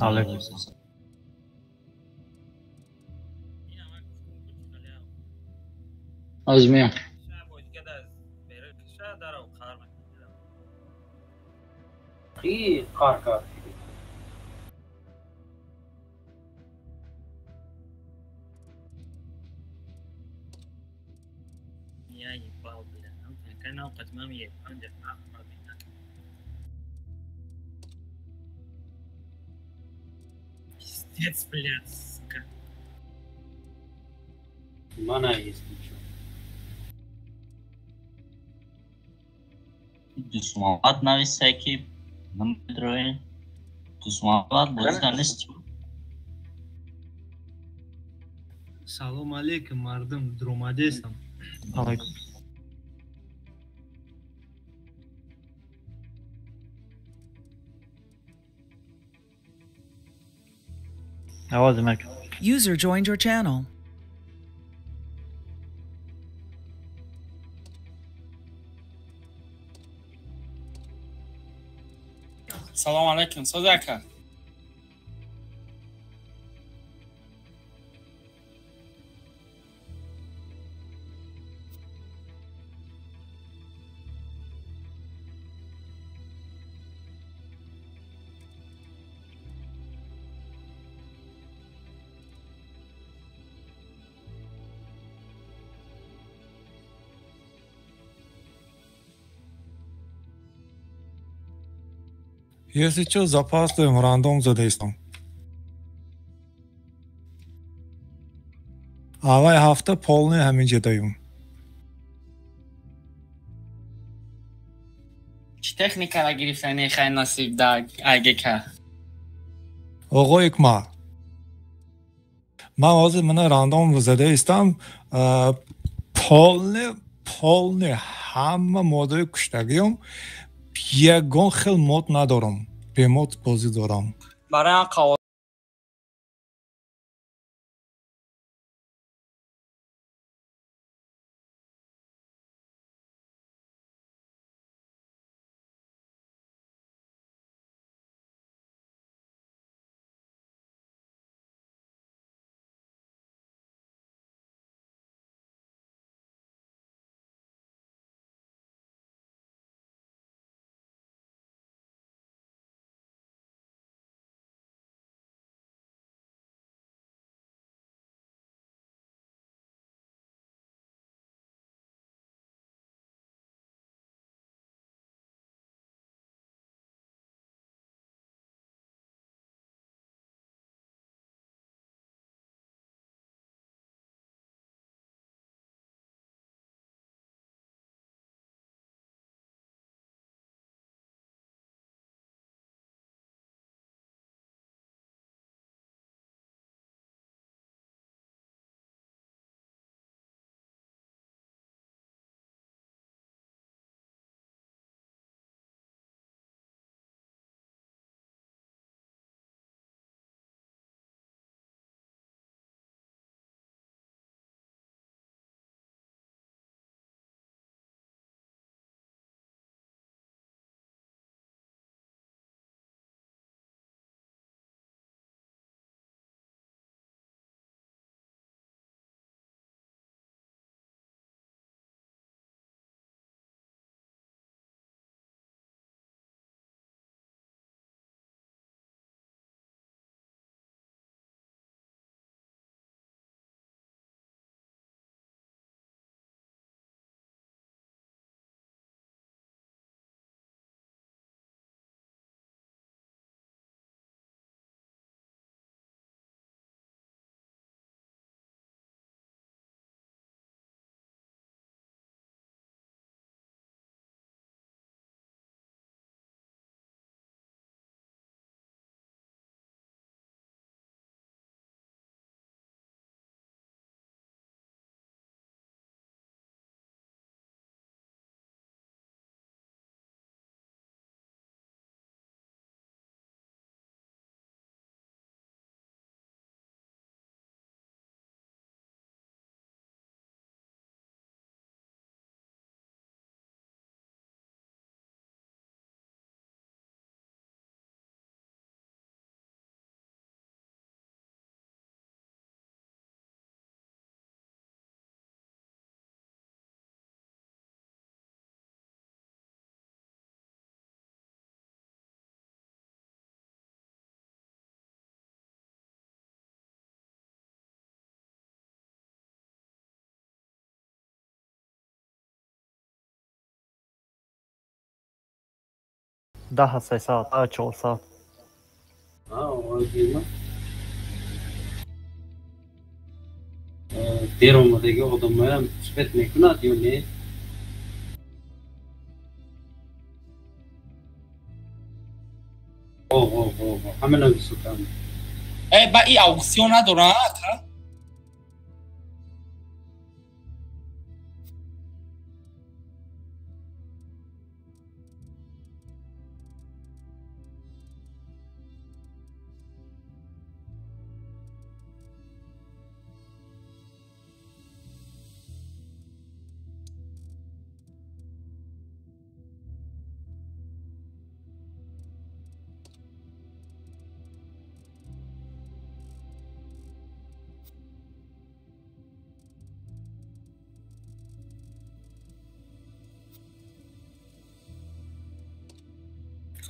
Алейкум. Озмеям. Я ебал, бля. Канал патмам ебал, пиздец, блядь, сука. Мана есть ничего. Дусмалат нависаки намедроин. Дусмалат бозида нест. Салом алейкум, мардум, дромадесам. Алейкум. Авози мак. User joined your channel. Салом алейкум, Созака. Если что, запаздываем, рандом задействуем. Авай ҳафта полный ҳамин ҷедаюм. Чӣ техникара гирифтани хай насиб да АГК? Оғои Икма. Ман ҳозир мана рандом задаистам, полный ҳама модҳои куштагиём, ягон хел мод надорам. Бемод бозӣ дорам. Барои 10 300, 10 400. Дер омадаги одамоям успеть мекунад ё не? Ҳамина високам. Э, ба и аукцион надорад?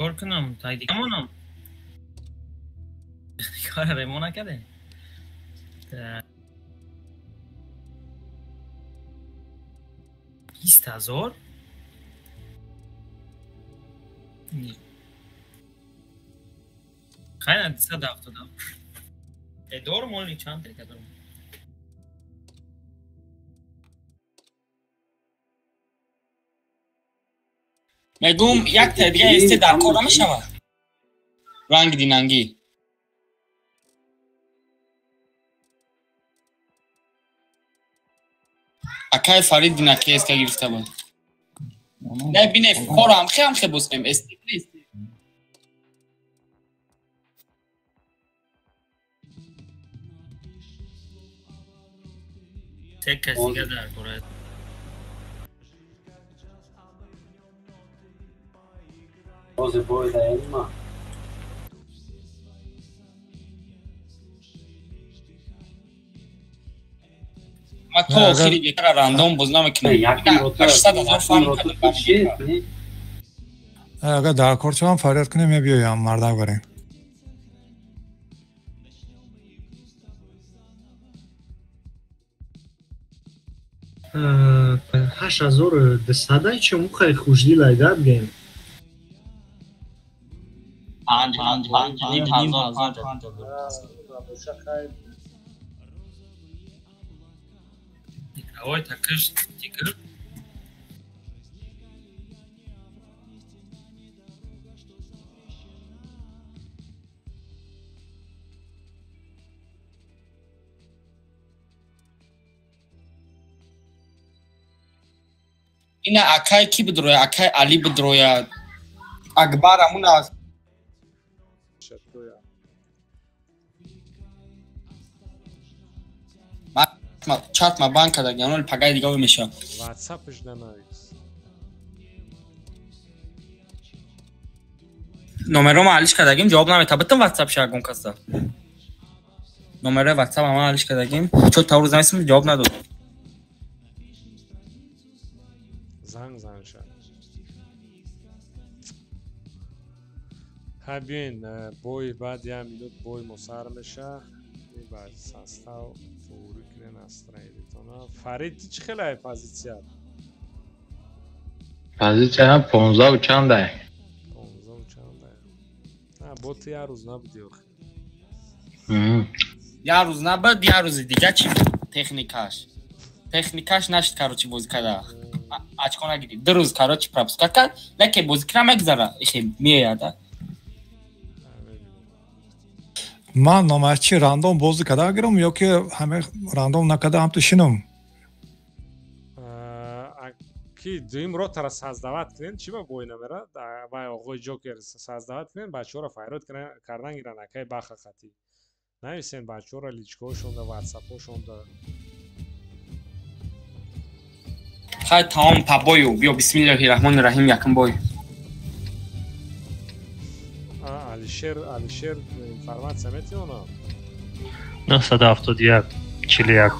Кор кунам, тай дигамонам. Кора ремон накарде. 20 000? Хайна 170. Э, дорум оли чанд дека дорум. Мегум, як та дига эсте дар кор намешавад. Ранг динангӣ. Акай Фарид динаки эска гирифта буд. Не бине, фора ҳамхе ҳамхе боз кунем эсте. Се кас дига дар кора. Ҳозир боидаема. Ма то охири гектара рандом боз намекунам. 800 000 фарм кардам. Агар дар кор шавам, фарёд кунем, мебиёям, мардак барем. 8200 чӣ мухай хушдилай гап гем. Панҷ панҷ панҷ ним ҳазор, 5000. Ой, такаш тигр. Ина акай ки бидроя, акай Али бидроя. Акбар амун аст. Чат ма бан карда, оно пагаи дига мешавад. Ватсапш нанавис. Номерома алиш кардагим, ҷавоб намета. Битам ватсап шагон каса. Номерои ватсап ама алиш кардагим. Чо таврӯз нависам, ҷавоб надод. Занг занг шад. Ҳа, биёин, бой баъд як минут бой мо сар меша. Ба состав туғрӣ кунен настроение тона. Фарид, чӣ хелай позиция? Позиция 15 чандай. 15 чандай. Бо ту як рӯз набуди охи. Як рӯз набуд, як рӯзи дига чӣ буд? Техникаш. Техникаш нашид, короче, бозӣ карда. Очко нагирифт. 2 рӯз, короче, пропускать кард, лекин бозӣ кира мегзара. Ихе меояд. Ман номачи рандом бозӣ карда гирам ё ки ҳаме рандом накарда ҳамту шинам? Ки дуюм ротара создавать кунен, чӣ ба бой намера? Вай оғои Ҷокер создавать кунен, бачаҳоро файрод кардан гиран, акай баха хатӣ. Нависен бачаҳоро личка ҳошонда, ватсапҳошонда. Хай, тамом, па бою. Биё, бисмиллоҳи раҳмони раҳим, якум бой. Алишер, Алишер, информация метиёна? 971 41.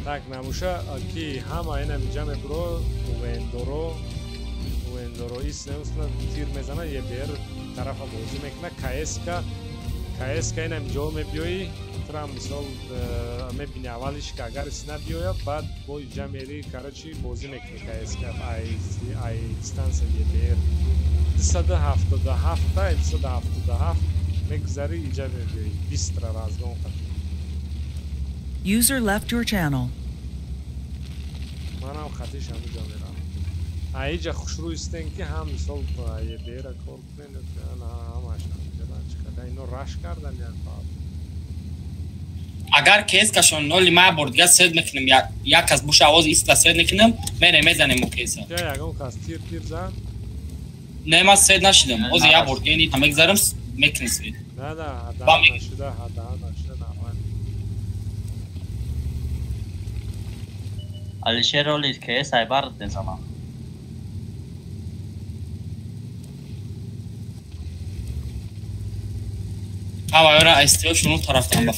Так, набуша ки ҳама ина миҷа мебуро, вендоро, вендоро ис неусна тир мезана, ебр тарафа бозӣ мекуна, кска, кска ина миҷо мебиёӣ, Трам мисол мебини аввалиш ки агар исна биёяд, баъд бо иҷа мери, короче, бозӣ мекунӣ КСК ай дистанция ЕБР. 277 та 277 мегузари, иҷа мебиёӣ. Бистра разгон қатӣ. User left your channel. Манам қатиш ҳамиҷа мерам. Аиҷа хушрӯ истен ки ҳам мисол ЕБР-а кор кунен, ҳамаш ҳамиҷа чиқада ино раш кардан як баъд. Агар КС-кашон ноли ма бор дига сед мекунем, як кас буша овоз иста сед мекунем, мерем мезанем у КС-а. Я ягон кас тир зад? Не, ман сед нашидам. Ози як бор дига ини мегзарам, мекунем сед. Да, да, ҳада нашуда, ҳада нашуда, нормально. Алишер оли КС айбар мезанам. Ҳа, ора СТО шуну тарафтан ба.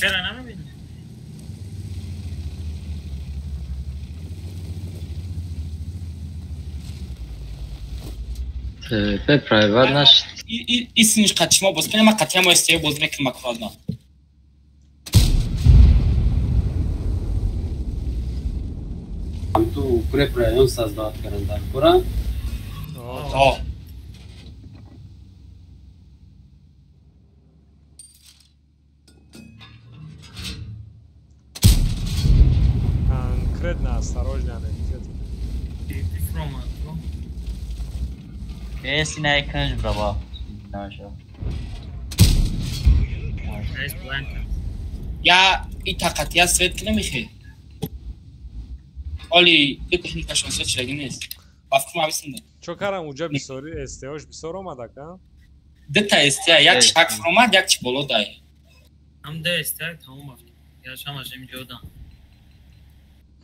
Бе прайват нашид. Исиниш қатишмо боз кунем, ман қатъиян СТО боз мекунам аккуратно. Ту укреп район создавать кардан дар кора? О. Конкретно осторожно летит. Esse não é canjo brava. Não, já. Я и тақатия свет ки намехе. Оли, техника шон свет шлаги нест. Бафкум ависинда. Чо карам уҷа бисори СТОш бисор омада ка? Дта СТ як шак фромад, як чи боло дай. Ҳам да СТ тамом афт. Я шама жем ҷодан.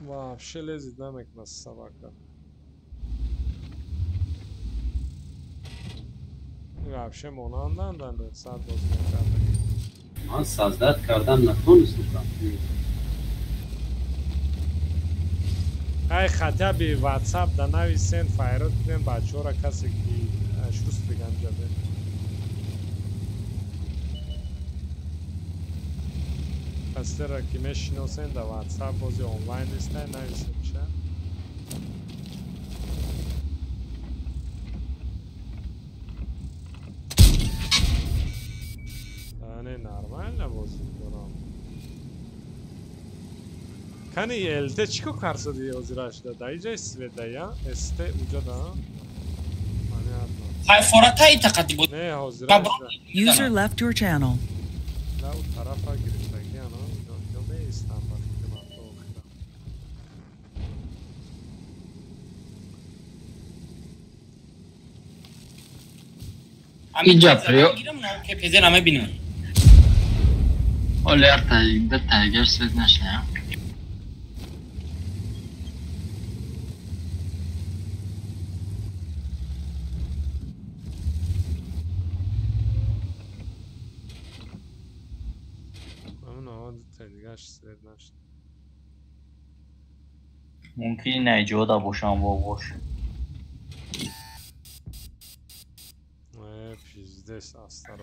Вообще лезет намекна собака. Вообще монандан да сад боз мекард. Ман создат кардан натонистам. Ай хотя бы WhatsApp да нависен файрот кунем бачаҳоро касе ки шуст бигам ҷабе. Касера ки мешиносен да WhatsApp бози онлайн нестай нависен ча. Не нормально бозӣ дорам. Кани ЛТ чӣ кор карсади ҳозира шуда? Да иҷаи света я? СТ уҷа да? Понятно. Хай фората и тақати буд. Не ҳозира. User left your channel. Да у тарафа гирифтаги ано, ино меистам ба фикри ман то охира. Иҷа приё. КПЗ намебинам. Оли да тайгер свет нашла. Мумкин наҷода бошам вовош.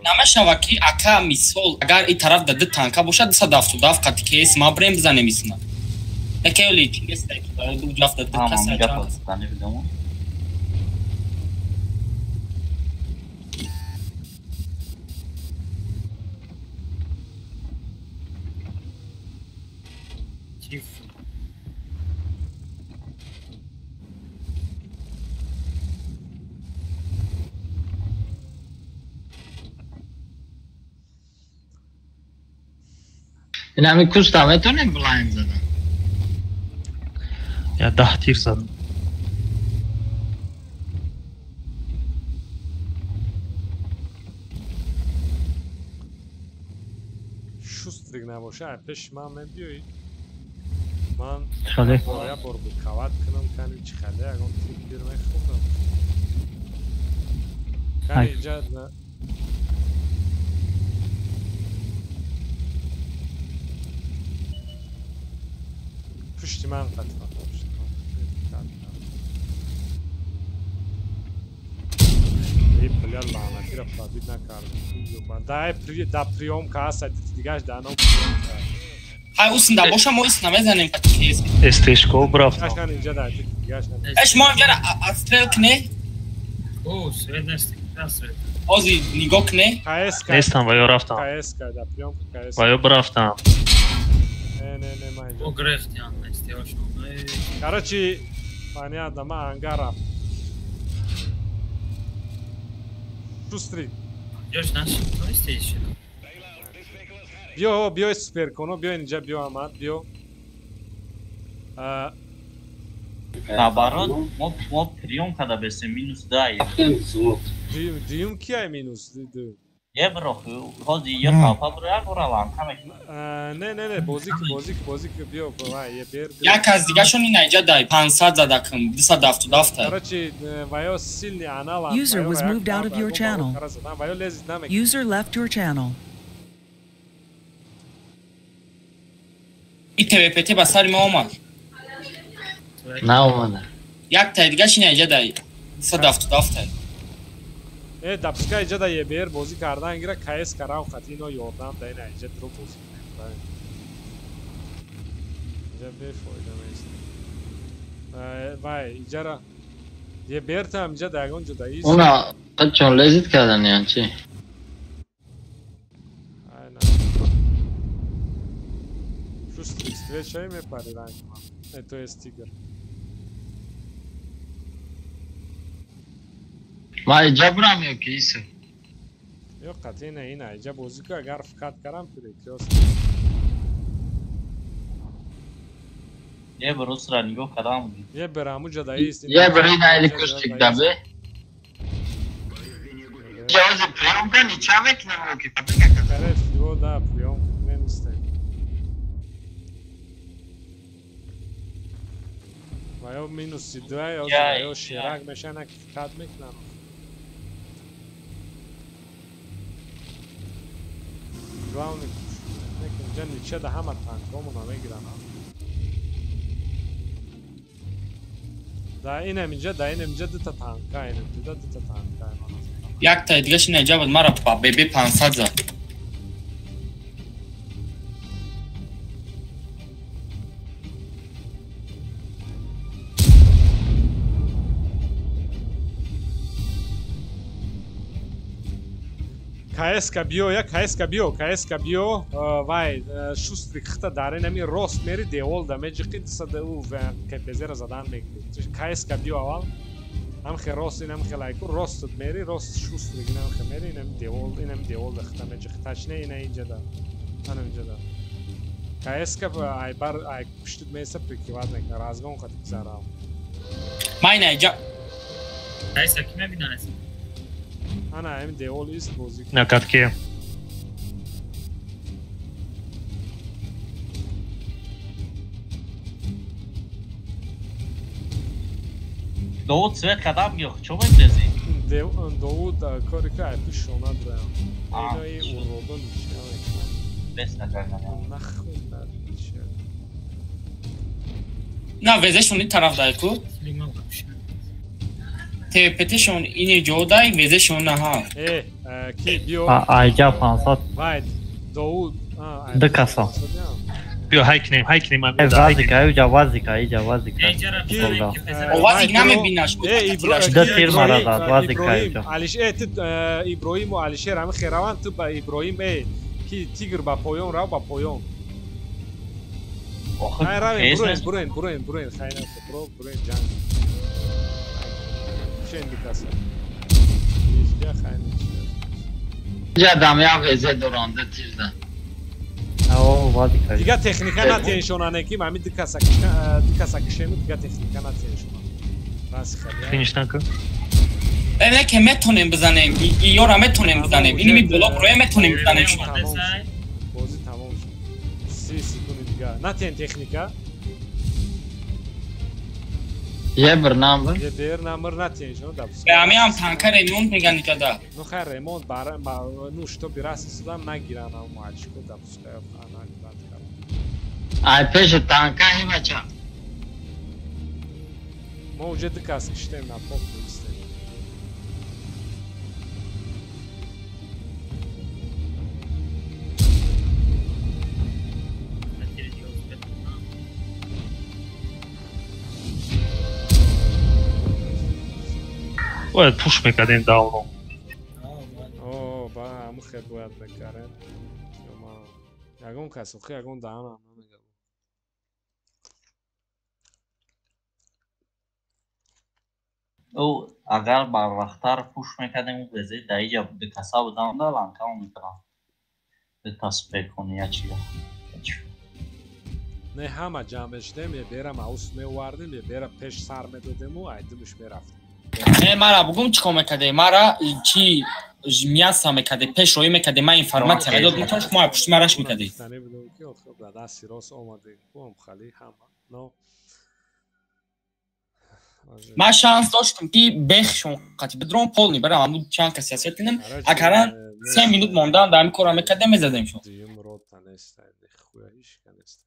Намешава ки ака мисол агар и тараф да ду танка бошад 277 қати КС ма брем бизанем исна. Яке оли чи нест ки барои ду ҷафт да ду каса чанд. این همین کست هم میتونیم بلایند زدن. یا 10 تیر زدم. Шустрик набоша, пеши ман мебиёӣ. Ман Хале. я бор букават кунам, кани чӣ хале, ягон тир бир мехӯрдам. Кани иҷа пушти ман қатфа. Эй, бля, лаънатиро пробит накардам. Да, да приёмка аст, дигаш да ано приёмка. Ҳай усинда боша мо исна мезанем. Эстешко брафтам. Гашан инҷа да, гашан. Эш мо инҷа отстрел кне. О, свет нест, свет. Ози нигоҳ кне. КСК. Нестам ва ё рафтам. КСК да, приём КСК. Ва ё брафтам. Не, не, не, ман инҷа. О, грехтян, нестиошон. Короче, понятно, ман ангар рафт. Шустрик. Ҷош нашид, тоистеш. Биё, биё суперконо, биё инҷа, биё Аҳмад, биё. Наоборот, мо приём када бесем минус 2. Дуюм кияй минус дуюм? Е бро, ҳози ё талфа бро як бора ланка мекунад. Не, не, не, бозӣ ки, бозӣ ки, бозӣ ки, биё, вай, е бер. Як аз дигашон ин инҷа дай 500 задакм, 277. Короче, ваё сильный анал. User was moved out of your channel. Ваё лезет намекунад. User left your channel. И ТВПТ ба сари мо омад. Наомада. Як тай дигаш ин инҷа дай 277. Э, дапска инҷа да ЕБР бозӣ кардан гира КС карав хати ино ёрдам да ина инҷа дро бозӣ кунем. Инҷа бефоида нест. Вай, инҷара ЕБР там инҷа да ягон ҷо да ист. Уна қачон лезит кардан ян чи? Ай на. Шустрик встречай мепари ранг ман. Э, то есть тигр. Ма иҷа бурам ё ки исо? Ё қатъи на ина иҷа бозӣ ку агар фикат карам перекрёст. Е бр усра нигоҳ кардам. Е бр амуҷа да ист. Е бр ина или куштик да бе? Ҷози приём ка нича мекунем ё ки патика кардам. Кареф ё да приём нестем. Ва ё минуси 2 ё ё шерак мешана ки фикат мекунам. Главный инҷа нича да ҳама танкомона мегиранд. Да инам инҷа, да инам инҷа дута танка, инам инҷа дута танка. Як тай дигаш ина инҷа буд, мара ба ББ 500 зад. КСК биё, я КСК биё, КСК биё, вай, шустрик хта дар инами рост мери девол да меҷиқи дисада ӯ КПЗ-ра задан мегири. КСК биё аввал, ҳам хе рост инам хе лайку, рост мери, рост шустрик инам хе мери, инам девол, инам девол да хта меҷиқи. Тачне ина инҷа да. Анам инҷа да. КСК ай бар ай пуштит меса прикриват мекна, разгон хати гузарав. Май на инҷа. КСК ки мебинад? Ана, ҳамин девол ист бозӣ. На катке. Довуд свет кадам гиё, чо медлези? Довуд кори ки ай пишона драям. Инои уродо нича мекунам. Бес накардан. Нахуй нича. На везешон ин тараф дай ку? ТПТшон ини ҷодай везешон наҳа. Э, ки биё. Айҷа 500. Вай, Довуд. Ду каса. Биё ҳай кунем, ҳай кунем. Вазика, иҷа вазика, иҷа вазика. Вазик намебинаш. Ду тир мара зад, вазика иҷа. Алиш, э, ту Иброҳиму Алишер ҳами хераванд, ту ба Иброҳим, э, ки тигр ба поён рав, ба поён. Хай равем, буроен, буроен, буроен, буроен, хай бро, буроен ҷанг. Чен дикаса. Ҳеҷ хай нича. Иҷа дам як везе дорам, ду тир да. О, вазика. Дига техника натиеншона ки ҳами ду каса кишему, дига техника натиеншона. Раси хали. Финиш наку. Э, ки метонем бизанем, иёра метонем бизанем. Иними блок роя метонем бизанем. Бозӣ тамом шуд. 30 секунди дига. Натиен техника. Е бр намбр. Е бр намбр натиеншона да. Бе ами ҳам танка ремонт меган иҷа. Ну хай ремонт бар ну что бираси судам нагиран ам очко да пускай ана бад кар. Ай пеш танка ҳи бача. Мо уже ду кас киштем на поп истем. Бояд пуш мекардем давно. О, ба ҳамун хел бояд мекардем. Ягон кас охи ягон даҳанам намегӯяд. Ӯ агар барвақттар пуш мекардем, ӯ везе дар иҷа дукаса будам да ланкао мекардам. Дута суперкони я чия. Не ҳама ҷамъ мешудем, ебера маус меовардем, ебера пеш сар медодему айдимш мерафтем. Не, мара бугум чӣ кор мекардем? Мара чи мяса мекардем, пеш роӣ мекардем, ман информатсия медодам, то шумо пушти мараш мекардед. Гуфтанӣ будам ки охир ба дасти рост омадем, куам хали ҳама. Но ман шанс доштам ки бехшон қати бидром полни барам ҳамун чанд каси асият кунам. Агаран 3 минут мондан дар ҳамин корро мекардем, мезадем шон. Дуюм рота нест, хуя ҳеч ка нест.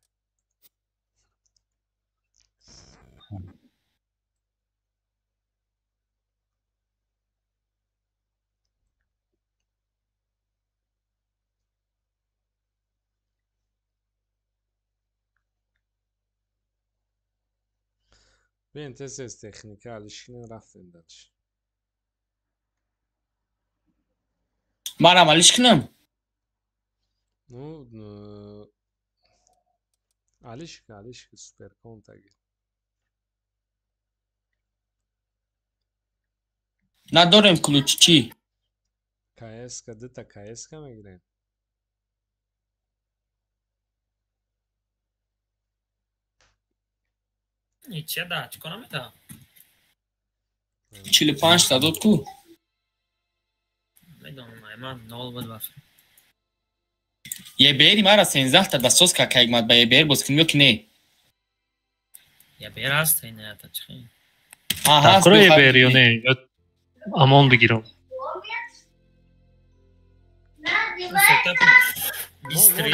Бин тез техника алишкинен рафтем дальше. Манам алишкинам? Ну, алишка, алишка суперкон таги. Надорем ключ чӣ? КСК, дута КСК мегирем. Ича да, чӣ кор намедиҳам? 45 та дод ку? Медонам, ман нол буд вақт. ЕБР мара 13 та дастсоз кард, кайгмад ба ЕБР боз кунем ё ки не? ЕБР ҳаст, ина та чӣ? Ҳа, ҳаст. Такро ЕБР ё не? Ё амон бигирам.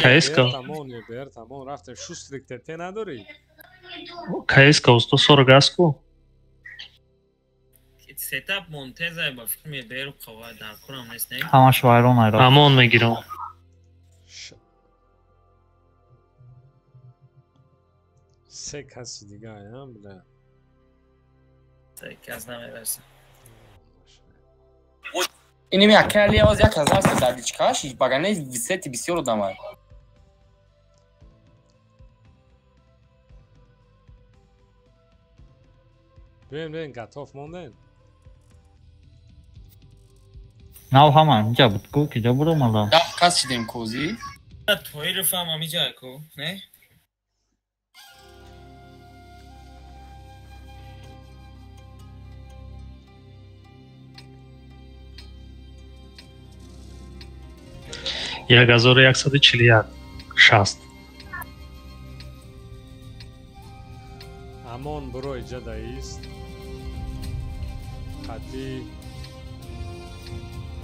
КСК. Тамон ЕБР, тамон рафтем. Шустрик ТТ надорӣ? КСК 140 аст ку? Сетап монтеза ба фикр ЕБР қова дар курам нест, не? Ҳамаш вайрон айро. Амон мегирам. Се каси дига аям, бля. Се кас намераса. Инеми акали оз як ҳазар се дадичкаш, багане висети бисёр одамай. Бин, бин, готов монден. Нав ҳама инҷа буд ку, киҷо буромадам? Даҳ кас шидем козӣ. Тоиров ҳам ҳамиҷа ку, не? Як ҳазору яксаду чилу як шаст. Амон буро иҷа даист. Қати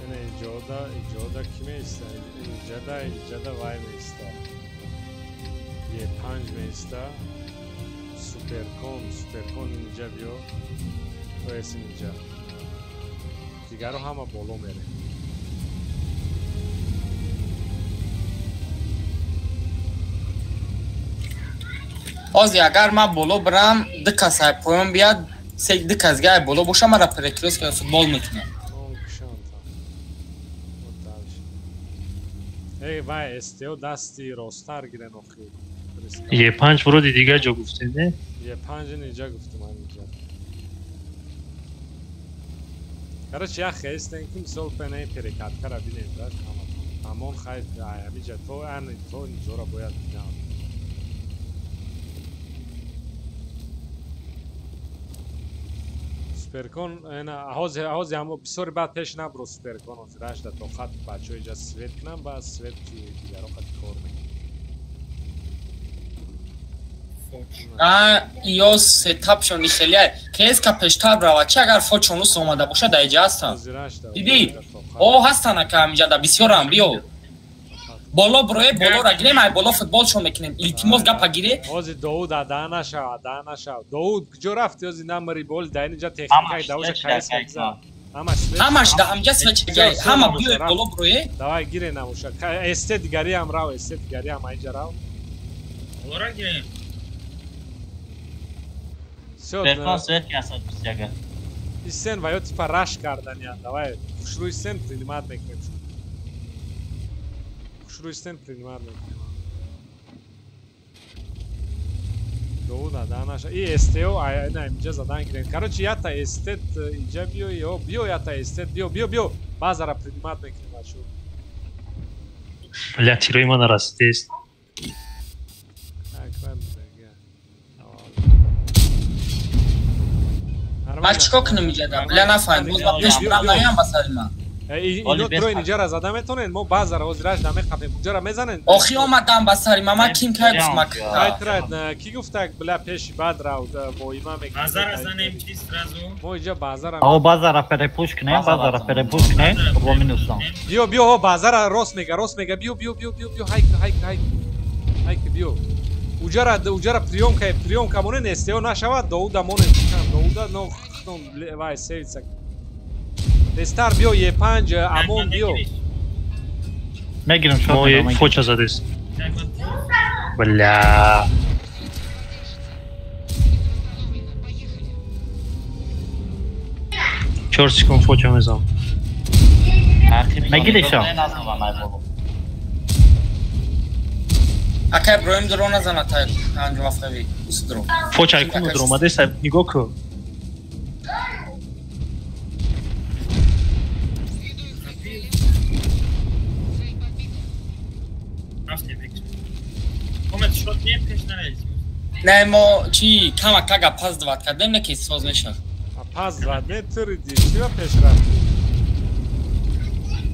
ина иҷода, иҷода ки меиста? Иҷада, иҷада вай меиста. Е5 меиста. Суперкон, суперкон инҷа биё. Тоес инҷа. Дигаро ҳама боло мерем. Ози агар ман боло бирам, ду кас ай поён бияд, се ду кас дига ай боло боша, мара перекрёст кунад, футбол мекунам. Эй, вай, СТО дасти росттар гирен охир. Е5 вроде дига ҷо гуфтем, не? Е5 инҷа гуфтем, ҳаминҷа. Короче, як хестен ки мисол пенаи перекаткара бинем, да, ҳаматон. Ҳамон хай, ҳаминҷа то ан то инҷора бояд бинам. Суперкон, ина ҳозир ҳозир ҳамо бисёри баъд пеш набро суперкон ҳозир рашда то хат бачаҳо иҷа свет кунам, баъд свет дигаро хати кор мекунам. А, ё сетапшон хеле КСК пештар равад, чи агар фочонус омада бошад, дар иҷа ҳастанд. Дидӣ? О, ҳастанд ака ҳаминҷа, да бисёрам, биё. Боло броe, болора гирем, ай боло футболшон мекунем. Илтимос гапа гире. Ҳозир Довуд ада нашав, ада нашав. Довуд куҷо рафти? Ҳозир намари бол дар инҷа техника давоша КС мегза. Ҳамаш ҳамаш да ҳамҷа свеч гай, ҳама биё боло броe. Давай гире намоша. СТ дигари ҳам рав, СТ дигари ҳам инҷа рав. Болора гирем. Всё, Суперкон свет ки асад бисяга. Истен ва ё типа раш карданиян. Давай, хушрӯ истен принимат мекунем. Хушрӯ истен принимат мекунем. Доуда данаша. И СТО ай на инҷа задан гирем. Короче, ята эстет инҷа биё, ё биё ята эстет биё, биё, биё. Базара принимат мекунем бачо. Бля, тирои ма нарасидест. Ман чикор кунам иҷа? Бля, нафаҳмидам. Боз ба пеш бурам наям ба сари ман. Ино трои инҷара зада метонед, мо базара ҳозираш намеқапем. Уҷара мезанед. Охи омадам ба сари ман, ман ким кай гуфт мак. Райт, ки гуфтак бля пеши бад рав воима мекунем. Базара занем чи сразу? Мо иҷа базара. О, базара перепуш кунем, базара перепуш кунем, бо минусам. Биё, биё, базара рост мега, рост мега. Биё, биё, биё, биё, биё, хайк, хайк, хайк. Хайк биё. Уҷара, уҷара приёмка, приёмка монен, СТО нашавад, доуда монен, доуда но вай севица. Тестар биё Е5, Амон биё. Мегирам шот. Мо фоча задест. Бля. Чор секунд фоча мезам. Мегириша. Акай броим дро назана тай анҷом афтави. Ус дро. Фоча айкуну дро омадест, нигоҳ кун. Не, мо чи кама кага пас дват кардем, не ки соз мешад. Пас дват не триди, чи ба пеш рафти?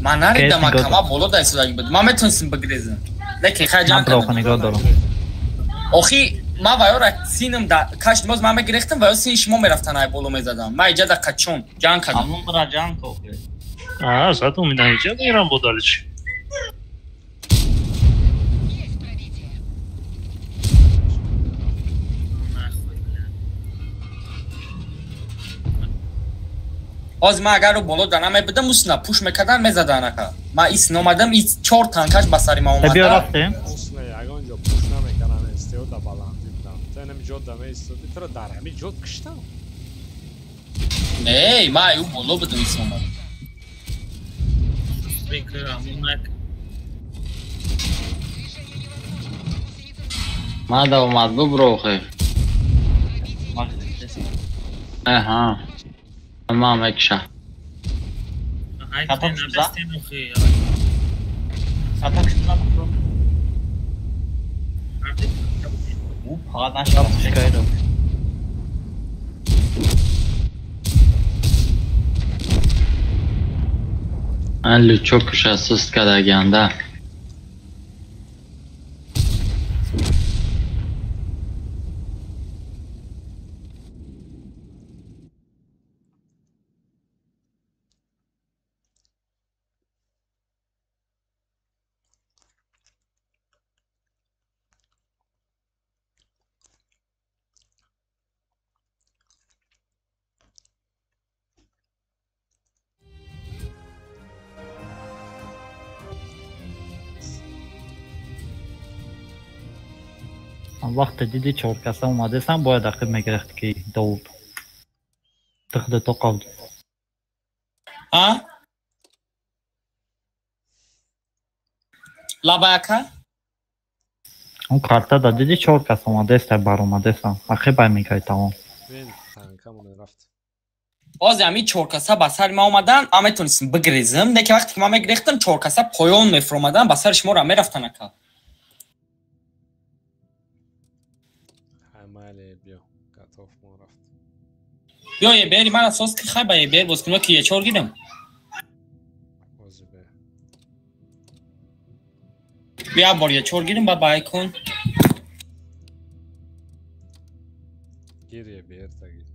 Ман наридам, кама боло дай судаги буд. Ман метонистим бигрезам. Не ки хай ҷанг кардам. Нигоҳ дорам. Охи ма ваёра синам да кашт боз ман мегирехтам, ваё сини шумо мерафтан ай боло мезадам. Ма иҷа да қачон ҷанг кардам. Ҳамон бира ҷанг охи. А, задум ина иҷа мерам бодалич. Ҳозир ман агар боло да намебудам, усна пуш мекардан, мезадан ака. Ман ис номадам, ис чор танкаш ба сари ман омада. Биё рафтем. Усна ягон ҷо пуш намекардан, СТО да баландӣ будам. Ту инами ҷо да меистоди, туро дар ҳамин ҷо киштам. Не, ман аю боло будам, ис омадам. Мада омад буброхи. Аҳа. Мам мекша. Лючок суст кардагианда. Вақте диди чор каса омадесам, бояд ақиб мегирехт ки Довуд. Тихде то қавд. А? Лабаяка? Он карта да диди чор каса омадеста баромадесам. Ақиб ай мегай тамом. Ҳозир ҳамин чор каса ба сари ман омадан, ман метонистам бигрезам, не ки вақте ки ман мегирехтам, чор каса поён мефуромадан, ба сари шуморо мерафтан ака. Биё ебери ман асос ки хай ба ебер боз кунам ки ечор гирам. Биё бор ечор гирам ба бай кун. Гир ебер таги.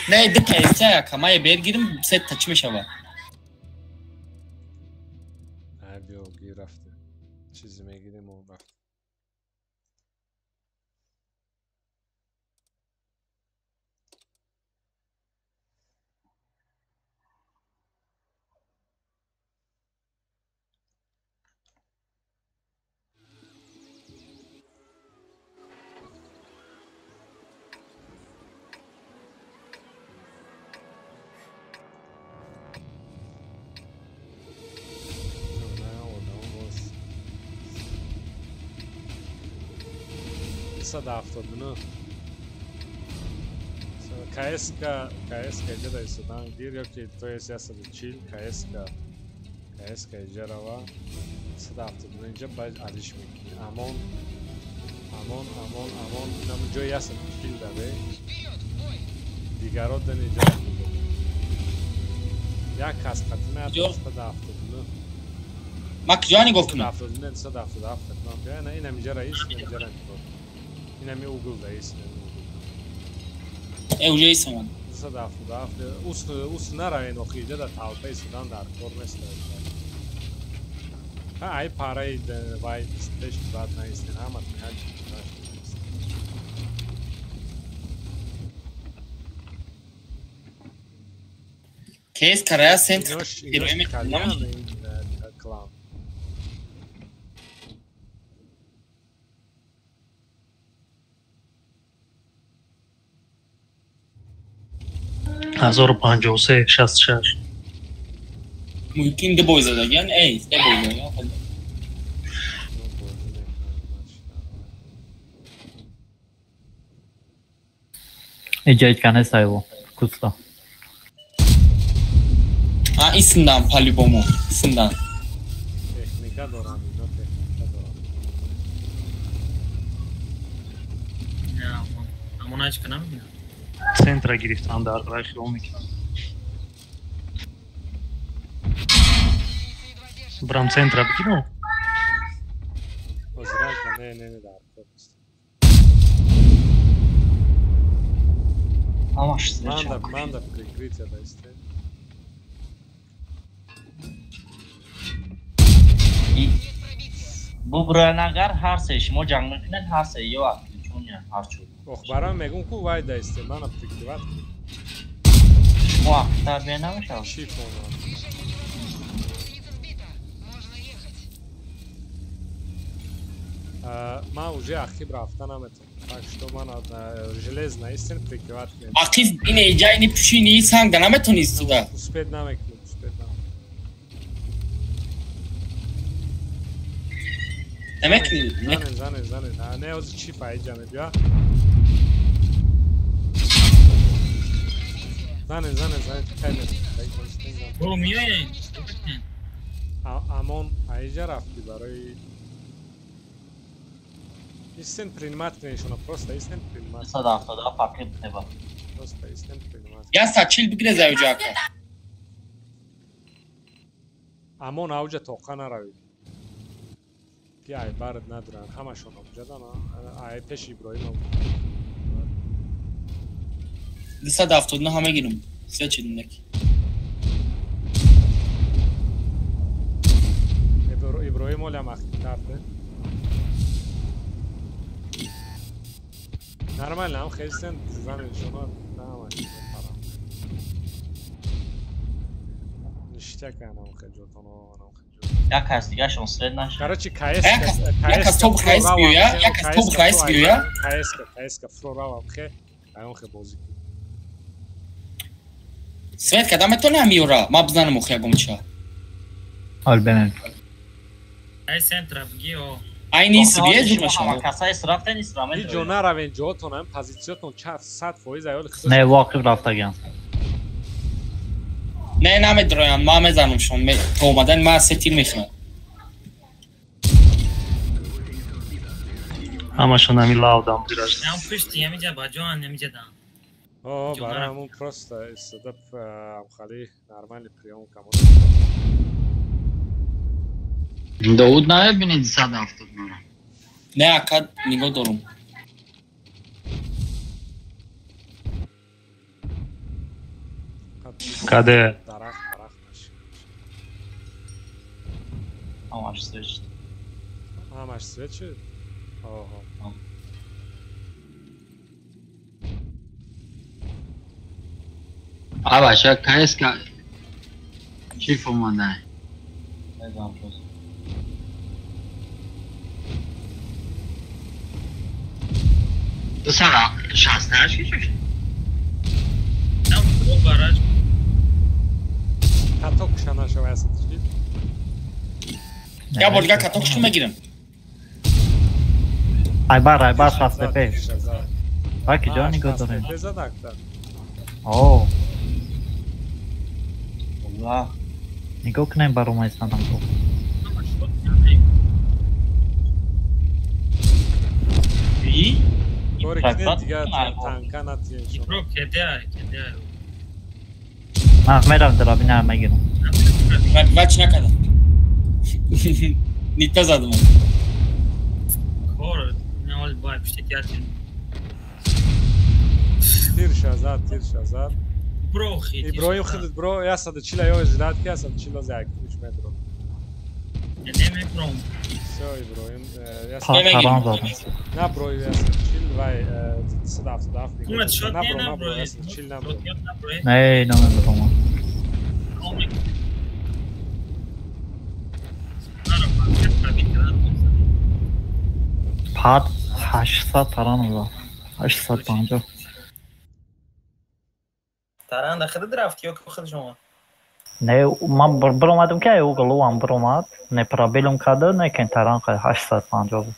Не ди кайса яка ма ебер гирам сет та чӣ мешава? Ай биё гир рафте. Чизе мегирем он рафт. 279. КСК, КСК иҷа истодан гир ёки то есть 140 КСК. КСК иҷа рава 279 инҷа баъд алиш мекунӣ. Амон, амон, амон, амон, инам ҷои 140 даве. Дигаро дан иҷа. Як кас қатима 279. Ма куҷо нигоҳ кунам? 279, 277 қатима. Бия, на инам иҷа раис, инам иҷа нигоҳ. Инами угл раис, инами угл. Э, уже исомад. 277. Ус, ус наравен охи иҷа дар талпа истодан дар кор нест. Ҳа, ай параи вай пеш баъд наистен, ҳама як Кес карая центр. Инош кальян клан. Ҳазору панҷоҳу се, шасту шаш. Мумкин ду бой задагиан, эй, се бой задагиан. Иҷа ҳеҷ ка нест айво. Куста. А, исмдан по-любому, исмдан. Техника дорам, ино техника дорам. Не, амон. Амон ҳеҷ ка намебинам. Центра гирифтан дар рай хиёл мекунам. Брам центра бигирам? Ҳозираш да не, не, не дар кор нест. Ҳамаш Манда, манда прикрытие даисте. Буброян агар ҳар се шумо ҷанг мекунед, ҳар се ё отключёниян ҳар чор. Ох, барам мегум ку вай даисте, мана прикрывать кун. Шумо ақибтар бия намешавад? Чӣ фона? Ман уже ақиб рафта наметавонам. Так что ман железно истен прикрывать кунед. Ақиб ине иҷа ини пушини санг да наметавонӣ истода. Успеть намекунем, успеть намекунем. Намекунӣ? Занен, занен, занен. Не, ози чӣ фаиҷа мебиё? Занен, занен, занен. Кай мекунӣ? Бо миёем. Амон аиҷа рафтӣ барои истен принимать кунед просто истен принимать. 277 пакет неба. Просто истен принимать. Я сачил бигрез аиҷа ака. Амон ауҷа тоқа наравид. Ки ай бард надоранд, ҳамашон ауҷадан, ай пеши Иброҳим. 279 ҳама гирам. Се чӣ дунак. Иброҳим олям ахтар де. Нормально, ҳам хелсен занен шумо ҳамаш парам. Ништяк анам хеҷотон, анам хеҷот. Як кас дигашон свет нашуд. Короче, КС як кас топ ХС биёя, як кас топ ХС биёя. КС, КС фро равам хе, аён хе бозӣ кун. Свет када метавонӣ ҳамиёра? Ма бизанам охи ягон ча. Ҳол бинем. Ай центра бигӣ о. Ай нист бие зуд мешавад. Касаи рафтен истра Ҳеҷ ҷо наравен, ҷоотон ҳам позитсиятон 100% аёли худо. Не, воқиф рафтагиан. Не, намедроянд, ма мезанамшон. То омадан ма се тир мехӯрам. Ҳамашон ҳамин лавдам бираш. Ам пушти ҳамиҷа ба ҷоан ҳамиҷа дан. О, барои ҳамун просто истода амхали нормальный приём камон. Довуд намебинед 270 мара? Не, ака нигоҳ дорум. Каде? Дарахт, дарахт наши. Ҳамаш свет шуд. Ҳамаш свет шуд? Оҳо. А бача КСК чӣ фомадай? Мезанам просто. 268 ки шуд? Нам барач. Каток шанашава ясад шид. Я бор дигар каток шу мегирам. Айбар, айбар 65. Баки ҷо нигоҳ дорем. О. Нигоҳ кунем баромаи санам бо. Кори кунед дигар танка натием шумо. Ман мерам драбина мегирам. Вач накардам. Нита задам. Кор, не бай пишти театр. Тирша зад, тирша зад. Бро хит. Иброҳим худат бро 140 ё ждат ки 140 за 1 метр. Не мебром. Всё, Иброҳим. На бро 140 вай 177. На бро, на бро 140 на бро. Не, намебром. Пад 800 таран зад. 850. Таран да худат рафт ё худ шумо? Не, ман баромадам ки ӯ галувам баромад, не пробилам карда, не кен таран 850 буд.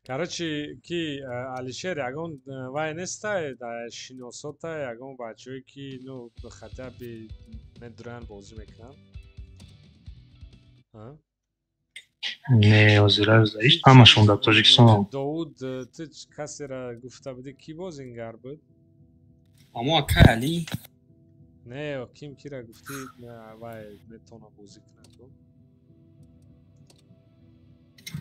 Короче, ки Алишер ягон вай нестай, шиносотай, ягон бачаҳое ки ну хотя бы медуранд бозӣ мекунанд. Не, ҳозира ҳамашон дар Тоҷикистон. Довуд, ту касера гуфта будӣ ки бозингар буд? Амо акай Али. Не, ким кира гуфтӣ вай метавона бозӣ кунад?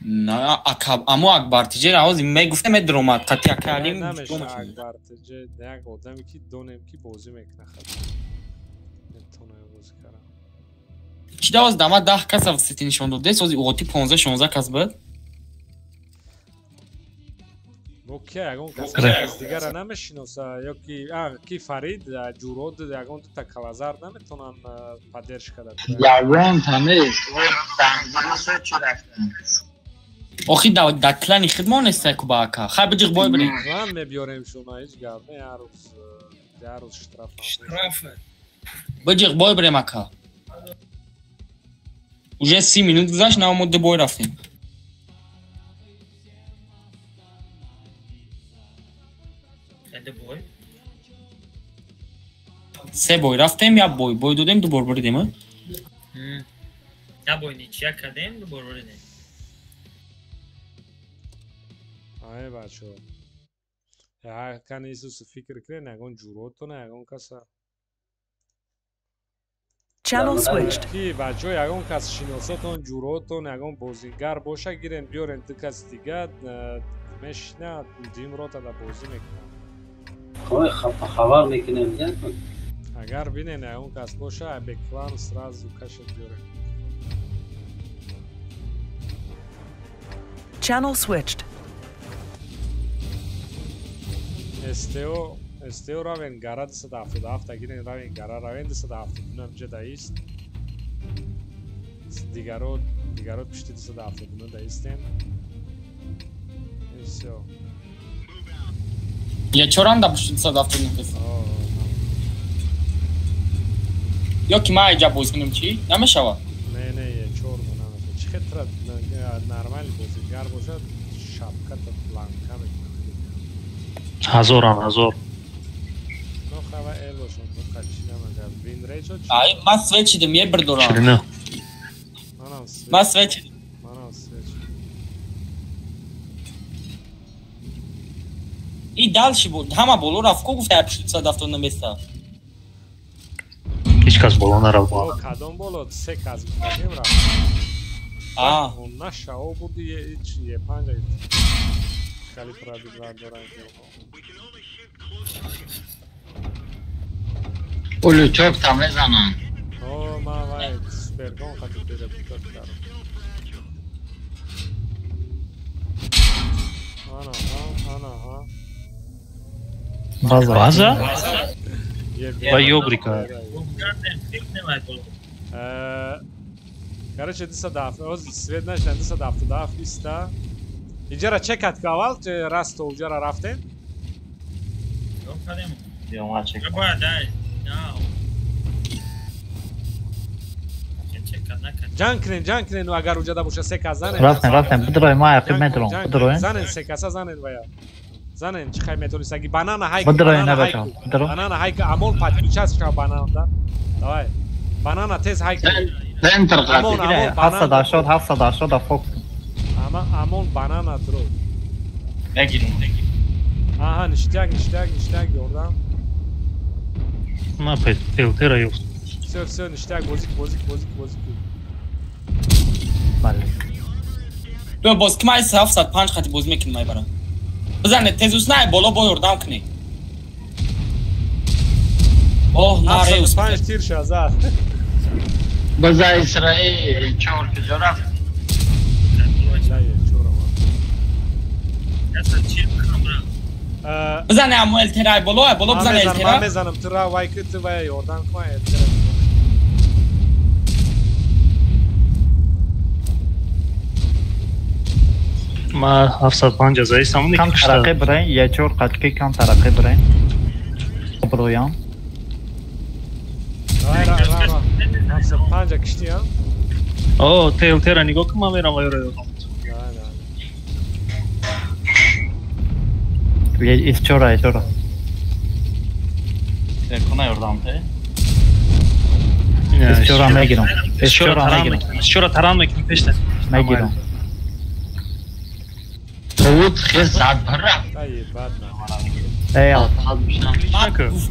На, ака, амо Акбар Тиҷе ҳозир мегуфта медромад қати ака Али. Намеша Акбар Тиҷе, як одаме ки донем ки бозӣ мекунад хати. Метавона бозӣ кард. Чи да ҳозир дама 10 кас сити нишон дод. Дес ҳозир уғоти 15-16 кас буд. Бо ки ягон кас дигара намешиноса ё ки ки Фарид Ҷурод ягон дута калазар наметавонанд поддержка дад. Ягон та нест. Охи дар клани хидмон нест ку ба ака. Хай биҷиқ бой бирем. Клан мебиёрем шумо ҳеҷ гап не, ҳар рӯз штраф. Штраф. Биҷиқ бой бирем ака. Уже 30 минут гузашт, на мо ду бой рафтем. Ду бой? Се бой рафтем, як бой. Бой додем, ду бор буридем, а? Як бой ничья кардем, ду бор буридем. Ай бачо. Я кани Исус фикр кунед, ягон ҷуротона, ягон каса. Channel switched. Ки бачо, ягон кас шиносотон, ҷуротон, ягон бозингар боша, гирен биёрен ду кас дига мешина, дим рота да бозӣ мекунад. Хабар мекунем. Агар бинен ягон кас боша, беклан сразу кашед биёрен. Channel switched. СТО, СТО равен гара 277, гирен равен гара равен 279 ҳамҷа даист. Дигаро, дигаро пишти 279 даистем. И всё. Я чорам да пишти 279 кас. Ё ки ма иҷа боз кунем чӣ? Намешава? Не, не, я чор намешава. Чӣ хетра нормал бозингар бошад, шапката бланка мекунад. Ҳазорам, ҳазор. Ну хава элошон, ну қачинам агар винрейчо чи? Ай, ман свечидим, е бир дорам. 49. Манам свеч. Ман свечидим. Манам свеч. И дальше буд, ҳама боло рафт, ку гуфта 679 места. Ҳеҷ кас боло нарафт. Кадом боло? Се кас гуфтагем рафт. А, наша о буди е ич е панҷа. Хали пробил доран. Улучок там мезанам. О, ма вай супергон хати перепутат кардам. Ана, ана, ха. База. База? Ва ёбрика. Короче, 207, оз свет нашдан 277 иста. Иҷара чекат ки аввал расто уҷара рафтем? Ҷанг кунем, ҷанг кунем, агар уҷада боша се кас занен. Рафтем, рафтем, бидроем, ман яқин медурам, бидроем. Занен се каса занен вая. Занен чӣ хай метонистаги банана хайк. Бидроем, набачам, бидро. Банана хайк, амон подключас шав банана, да? Давай. Банана тез хайк. Центр Амон, амон, банана. 780, 780 фокус. Ама амон банана дро. Мегирам. Аҳа, ништяк, ништяк, ништяк, ёрдам. Ма пелтера ёфт. Всё, всё, ништяк, бозик, бозик, бозик, бозик. Бале. Бё боз ки май 705 хати боз мекунем май барам. Бизане тезус най боло бо ёрдам кунӣ. Оҳ, на реус. 705 тир ша зад. База Исраил чор куҷо рафт? Бизане амо элтера боло, боло бизане элтера. Ман мезанам, ту ра вай ки ту вай ёрдам кун элтера. Ма 705 заисам кам тараққӣ бираем, ячор қачки кам тараққӣ бираем. Броям. Ра ра ра. 705 киштиям. О, телтера нигоҳ кун, ман мерам вай ро ёрдам. Исчора, исчора. Куна ёрдам те? Исчора мегирам. Исчора мегирам. Исчора таран мекунем пешта. Мегирам. Тут хез зад бара. Эй,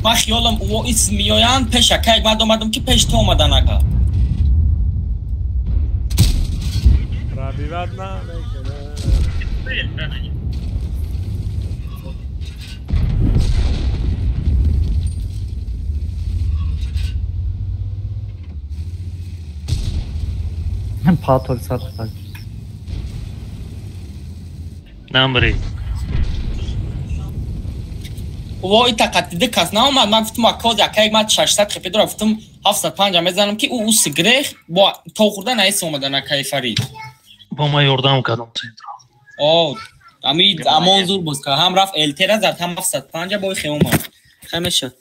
ман хиёлам о ис меоянд пеша кайк ман омадам ки пеш то омадан ака. Пробиват на мекунад. Патол сар Намри. Вой тақати ду кас наомад, ман гуфтам акоз акайк ман 600 хп дорам, гуфтам 705 мезанам ки ӯ сигрех бо то хӯрда наис омадан акай Фарид. Бо ман ёрдам кардам центр. О, ами амон зур боз кард, ҳам рафт элтера зад, ҳам 705 бо хе омад. Хай мешад.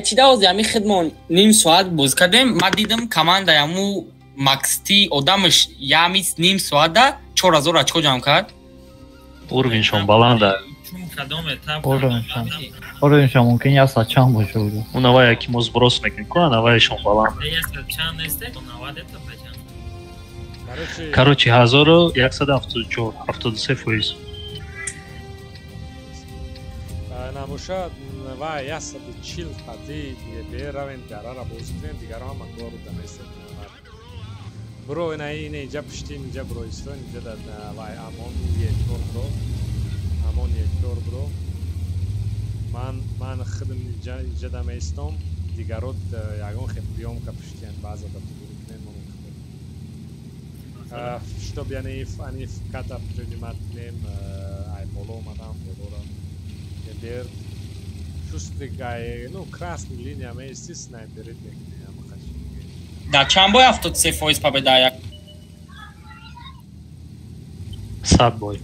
Чӣ давози ҳамин хидмон ним соат боз кардем, ман дидам командаи ҳаму максти одамаш ямис ним соата 4000 очко ҷамъ кард. Уровеньшон баланда. Уровеньшон мумкин 100 чанд боша. У навая ки мо сброс мекунем, ку наваешон баланд. Короче, 1174, 73%. Набошад ва 140 қати беравем дарара бозӣ кунем, дигарро ҳама кору даместем. Бро ина ина инҷа пуштим, инҷа бро истон, инҷа дар вай амон ечор бро. Амон ечор бро. Ман худам инҷа даместом, дигарот ягон хел приёмка пуштиян баъза да тугурӣ кунем мо. Чтоб яъне ани ката принимат кунем, ай боло омадам, болора. Дер чувствуй, ну, красный линия, мы, естественно, перед ним. Да, чанд бой 73% победа як? 100 бой.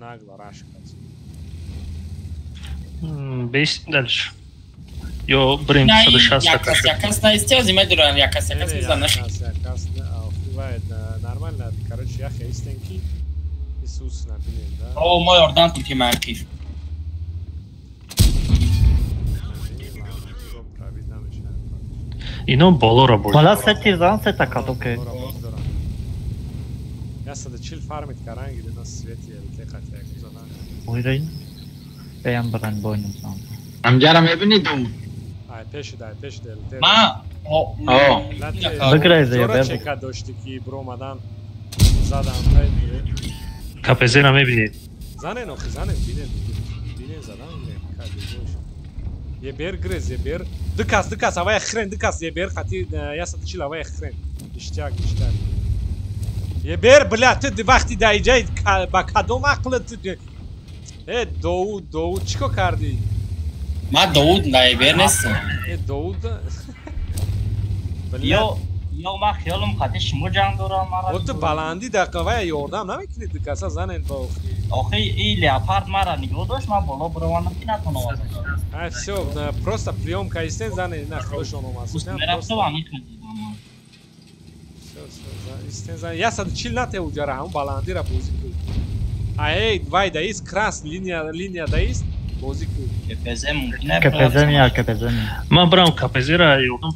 Нагло раш кард. Бейс дальше. Ё брем 160 якас якас наистиази медуран якас якас мизанаш. Якас бывает нормально, короче, я хейстенки Иисус набинем, да? О, мой ордан тут имаркив. Ино боло бозӣ. Ҳола се тир зан се така окей. Я 140 фармит каранги на свети ЛТ хати як задан. Ойрин. Беям бран бойнам зан. Амҷара мебини дум. Ай пеши дай пеши ЛТ. Ма о Биграйзе я бер. Чека дошти ки бромадан задан тай. КПЗ ра мебини. Занен охи занен бинен бинен задан бинен кади бош. Ебер грез ебер. Дукас авай хрен дукас ебер хати 140 авай хрен. Иштяк иштяк. Ебер бля ту вақти дар иҷаи ба кадом ақл ту э Довуд Довуд чӣ кор кардӣ? Ман Довуд на ебер нестам. Э Довуд ё ё ман хиёлам хати шумо ҷанг дорам мара. Ту баландӣ дар қавая ёрдам намекунӣ дукаса занен ба охи. Охи и леопард мара нигоҳ дошт ман боло баровардам ки натонам. Ай всё просто приём кайстен занен на худашон омад. Мерафтам ами хати. Истен 140 нате уҷара ҳамун баландира бозӣ кун. Ай вай даист крас линия линия даист бозӣ кун. КПЗ мумкин КПЗ мия КПЗ мия. Ман брам КПЗ ра ёрдам.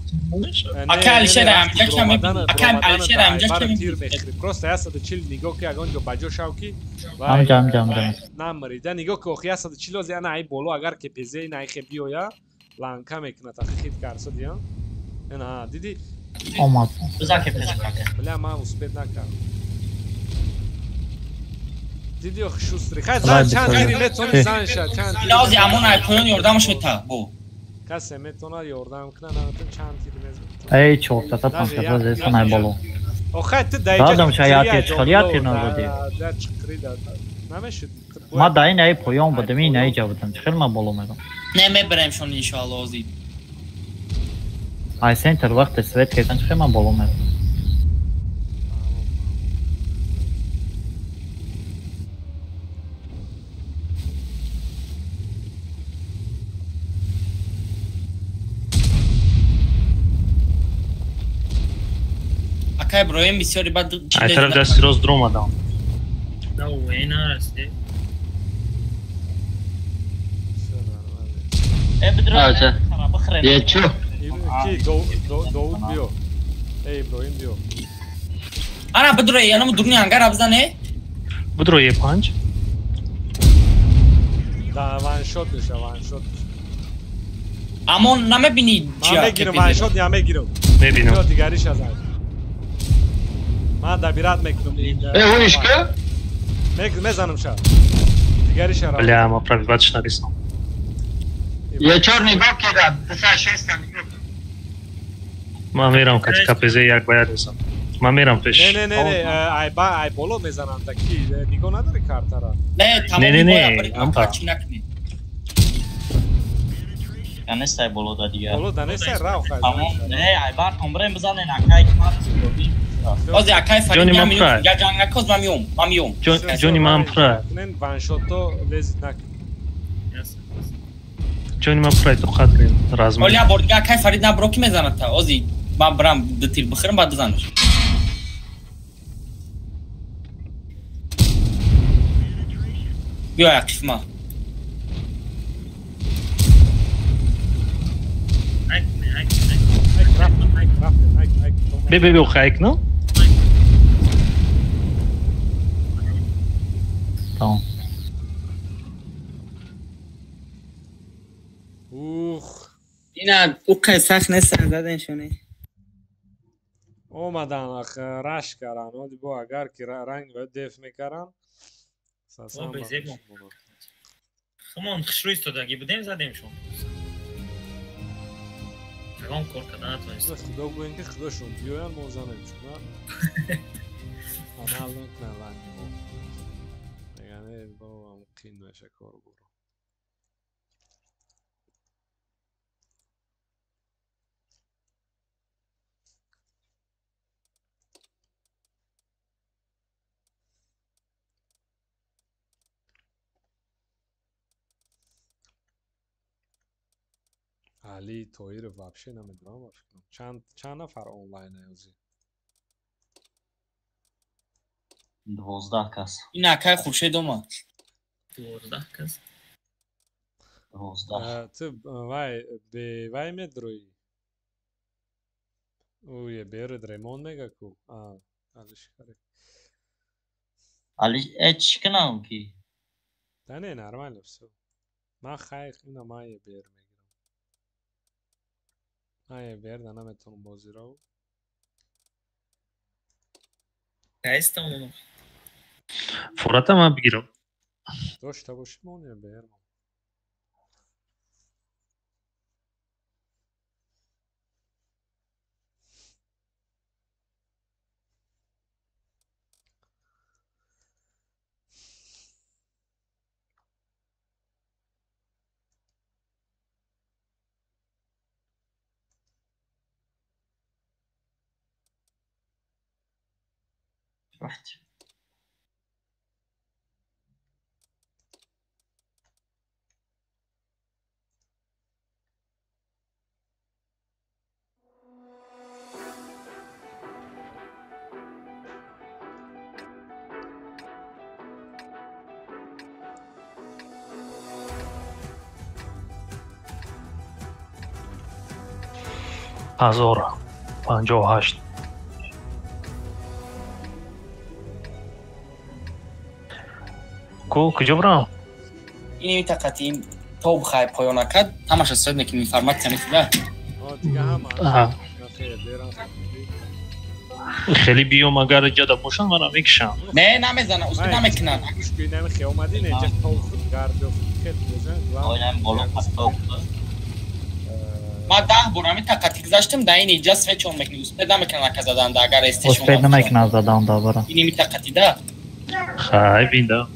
Ака Алишер амҷа кам ака Алишер амҷа кам тир мехӯри. Просто 140 нигоҳ ки ягон ҷо ба ҷо шав ки амҷа амҷа амҷа. Намрида нигоҳ ки охи 140 ози ана ай боло агар КПЗ ина ай хе биёя ланка мекунад ахи хит карсо диям. Ина диди омад. Бля, ман успед накардам. Диди ох шустри. Хай зан чанд тири метони зан ша чанд. Илози амон ай поён ёрдамаш мета. Бо. Касе метона ёрдам кна наметон чанд тири мезан. Эй чорта та панҷ та зесан ай боло. Охай ту даиҷа. Дадам ша я тир чхал я тир назади. Да чқри да. Намешуд. Ма да ин ай поён будам ин ай ҷа будам. Чхел ма боло мерам. Не мебарем шон иншоалло ози. Ай центр вақте свет кедан чхел ма боло мерам. Ака Иброҳим бисёри бад Ай тараф дасти рост дуромадам. Да уена расте. Э бидро. Е чо? Ки Довуд биё. Эй Иброҳим биё. Ана бидро янам дурни ангар абзане. Бидро Е5. Да ваншот меша ваншот. Амон намебини чия. Ман мегирам ваншот я мегирам. Мебинам. Биё дигариш аз. Ман добират мекунам. Э онишка? Мезанам ша. Дигариш ара. Бля, ма правиватш нарисам. Я чорный бок кида, 56 та нигоҳ. Ман мерам кати КПЗ як ба як мезанам. Ман мерам пеш. Не не не не, ай ба ай боло мезанам та ки нигоҳ надори картара. Не, тамом Не не не, ампа. Чӣ накунӣ. Данестай боло да дигар. Боло данестай рав хай. Тамом, не, ай бар томбрем бизанен акай ки ман зиёдӣ. Ози акай Фарид ман миём, я ҷанг накоз ман миём, ман миём. Ҷони ман пра. Нен ваншото лезит нак. Ҷони ман пра тоқат кунед разм. Оля бор дига акай Фарид набро ки мезанад та. Ози ман брам ду тир бихӯрам баъд бизанаш. Биё ақиф ма. Бе бе бе хайк но? Тамом. Ух. Ина уқай сахт нестан заден шоне. Омадан ах раш каран. Оди бо агар ки ранг ва деф мекаран. О безеб. Хумон хушрӯ истодаги будем задем шон. Ягон кор карда натонистем. Худо гӯем ки худошон биёян мо занем чуна. Анал накунан ранги мо. Меган бобам қин меша кор буро. Али Тоиров вообще намедонам ба фикрам. Чанд нафар онлайн ҳозир? 12 кас. Ин акай Хуршед омад. 12 кас. 12. Ту вай бе вай медроӣ? Уе беред ремонт мега ку. Али шикаре. Али чӣ кунам ки? Да не, нормально всё. Ман хайр ина ман е бер мегирам. Ман е бер да наметавонам бозиро. Кайстам. Фурата ман бигирам. Дошта боши мон е бер. رحت هزار 58. Ку куҷо бирам? Ин тақати то бихай поён накард, ҳамаша соҳиб мекунем информатсия метида. Хеле биём агар ҷода бошам мана мекишам. Не, намезана, успе намекунад. Ма 10 бор ҳамин тақати гузаштам, да ин иҷа свечон мекунем, успе намекунад ака заданда, агар эстешон. Успе намекунад заданда бара. Ин тақати да. Хай бинда.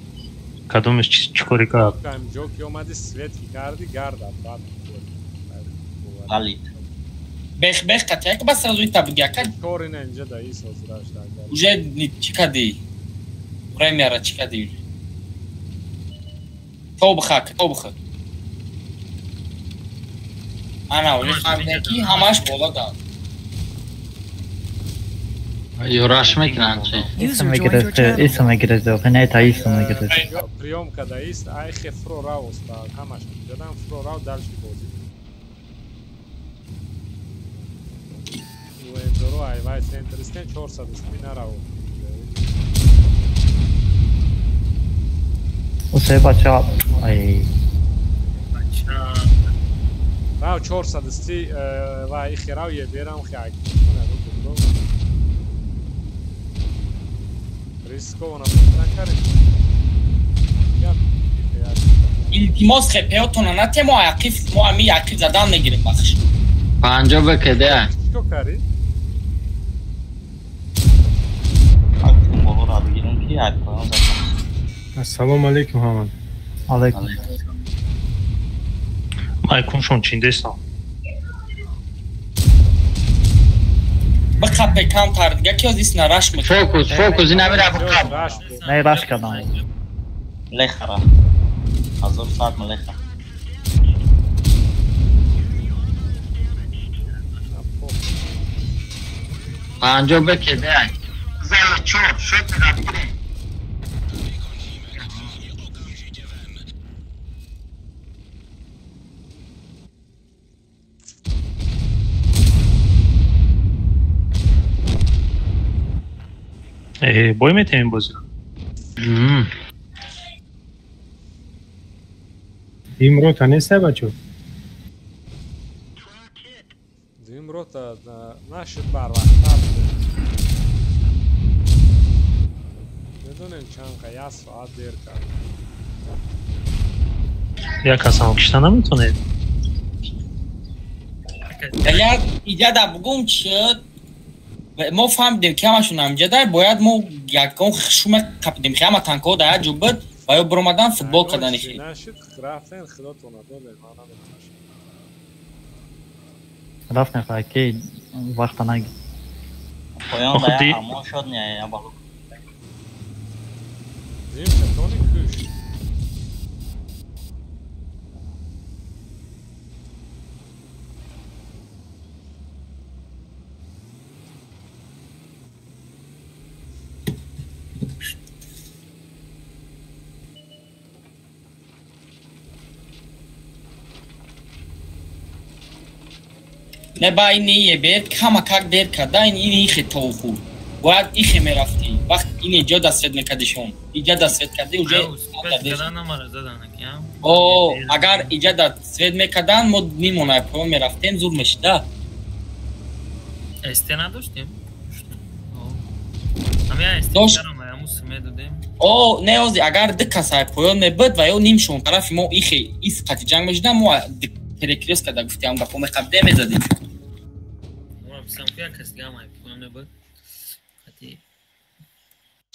Кадомеш чӣ кори кард? Ҷо ки омади свет ки карди гарда баъд. Галит. Бех бех катяк ба сразу ита буги ака. Кори на инҷа да ис ҳозираш да. Уже чӣ кади? Времяра чӣ кади? То бихак, то бихак. Ана, уже фаҳмидем ки ҳамаш боло да. Юраш мекунанд чи? Иса мегирезд, не та иса мегирезд. Приём када ист, ай хе фро рав оста, ҳамаш. Ҷадан фро рав дальше бозӣ. Уэндоро ай вай центр истен 400 спина рав. Усе бача, ай. Бача. Рав 400 сти вай хе рав е берам хе ай. Рисковано накард. Илтимос хепеотона натя мо ақиф мо ами ақиф задан мегирем бахш. 50 бкд. Чико кари? Ассалому алейкум ҳаман. Алейкум. Майкуншон чиндесан. Бақапе камтар дига ки озис на раш мекунад. Фокус, фокус, ина мера бақап. Не раш кардам. Лехара. 1100 млеха. 50 бкд. Зала чор, шот мера бигирем. Бой метавонем бозиро? Имрота неста бачо? Имрота нашуд барвақттар. Медонем чанд қа як соат дер кард. Як касам кишта наметавонед? Як иҷада бугум чӣ мо фаҳмидем ки ҳамашон ҳамҷадай, бояд мо ягон шуме қапидем ки ҳама танкҳо дар як ҷо буд ва ё биромадан футбол кардани хел. Нашид рафтен худотона додем, ман наметавонам. Рафтем ки вақта наги. Поён да ҳамон шод не я балу. Зим шатони куш. Не ба ин ебер камакак дер карда ин ихе тоуху. Бояд ихе мерафтӣ. Вақт ин иҷо дастсвет мекардишон. Иҷа дастсвет кардӣ уже. О, агар иҷа дастсвет мекардан, мо нимона поён мерафтем, зур мешида. СТ надоштем? О, не ози, агар ду каса поён мебуд ва ё нимшон тарафи мо ихе ис қати ҷанг мешидан, мо перекрёст карда гуфтем, гапо меқабде мезадем.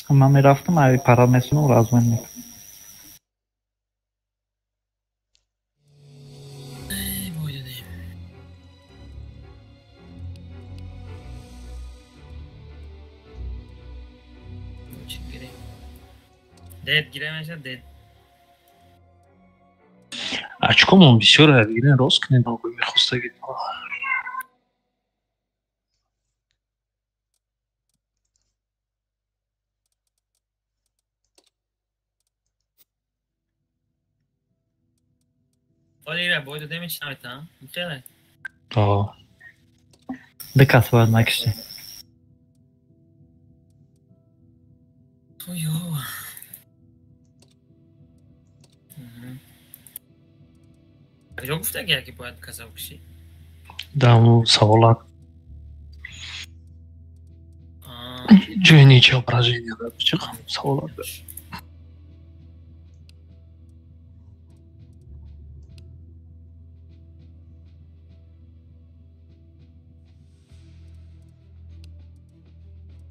Ман мерафтам, ай пара месунам, размен мекунам. Дед гире мешад, дед. Очкомон бисёр бигирен, рост кунед, ногои мехостагид. Оли ра бой додем ич наметам. Михеле? О. Ду кас бояд накишти. Ой, о. Куҷо гуфтаги яке бояд каза кушӣ? Да, саволат. Ҷои ничего поражение да, чӣ саволат.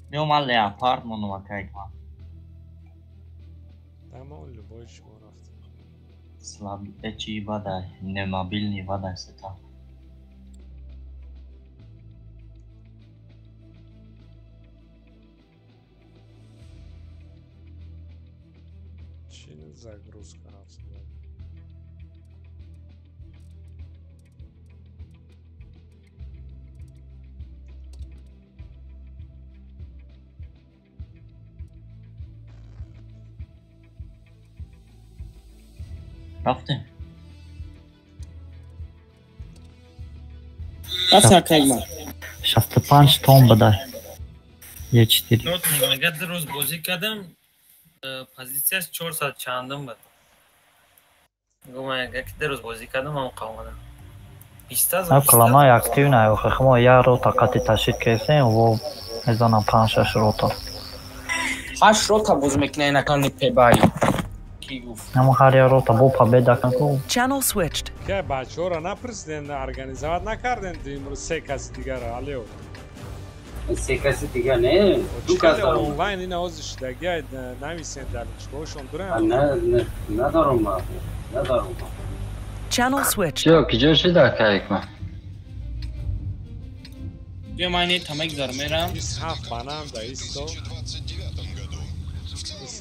Биё ман леопард мондам акайкам. Тамом, любой шумо рафт. Слаб чи бадай, немобилни бадай сета. Чи загрузка рафт? Рафтем. Рафтем акайма. 65 тон бадай. Е4. Нот мега ду рӯз бозӣ кардам, позитсияш 400 чандум буд. Гуман яке ду рӯз бозӣ кардам, ҳам қавмадам. 20 калама актив на, охе хмо я рота қати ташид кесем, во мезанам 5-6 рота. 8 рота боз мекунай накани пебай. Намо ҳар як рота бо победа канку. Channel switched. Ке бачаҳоро напурсидем, организоват накардем имрӯз се каси дигара, алео. Се каси дигар не, ду кас даром. Онлайн ина ози шидагия нависен дар личкаҳошон дурем. Не, надорум ма, надорум. Channel switched. Чё, киҷо шида кайкма? Биё ман ин тамак мерам. 27 бананда исто.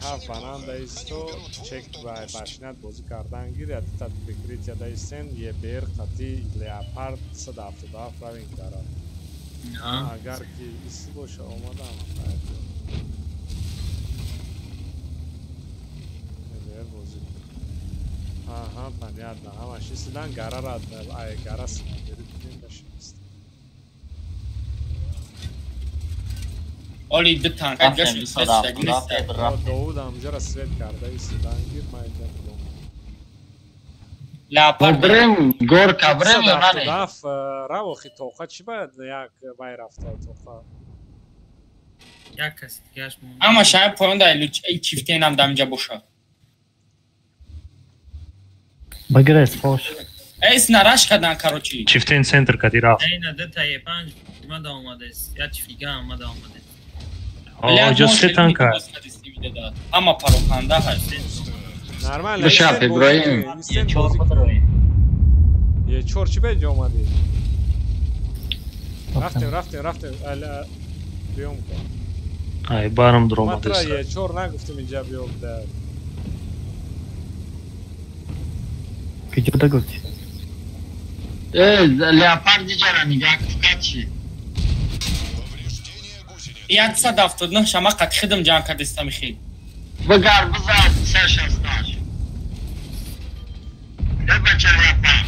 27 бананда исто, чек ва башинат бозӣ кардан гиряд, та прикрытия да истен, ЕБР қати Леопард 177 равинг дарад. Агар ки иси боша омадам, ЕБР бозӣ. Аҳа, понятно. Ҳамаш истидан гарара, ай гара снайпери кунем башинист. Оли ду танка гашт Довуд ҳамҷара свет карда истидан гир, ман инҷа нигоҳ. Леопард брем, горка брем ё не? Даф равохи тоқа чӣ бояд як вай рафта тоқа? Як кас дигаш монд. Ама шай поён дай луч эй чифтенам дамҷа боша. Багрес бош. Эс нараш кардан короче. Чифтен центр кади рафт. Ина ду та Е5 мада омадааст, як чифтига омада омадааст. Оҷо се танка. Ама пароканда ҳаст. Нормально. Бишап Иброҳим. Е4 бадрои. Е4 чӣ беҷо омадӣ? Рафтем, рафтем, рафтем. Биём кун. Ай барам дуромадааст. Ман тура Е4 нагуфтам инҷа биё да. Киҷо да гуфтӣ? Э, леопард иҷара нигаҳ кун чӣ? 179 шама қати хидм ҷанг кардистам хи. Бигар бизад 368. Э бача леопард.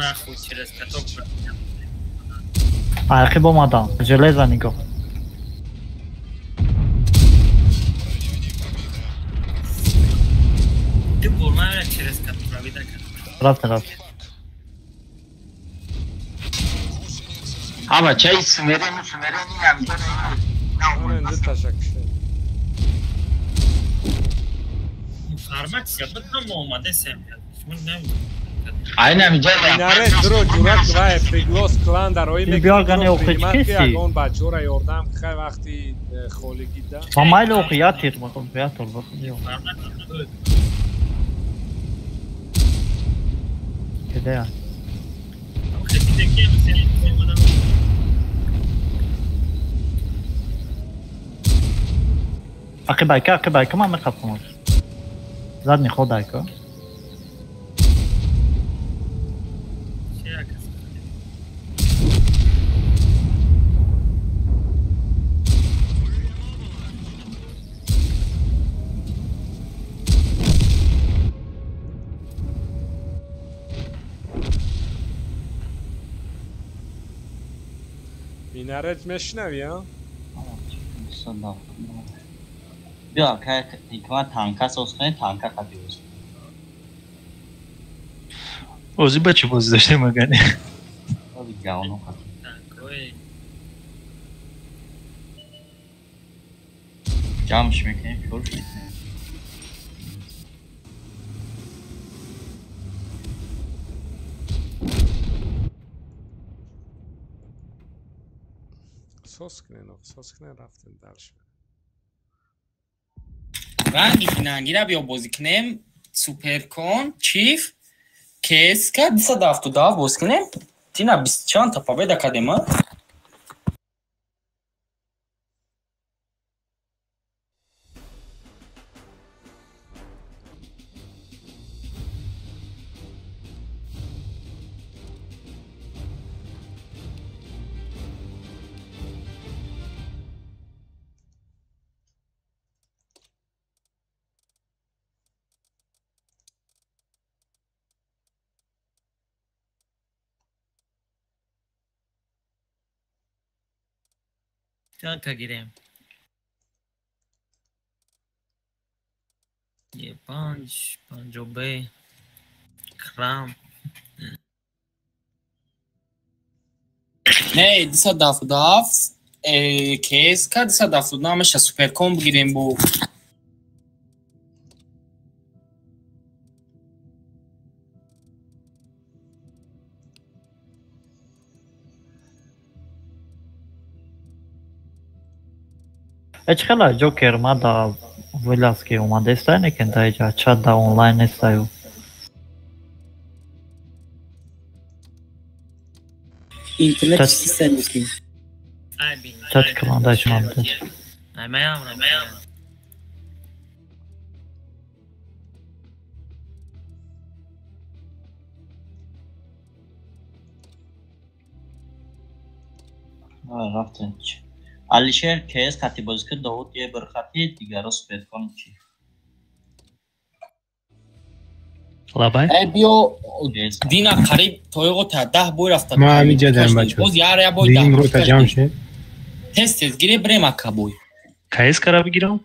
Нахуй через каток. Ақиб омадам. Железа нигоҳ. Ду бор ман через каток равида кардам. Рафт, рафт. А бачаи сумерени сумерени ҳамҷо Онен ду ташаккур. Фармация буд ҳама омадесем. Айн ҳамҷо Инаре дро ҷурат вай приглос клан дар ои Биёргани охи мекунад ки киси? ягон бачаҳоро ёрдам хай вақти холигӣ да. Ма майли охи я тир мақом я тор бахо. Кеда? Ақибайка, ақибайка ман мехапам. Задний ход айка. Минарет мешнавӣ, а? Биё, акай ҳикмат танка соз кунед, танка қади боз. Бозӣ ба чӣ бозӣ доштем агане? Бози говно қади. Ҷамъш мекунем, чорш мекунем. Сос кунен, ох, сос кунен рафтем дальше. Ранги финангира биё бозӣ кунем. Суперкон, чиф, КСК 277 бозӣ кунем. Тина 20 чанд та победа кардем, а? Танка гирем. Е панҷ, панҷо Б, крам. Не, 277 КСК 279 меша суперкон бигирем бо. Эч хела Ҷокер ма да виласки омадестай некен да иҷа чат да онлайн нестаю. Интернет Чат- систем мумкин. Ай бин. Чат кланда шумам. Ай маям ра. Рафтем. Алишер КС хати бозӣ кард, Довуд е бір хати, дигаро суперкон чи. Лабай? Э биё дина қариб тоиғо та 10 бой рафта. Ма ҳамиҷа даем бачо. Боз яр я бой Дуюм рота ҷамъ шед. Тез тез гире брем ака бой. КС кара бигирам?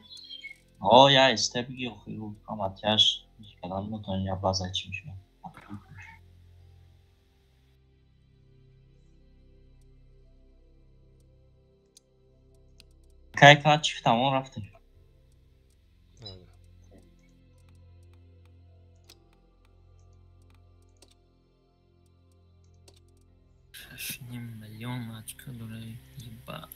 О, я исте биги охи, ҳаматяш кадан метавон я база чи мешавад. Кай кай чиф тамом рафтем. Шаш ним миллион очко дора. Еба.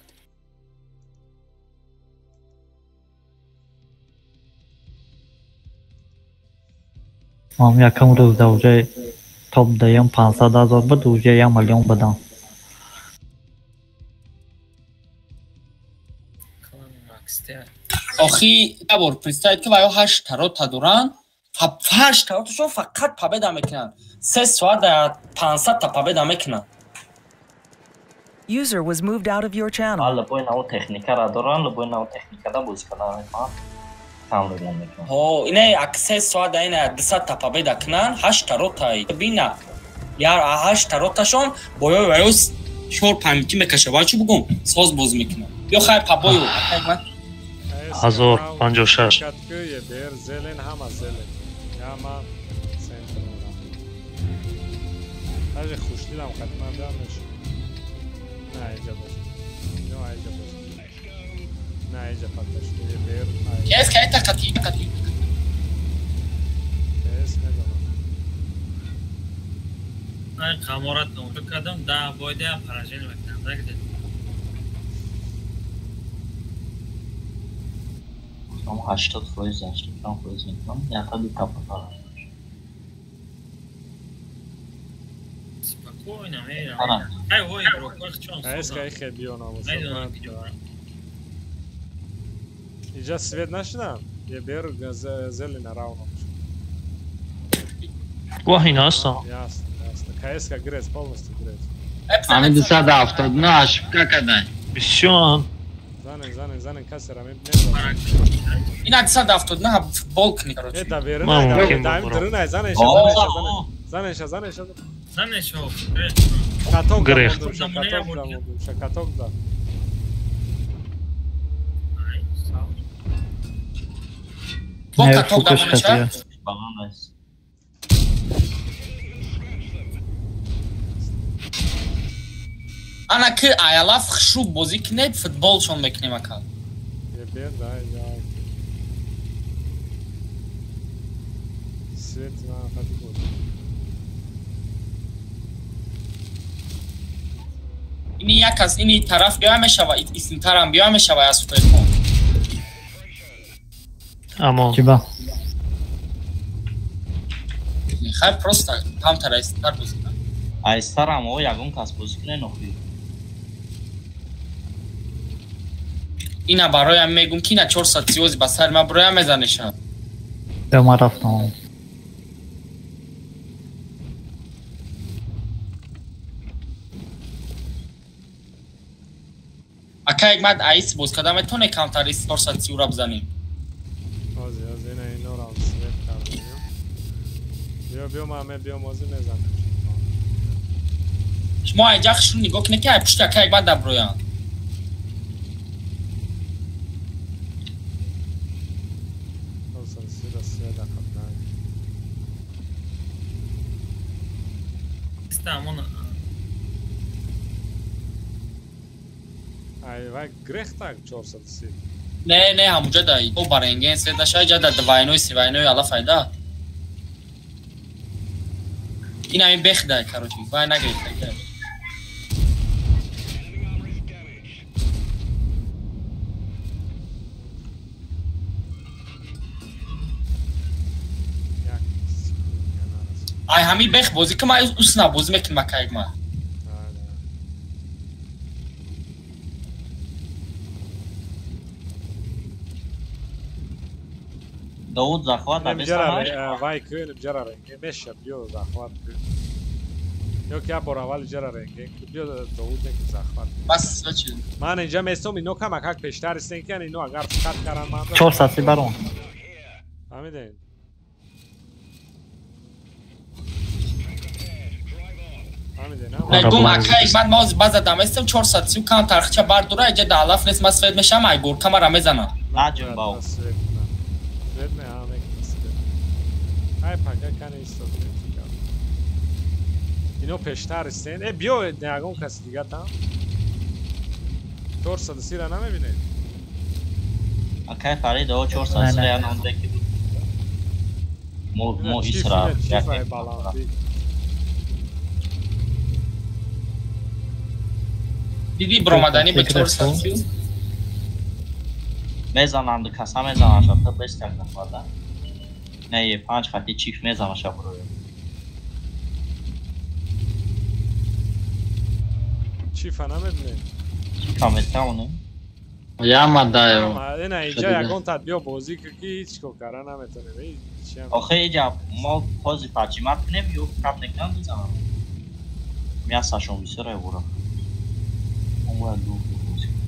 Ман якам рӯз да уже топ даям 500 ҳазор буд, уже 1 миллион будам. Клан Макстер. Охи ябор представить ки ваё 8 тарота доранд. 8 тароташон фақат победа мекунанд. 3 соат да 500 та победа мекунанд. User was moved out of your channel. Ма лабои наво техникара дорам, лабои наво техникада бозӣ кардан мехоҳам. Кам ремонт мекунам. Ҳо, ина як 3 соат да ина 200 та победа кунанд, 8 тарота. Бина. Яр 8 тароташон боё ваюс 4 5 мекаша. Ва чӣ бугум? Соз боз мекунам. Ё хай пабою. 1056. Бер зелен ҳама зелен. Яма центр. Даже хуштилам хатман дамеш. На иҷа боз. Ё иҷа боз. На иҷа паташ. Бер. Кес кайта қати қати. Кес медонам. Ай қаморат тамошо кардам, 10 бойда поражение мекунам. Дагде. Там 80%, 85% мекунам, якта ду тапа дорам. Спокойно, мерам. Ай вой, брокор чон. Ай ска их биё намоз. Иҷа свет нашидам? Е бер зелена равно. Гоҳ ина ҳастам. Ясно, ясно. КСК грез, полностью грез. Ами 279 ошибка кадан. Бисёр. Занен, занен, занен, касера мезанам. Ина 279 футбол кни, короче. Э, да верна, да, дрына, занен ша, занен ша, занен ша. Занен ша. Каток да, каток да, каток да. Бо каток да монеша? Ана ки аялаф хушрӯ бозӣ кунед, футболшон мекунем ака. Бер да, я. Свет на хати буд. Ини як аз ини тараф биё мешава, исинтарам биё мешава аз футбол. Амон. Чиба? Хай просто камтар айстар бозӣ кунам. Айстарам, о ягон кас бозӣ кунед охир. Ина бароям мегум ки ина 430 ба сари ма бароям мезанеша. Да ма рафтам. Ака як мад айс боз када метоне камтар 430 ра бизанем. Ози, ози, ина ино рам свет кардем. Биё, биё, ма ме биё мози мезанем. Шумо айҷа хушрӯ нигоҳ кунед ки ай пушти ака як мад даброянд. Ай вай грехтак 430. Не, не, ҳамуҷа да о баренген свет наша ҷа да двойной, севойной ала файда. Ин ҳамин бех да, короче, вай нагирифта. Ай ҳамин бех бозӣ ки ман усна бозӣ мекунам акайк ман. Давуд захват абеса. Вай кӯ ҷара ренге меша биё захват кӯ. Ё ки бор аввал ҷара ренге биё Давуд не захват. Бас чӣ? Ман инҷа местом ино камакак пештар истен ки ино агар фақат каран ман. 400 барон. Фаҳмидед? Мегум акай ман моз база даместам 430 кам тархча бардура иҷа да алаф нест ман свет мешам ай гурка мара мезанам. Наҷум бау. Свет ме ҳама свет. Ай пака кане истод. Ино пештар истен. Э биё ягон каси дига там. 430 ра намебинед? Акай Фарид о 430 ра номде ки буд. Мо исра. Чифай баланди. Диди бромадани ба 430 мезананд, каса мезананд, шаб бест як нафарда. Не, панҷ хати чиф мезананд шаб рӯ. Чифа намебинед? Чифа метавонем. Яма даё. Ина иҷа ягон тат биё бозӣ ки ҳеҷ кор кара наметонем. Охе иҷа мо ҳози паҷимат кунем ё кап мекунам мезанам. Мясашон бисёр бура. Он бояд дур бозӣ кунем.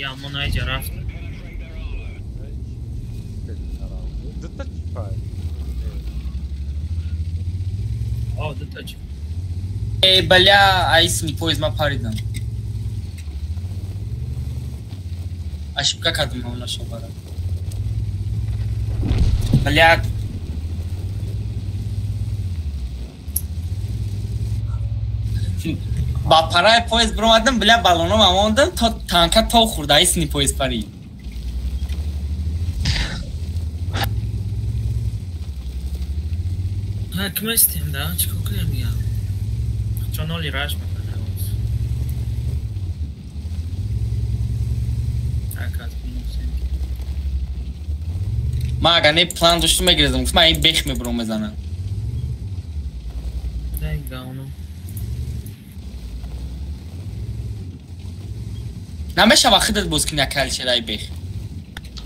Я мо наиҷа рафт. Дута чипай. О, дута чип. Э, бля, айсми поезд ма паридам. Ошибка кардам ма шобара. Бля. Ба параи поезд биромадам, бля, балоном амондам, то танка то хӯрда, айсни поезд парид. Ҳакместем да, чӣ кор кунем я? Чон оли раш мекунад. Ман агар не план доштум мегирезам, гуфт ман ин бех мебурам мезанам. Дай говно. Намешава худат боз кунӣ акалчераи бех.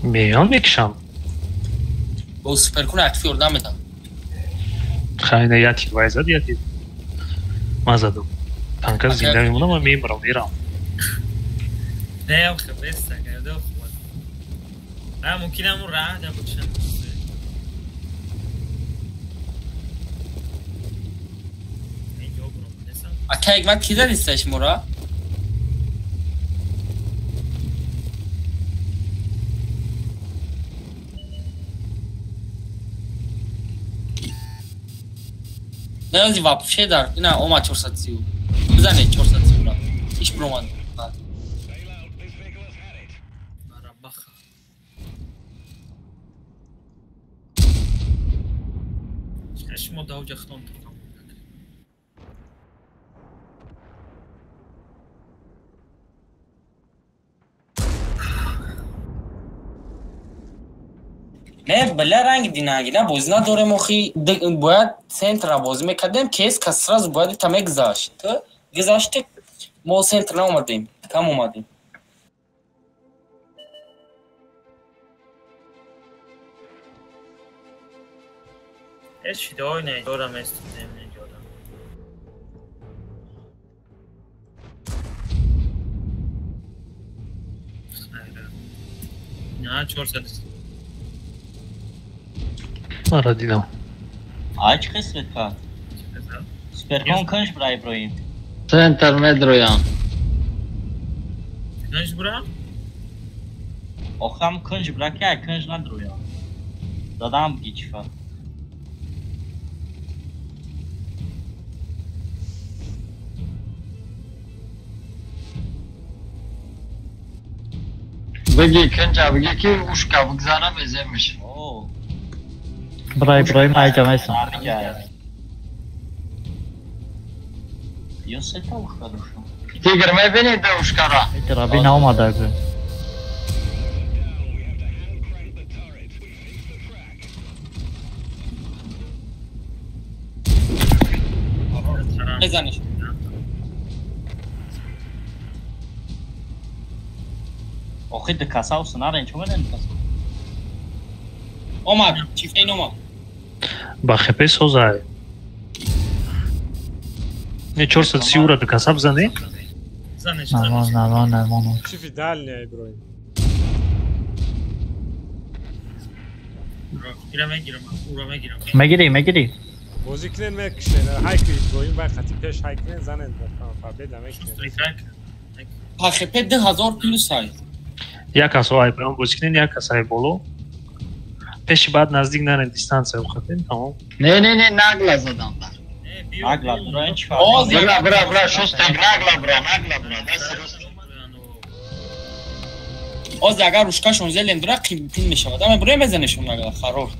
Меён мекишам. Бо суперкун актив ёрдам медам. Хайна яти вай зад яти. Ман задам. Танка зинда мемонам, ман мемирам, мерам. Не, охе, беста, гардо хуб. А мумкин ҳамун раҳ да бошам. Ака ҳикмат ки задиста шуморо? Не, вообще дар ина омад 430. Бизане 430 ра. Иш биромад. Шумо давҷа хитон тукам. Не, бля, ранг динагина бозӣ надорем охи, бояд центра бозӣ мекардем, кес кас сразу бояд та мегузашт. Гузаште мо центр наомадем, кам омадем. Ҳеч фидои наҷорам эстудем наҷорам. На 400. Мара дидам. Ай чӣ қисмат кард? Суперкон кунж бира Иброҳим. Центр медроям. Кунж бира? Охам кунж бира ки ай кунж надроям. Дадам буги чифа. Бигӣ кунҷа бигӣ ки ушка бигзара меземиш. Бра Иброҳим айҷа месам. Ё сета ушка доштам. Тигр мебинӣ да ушкара? Раби наомада гӯ. Мезаниш. Охи ду каса усунарен чо медонӣ каса? Омад, чифтаин омад. Ба хепе созай. Не 430 ура ду каса бизанӣ? Нормал, нормал, нормал. Чифи дальняя, Иброҳим. Мегирӣ, мегирӣ. Бозӣ кунен мекушен. Ҳайки Иброҳим вай хати пеш ҳай кунен занен победа мекунен. Па хепе 2000 плюс ай. Як кас ай поён бозӣ кунен, як кас ай боло. Пеши баъд наздик нарен, дистанция ухатен, тамом. Не, не, не, нагла задам. Нагла, дураен чифа. Бра, бра, бра, шостак, нагла, бра, нагла, бра. Оз агар рушкашон зелен дура қимтин мешавад. Ама буре мезанешон нагла, харор.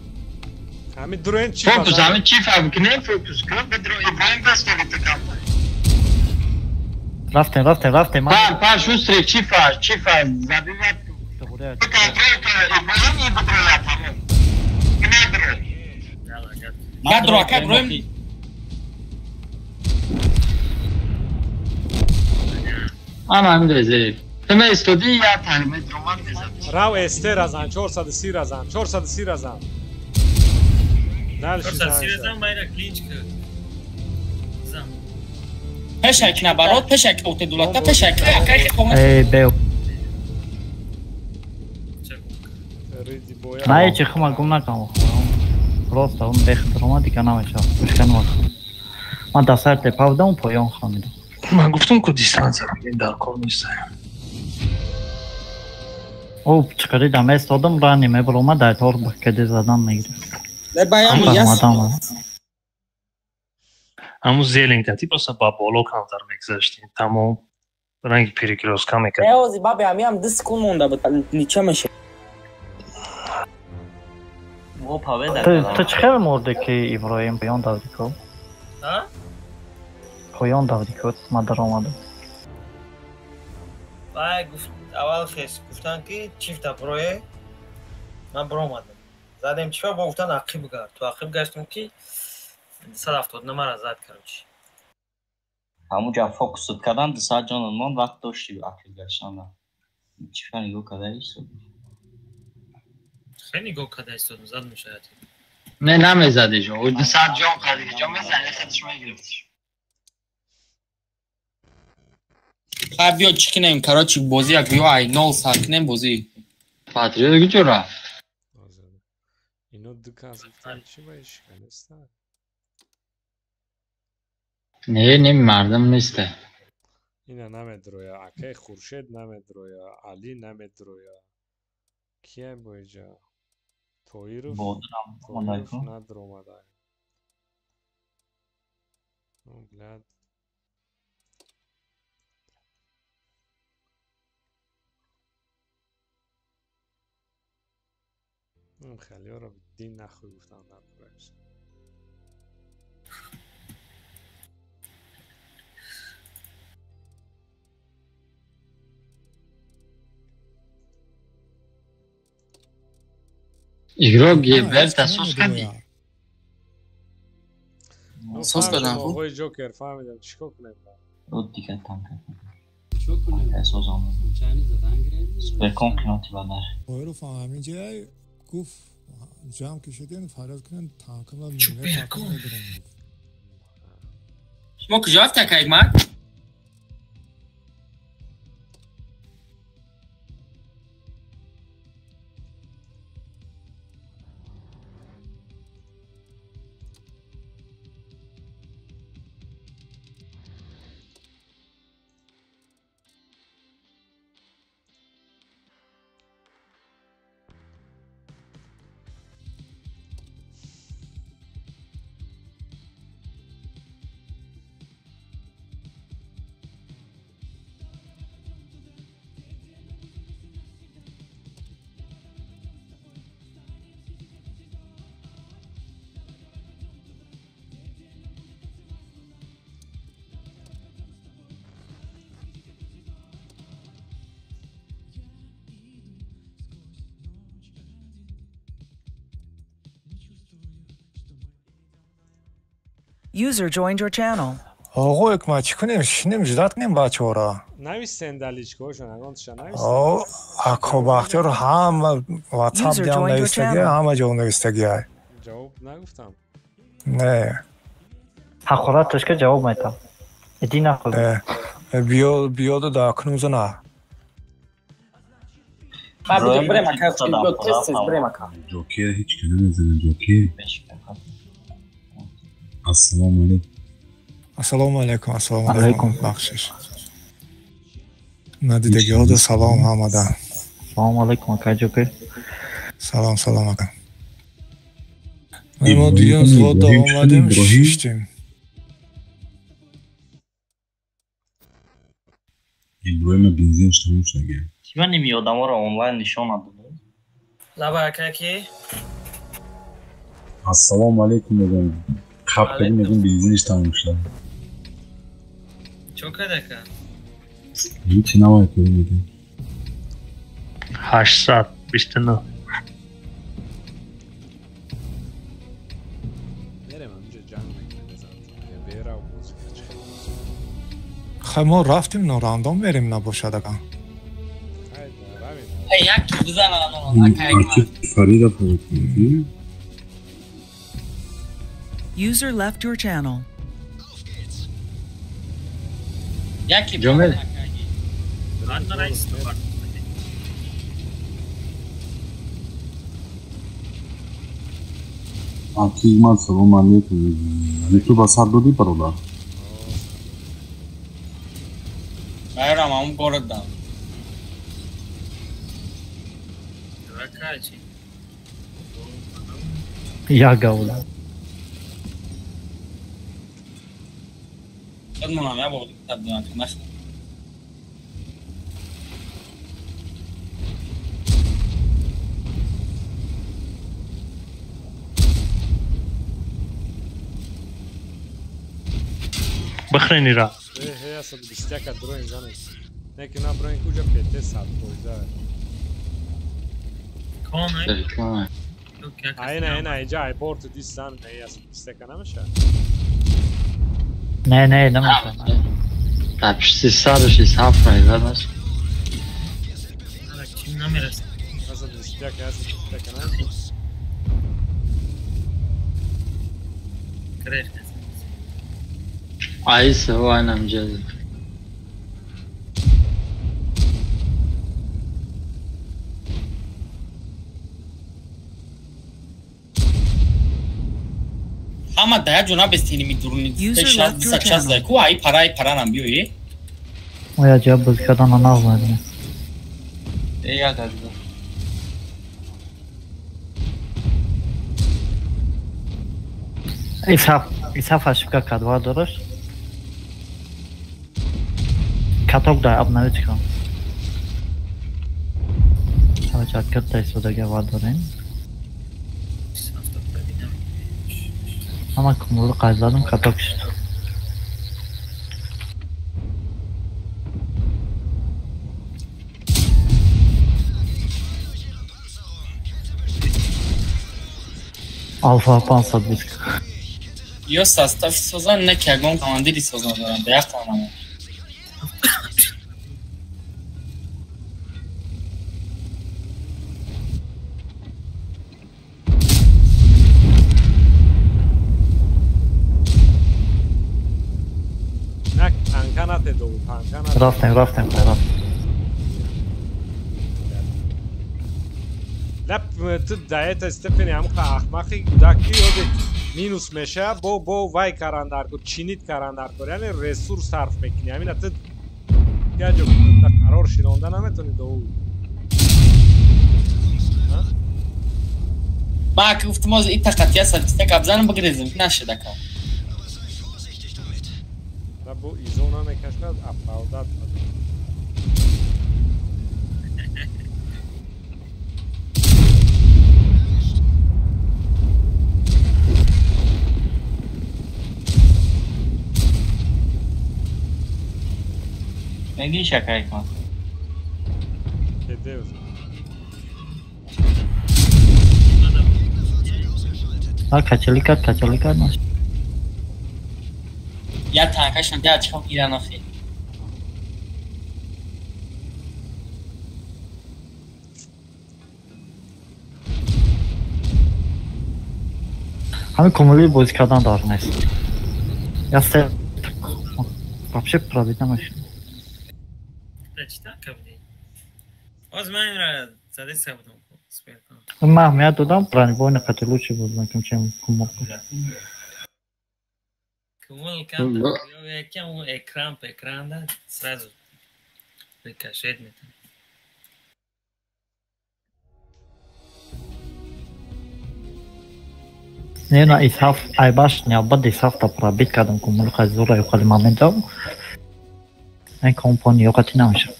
Ҳамин дураен чифа. Фокус, ҳамин чифа бикунем, фокус кун, бедро Иброҳим дастови тукам. Рафтем, рафтем, рафтем. Пар, пар, шустрик, чифа, чифа, забиват. Контрол кун, Иброҳим и бедро, тамом. Надро, ака Иброҳим. Ана ҳамин резерв. Тема истоди я тайме дроман мезад. Рав СТ разан, 430 разан, 430 разан. Дальше. 430 разан, майра клинч ки. Зам. Пешак на барот, пешак оте дулата, пешак. Акай хомаш. Эй, бео. На ҳечи хума гум накам. Просто он бех даромад дига намешавад. Гӯш кунам. Ман дар сар тепа будам, поён хонидам. Ман гуфтам ку дистанция бигирем дар кор нест. О, чиқари дам истодам, рани мебаромад, дар тор ба кеде задан мегирифт. Не баям яс. Ҳамун зеленка просто ба боло камтар мегузаштем. Тамом ранги перекрёстка мекард. Не ози бабе ҳамиам 2 секунд монда буд, нича мешавад. Ту чӣ хел мурдӣ ки Иброҳим поён давдӣ ку? Поён давдӣ ку, ман даромадам. Вай гуфт аввал хес гуфтанд ки чифта брое, ман баромадам. Задем чифа бо гуфтанд ақиб гард. Ту ақиб гаштам ки 270 мара зад короче. Ҳамун ҷа фокусат кардан 200 ҷонат монд, вақт дошти ақиб гаштан. Чифа нигоҳ карда истодӣ. Хеле нигоҳ карда истодам, зад мешавад. Не намезадӣ ҷо. 200 ҷон қадри ҷо мезанӣ, худаш мегирифтиш. Хай биё чӣ кунем, короче бозӣ як биё ай нол сар кунем бозӣ. Патриот куҷо рафт? Ино ду кас гуфтан чӣ ба ишка неста? Не, не мардум неста. Ина намедроя, акай Хуршед намедроя, Али намедроя. Кия бо иҷа? Тоиров надромада. Блядь. Хелиёро дин нахуй гуфтан дар кораиш. Игрок Геберта сос кардӣ? Сос кардам. Оғои Ҷокер фаҳмидам чӣ кор кунем. Дигар танка. Суперкон қимати бадар. Тоиров ҳамин ҷай гуфт ҷамъ ки шудем фарёд кунем танкама Суперкон. Шумо куҷо рафта акай Мак? User joined your channel. Оғои ма чӣ кунем? Шинем ждать кунем бачаҳоро. Нависен дар личкаҳошон ягонташа нависен. О, ако Бахтиёр ҳама WhatsApp диам навистагӣ, ҳама ҷо навистагӣ. Ҷавоб нагуфтам. Не. Ҳақораташ ка ҷавоб метам. Иди нахуй. Биё биёду да кунуза на. Брем ака, биё тез тез брем ака. Ҷокер ҳеҷ ки намезанад Ҷокер. Ассалому алайкум. Ассалому алайкум, ассалому алайкум. Бахшиш. Надидагиҳода салом ҳамада. Салому алайкум ака Ҷокер. Салом, салом ака. Мо дуюм взвода омадем, шиштем. Иброҳима бензинаш тамом шуда. Чӣ ман ими одаморо онлайн нишон надодӣ? Лаба ака ки? Ассалому алайкум мегӯям. Хаб кардем мегӯям бензинаш тамом шуда. Чо кард ака? Ҳеҷ навай кардем мегӯям. 829. Мерем ҳаминҷо ҷанг мекунем берав бозӣ чӣ хел. Хай мо рафтем но рандом мерем набошад ака. Як бизан ака. Фарида фарид. User left your channel. Яки Ҷомел. Акимат, салом алейкум. Ютуба сар додӣ, бародар? Байрам, ам город дам. Я гавла. Худмонам я бор табдиан кунаш. Бахрени ра. Е, аз съм бистяка дроен занес. Неки на броен куджа 50 пойда. Коне. Айна, айна, иджа, ай борт дис сан, не аз бистяка намеша. Не, не, намеша. Та пшти 167 айда, Чим намераш? Аз съм бистяка, аз съм бистяка, намеша. Крешка. Айса, вайнам джаз. Ама да ја џона без тини ми дуруни. Час да ку ај пара ај пара нам био е. Моја џаб без када на нас не. Е ја да. Исаф ошибка кадва дораш. Каток да обновить кам. Короче, открыто сюда дорем. Ама кумулу қайзадым каток шуд. Алфа 520. Ё состав созан не ки ягон командири созан дорам, да як команда. Рафтем, рафтем, рафтем. Лап, ту даета степени амха ахмақи гудаки оде минус меша, бо вай карандар кор, чинит карандар кор, яъне ресурс сарф мекунӣ. Ҳамина ту яҷо қарор шинонда наметонӣ до. Ма ки гуфтам оз ин тақатия садиста гап занам бигрезем, нашуда ка. Бо изо намекашад, оправдат. Меги шакай кун. Кедев. А качалика, качалика наш. Я танкашон я чиком гиран охи. Ҳамин кумули бозӣ кардан дар нест. Я се вообще пробит намешавад. Чи танка будӣ? Оз ман инро задеса будам. Ман аҳамият додам, бронебойни қати лучше буд, мекунам, чем кумул. Кумул кам якам экран по экран да сразу рикошет метавад. Не, на исаф айбаш не бад исаф та пробит кардам кумул хазура юхали моментов. Ин компания ёқати намешавад.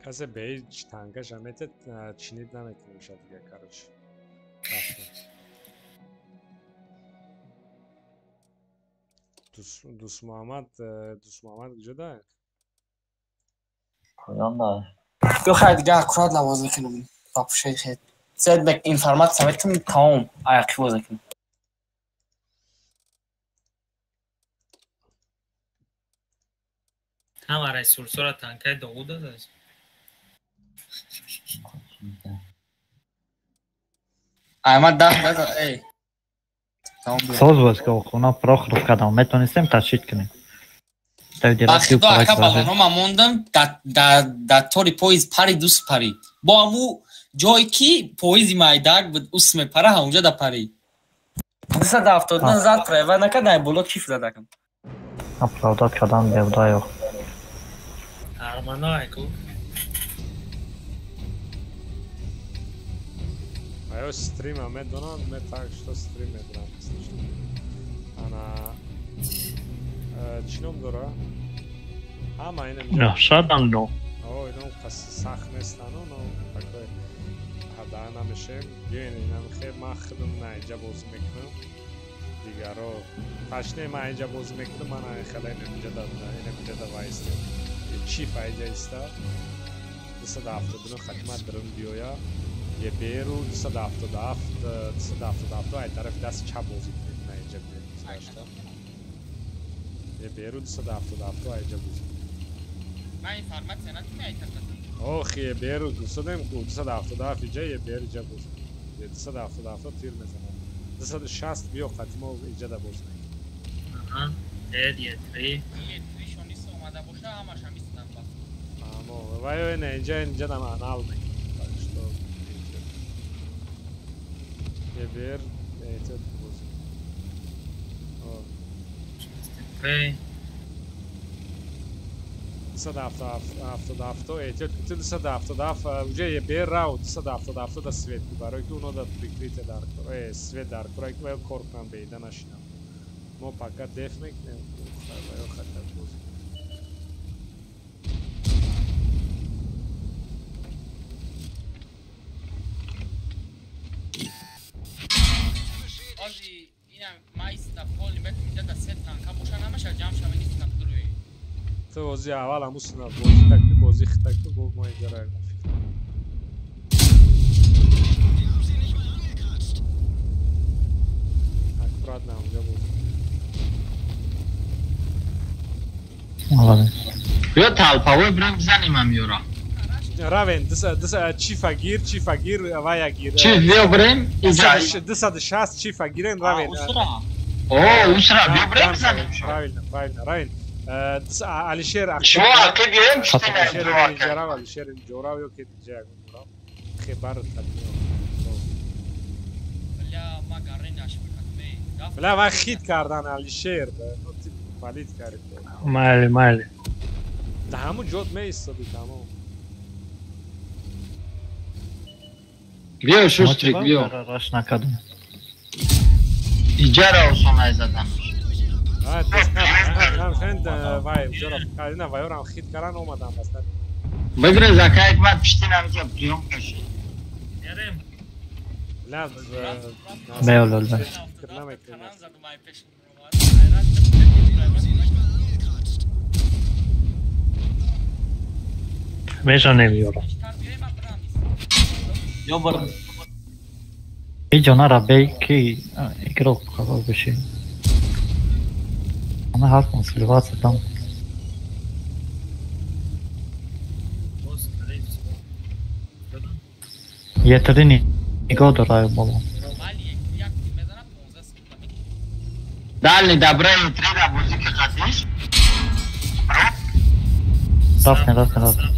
Касе беҳеҷ танкаша метед чинид наметавонад дига, короче. Дусмуҳаммад, Дусмуҳаммад куҷо да? Поён да. Ё хай дига аккурат навоз мекунам. Ба пушаи хед. Зед бек информатсия метам тамом аяқи боз мекунам. Ҳама ресурсора танкаи доғу додааст. Ай ма 10 даза эй. Соз боз ки хона Прохоров кардам, метонистем ташид кунем. Ба худо ака баллонома мондам, да тори поезд пари дус парид. Бо аму Ҷое ки поизи майдак буд, ус мепара, ҳамунҷа да парид. 279 зад прайва накард, ай боло чиф задакам. Оправдать кардан беуда ё. Армано айку. Аё стрима медонам, ме так что стрим медонам. Ана чӣ ном дора? Ҳама инам. Не, шадан но. О, инам қас сахт нестану, но такой ҳада намешем. Биёен инам хе ман худам на инҷа бозӣ мекунам. Дигаро ташне ман инҷа бозӣ мекунам, ман хеле инам да инам да вайстем. Чиф инҷа иста. 279 хатма дарун биёя. Еберу 277 277 ай тарафи даст чап бозӣ кунед на инҷа биёед. Еберу 277 ай инҷа бозӣ. Ман информатсия надидам ай тараф. Ох, еберу 200 277 инҷа ебер инҷа бозӣ. 277 тир мезанад. 260 биё қатимо инҷа да бозӣ. Аҳа, Е3. Е3 шониса омада боша, ҳамаш ҳамистан бас. Амо, вай не инҷа инҷа дам анал мекунад. Так что Ебер эҳтиёт бозӣ. П 277 эҳтиёт кун. 277 уже ебер рав 277 да свет ку барои ки уно да прикрытие дар свет дар кор ки вай кор кунам беида нашинам. Мо пока деф мекунем, вай хатар бозӣ. Ози инам майста полни бет инҷа да се танка боша намаша ҷамъ шава нистам дуруи. Ту ози аввал ҳамусина бозӣ такти бозӣ хитакти бо мо инҷа ра фикр. Аккуратно онҷа бозӣ. Молодец. Биё талпавой бирем бизанем ҳамёра. Равен, чифа гир, чифа гир, вая гир. Чиф биё бирем? 260 чифа гирен, равен. О, усра, биё бирем бизанем. Правильно, правильно, равен. Алишер Шумо ақиб биёем Алишер инҷа рав, Алишер инҷо рав ё ки инҷа ягон рав. Хебар татиё. Бля, ма гарен ашмикатме. Бля, ва хит кардан Алишер. Ну ти палит кард. Майли, майли. Да ҳамун ҷот меистоди тамом. Биё шустрик биё. Раш накардем. Иҷара осон ай задан. Вай, ҷора, на вайорам хит каран омадам бас. Бигре закай баъд пиштинам ҷа приём каши. Ярем. Ла. Бео лол. Мешанем ёра. Ё бар. Ҳеҷ ҷо нара бей ки игрок хабар биши. Она ҳастан сливаться там. Е3 нигоҳ дора боло. Дальний добра Е3 да бозӣ ки қатиш. Рафтем, рафтем, рафтем.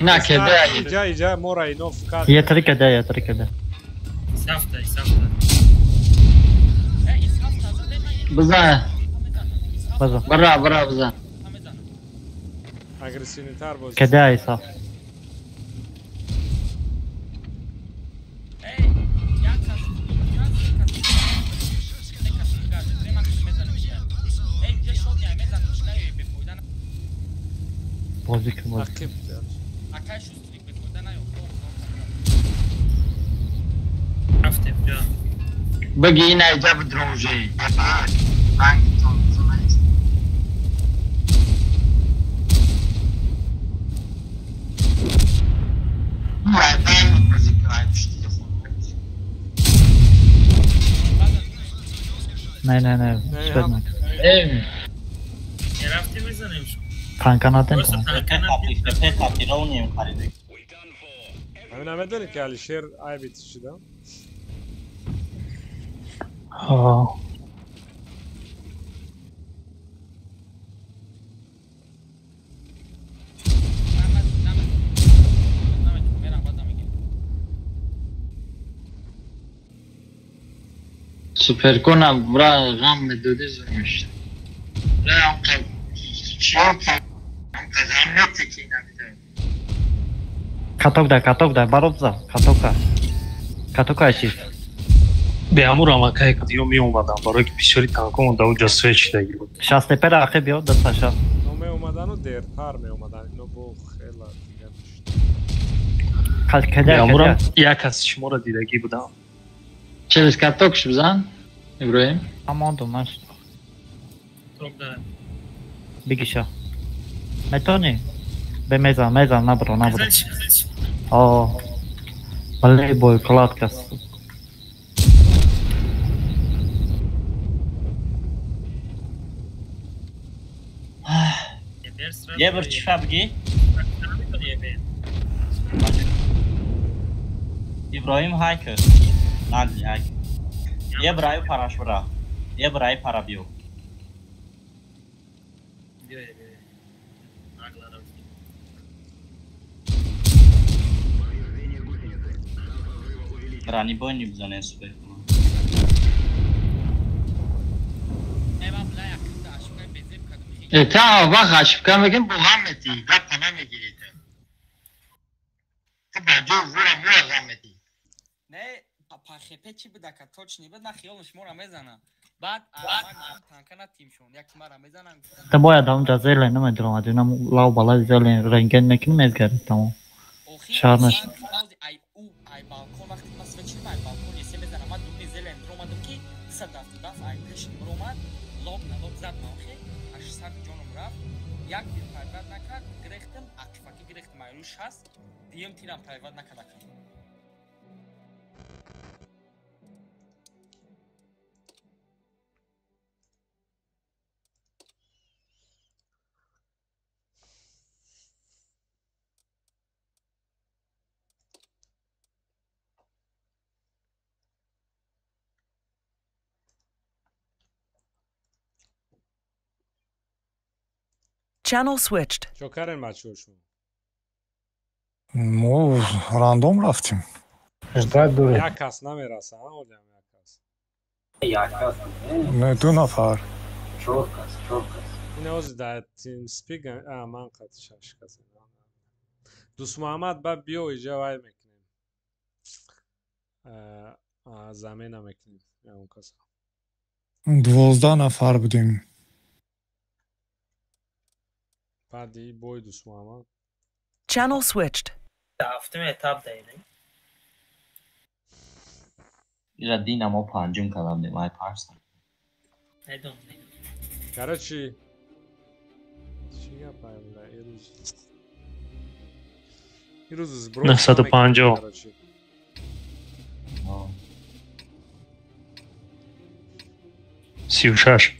На кеде иҷа иҷа мора ино фикар. Е3 кеде, Е3 кеде. Сафта, сафта. Бизан. Бизан. Бара, бара, бизан. Агрессивнитар бозӣ. Кеде ай саф. Бозӣ кун, бозӣ. Ақиб. Рафтем, ҷо. Баги ина иҷа бидрожи. Рангтон зунаист. Не, не, не, свет накун. Рафтем мезанем шо. Танка натен кун. Ҳамин намедонӣ ки Алишер айби шуда? Ҳо. Суперкона бра ғам медоди зур мешид. Бра онқа чӣ онқа ғам метеки намедонам. Каток дай, бароб за, катока. Катока чиз. Бе ҳамун рамакае ки ё меомадам, барое ки бисёри танкомон дар онҷо свет шидаги буд. 60 пера ақиб биё, 260. Ино меомадану дертар меомадан, ино бо хела дигар мешуд. Бе ҳамурам як аз шуморо дидагӣ будам. Через каток бизан, Иброҳим. Амондум, ман. Бигиша. Метони? Бе мезан, набро. О. Бале бой, кладка. Ебр чифа бигӣ? Иброҳим ҳайкер. Нагли ҳайкер. Ебр аю параш бира. Ебр ай пара биё. Бронебойни бизанем супер. Та вақт ошибка мекунӣ, бо ғам метӣ, гапа намегирӣ ту. Ту ба ҷои вура мура ғам метӣ. Не, пахепе чӣ буда ка точно буд, ман хиёлам шуморо мезанам. Баъд танка на тимшон, яки мара мезанам. Та бояд ҳамунҷа зелен намедиромад, инам лав балаи зелен рентген мекунӣ мезгарӣ тамом. Шаҳр нашуд. Ай балкон вақте ман свет шидам, ай балкон есе мезанам, ман дуни зелен ромадам ки 277 ай пеш ромад, лоб на лоб зад ман хе. 800 ҷоном рафт, як тир пайвад накард, гирехтам, ақифакӣ гирехтам, айрӯ 60, дуюм тирам пайвад накард ака. Channel switched. Чо карен бачаҳо шумо? Мо рандом рафтем. Ждать дорем. Як кас намераса, а одам як кас. Як кас. Не, ду нафар. Чор кас. Ин ҳозир дар TeamSpeak, а ман қад шаш кас. Дӯстмуҳаммад ба биё иҷа вай мекунем. Замена мекунем ягон каса. 12 нафар будем. Баъди бой Дӯстмуҳаммад. Channel switched. Ҳафтум этап даинем. Ира дина мо панҷум кардам, май панҷ. Найдом. Короче, чӣ гап бля, ирӯз. Ирӯз сброс. 950. Короче. 36.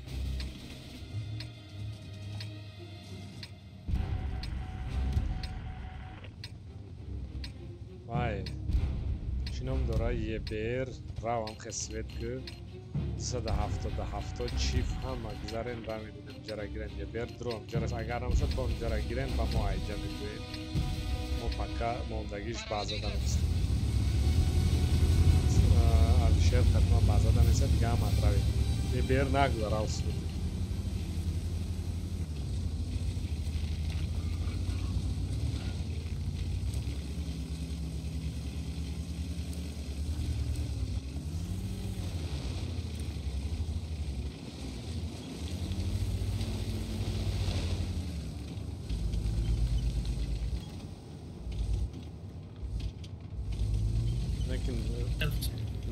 Вай. Чӣ ном дора? ЕБР равам хе свет ки 277 чиф ҳама гузарен ба медодем ҷара гирен ЕБР дром ҷара агар намошад то ҷара гирен ба мо айҷа мегӯем. Мо пока мондагиш баъза даместем. Алишер хатман баъза даместа дига ҳама равем. ЕБР нагузарав свет.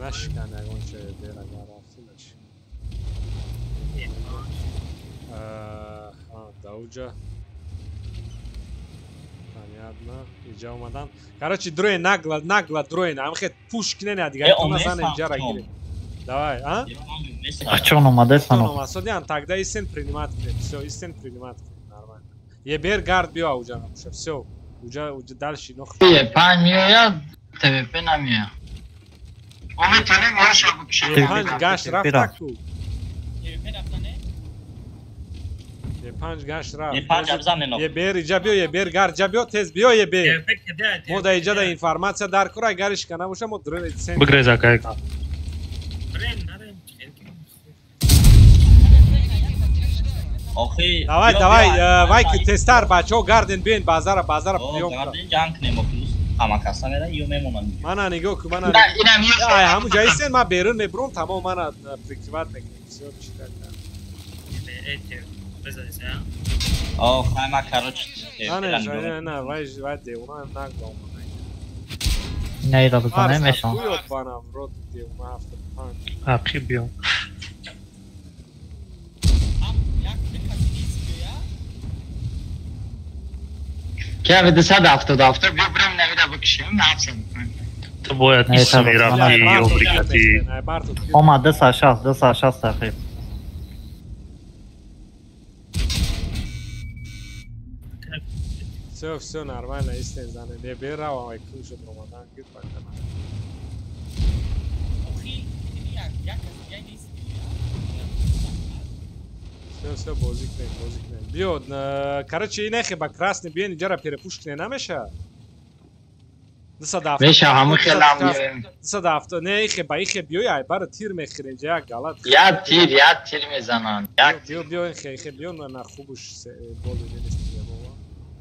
Нашкан ягон чо ЕБР агар рафтӣ нашкан. Дауҷа. Понятно. Иҷа омадан. Короче, дроен нагла дроен. Амхе пуш кинен дигар назанем ҷара гирем. Давай, а? Ачон омадесан. Омадсодиан, тогда истен принимать кунем. Всё, истен принимать кунем, нормально. ЕБР гард биё уҷа намуша. Всё. Уҷа дальше ино. Е, панҷ меояд, ТВП намеояд. Мо метавонем оша бикушем. Панҷ гашт рафта ку. Е5 гашт рафт. Е5 абзан ино. ЕБР иҷа биё, ЕБР гард ҷа биё, тез биё ЕБР. Мо да иҷа да информация дар кура, агар ишка набоша мо Бигрез акай. Охи. Давай, давай, вай ки тестар бачаҳо гарден биен базара, базара приём. Гарден ҷанг кунем, плюс ҳама каса мера ё мемонанд. Мана нигоҳ кун, мана. Ай ҳамун ҷо истен, ман берун мебурам, тамом мана прикрывать мекунем. Всё, чита. О, хайма, короче. На, на, на, вай, вай, девона нагдом. Не, ира бизанем мешам. Банам, рот девона 75. Ақиб биё. Ки 277 биё бирем навида бикшем, 705. Ту бояд исм мерафти ё брикати. Омад 260, 260 ақиб. Все, все нормально, истин зане. Не беравам, ай кушад Ромадан, гид бакана. Все, все, бозӣ кунем, бозӣ кунем. Биё, короче, инахе ба красный биён, инҷара перепуш кунем, намеша? 270. Меша, ҳамун хелам меоем. 270, не, ихе ба ихе биёй, ай бара тир мехӯрем, инҷа як галат. Як тир, як тир мезананд. Як биё, биё, ихе, ихе биё, на хубуш боли нест.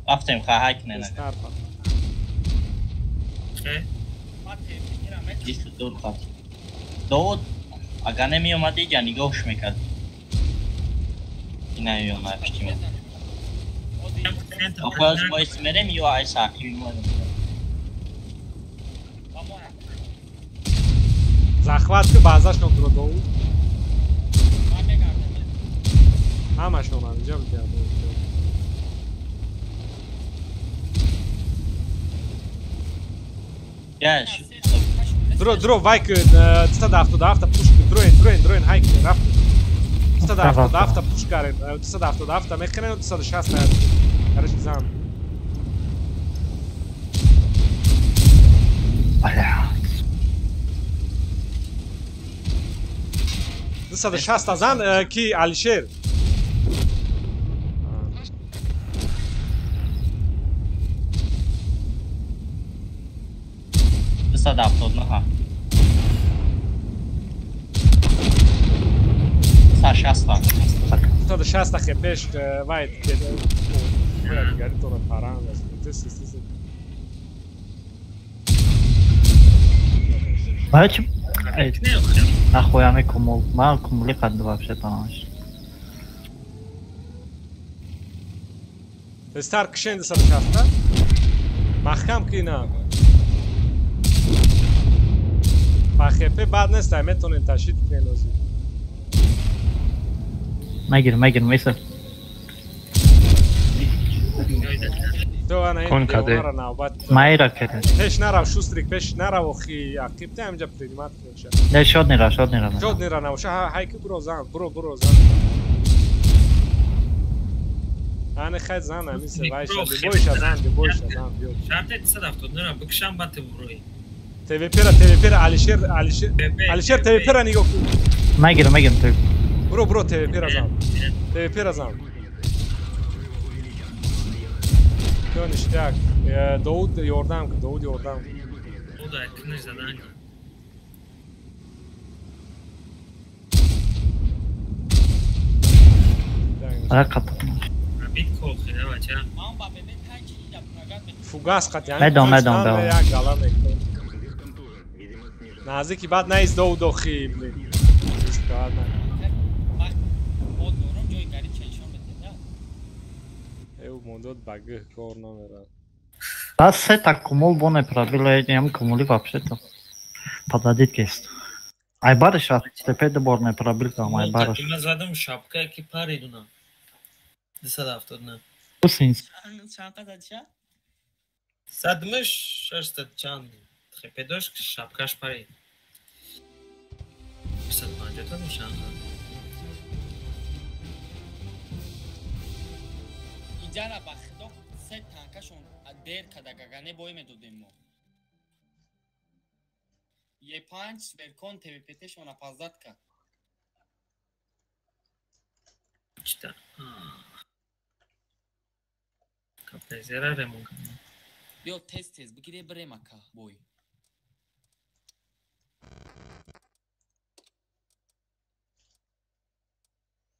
Рафтем, хаҳай кунем. Довуд, агар намеомадӣ, ҷа нигоҳш мекард. Ина меомад пишти мо. Охо аз мо мерем ё ай сақиби мо. Захват ки баъзашон дуро Довуд. Ҳамашон ҳаминҷа буданд. Дро, дро, вай ки 277 пуш ки дроен, дроен, дроен, ҳай ки рафт. 277 пуш карем, 277 мехӯрем, 260 короче зан. Бля. 260 зан ки Алишер. 279. 260. 260 хепеш вай дигаритона паранд аст. Бачи нахуя ме кумул, ман кумули қад вообще танаш. Тестар кишен 260. Маҳкам кина. ХП бад нест, ай метонем ташид кунем озӣ. Мегирм, мегирм, меса. Кон каде. Майра каде. Пеш нарав, шустрик, пеш нарав, охи, ақиб те ҳаминҷа принимат кунша. Не, шод нера, шод нера. Шод нера набоша, ҳай ки буро зан, буро, буро зан. Ане хай зан, ҳамин се вайша, любойша зан, любойша зан, биё. Шарте 270 нера, бикшам ба те бурои. ТВП-ра, ТВП-ра, Алишер, Алишер, Алишер ТВП-ра нигоҳ кун. Мегирам, мегирам ТВП. Буро, буро ТВП-ра зан. ТВП-ра зан. Всё, ништяк. Довуд ёрдам кун, Довуд ёрдам кун. Довуд ай куниш задан. Бит кохи, бача. Фугас қатъи. Медом, медом, бе. Як гала мекунад. Наздики баъд наист Довуд охи, блин. Эу мондод ба гӯҳ кор намерад. Бас се та кумул боне пробила, ям кумули вообще-то. Подадит кест. Ай бариш аз тепе ду бор не пробил кам, ай бариш. Ман задам шапка ки паридунам. 279. Усинс. Чанд задша? Задмиш 600 чанд. Хепедош шапкаш парид. 150 та мешан. Иҷара ба худо се танкашон дер када гагане бой медодем мо. Е5 сверкон ТВПТ-шон опоздат кард. Чита. Капезера ремон. Биё тез тез бигире бирем ака бой.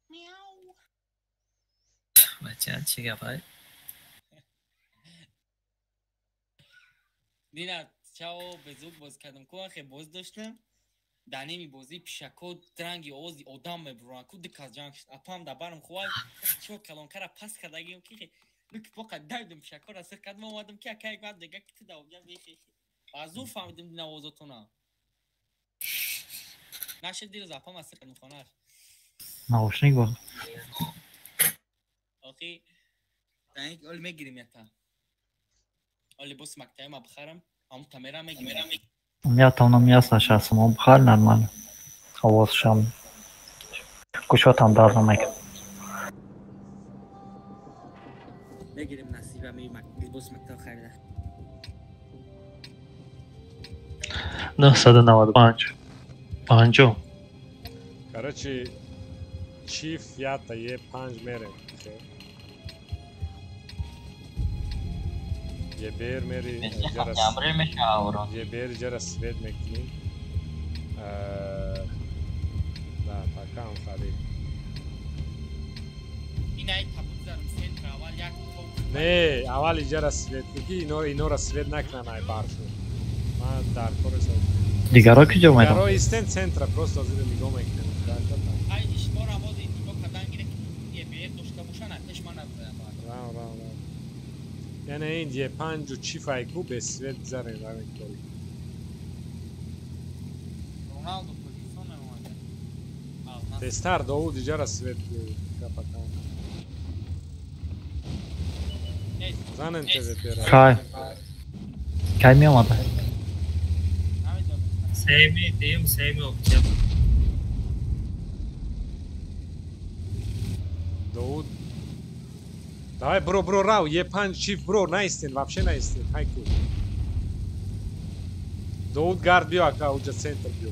Мяу. Бача, чӣ гапай? Дина чао безук боз кардам. Ку ахе боз доштам. Дар ними бозӣ пишако ранги овози одам мебуранд. Ку дикас ҷанг шуд. Апам дар барам хувай чо калонкара пас кардагим ки нуки поқа дайдум пишакора сир кардам омадам ки ака як вақт дега ки ту давобҷа бехи. Аз ӯ фаҳмидим дина овозотона. Нашид дирӯз апам аз сир кардам хонааш. Наушник буд. Охи оли мегирим ята. Оли либоси мактабима бихарам, ҳамун тамера мегирим. Я там ясно сейчас, мо бихар нормально. Овозшам. Гӯшотам дард намекунад. Мегирим насиба ми либоси мактаб харида. 995 50. Короче, чиф ята е панҷ мерем. Ебер мери ебер ҷара свет мекунӣ. Да, такам хари. Не, аввал иҷара свет ки инора свет накунан ай баршу. Ман дар кор Дигаро куҷо майдон? Дигаро истен центра просто аз ино нигоҳ мекунем. Ай ишмора бози нигоҳ кардан гире ки ебер дошта бошан, пеш ман набурам. Рав, рав, рав. Яъне ин е панҷу чӣ файку без свет гузарем равем кори. Роналду Тоҷикистон меомада. Тезтар Довуд иҷара свет капакан. Занен ТВП-ра. Кай? Кай меомада? Сеюми, дуюм, сеюми октябр. Довуд Давай, бро, бро, рав, е панҷ чиф, бро, наистен, вообще наистен, хайку. Довуд гард биё, ака, уҷа центр биё.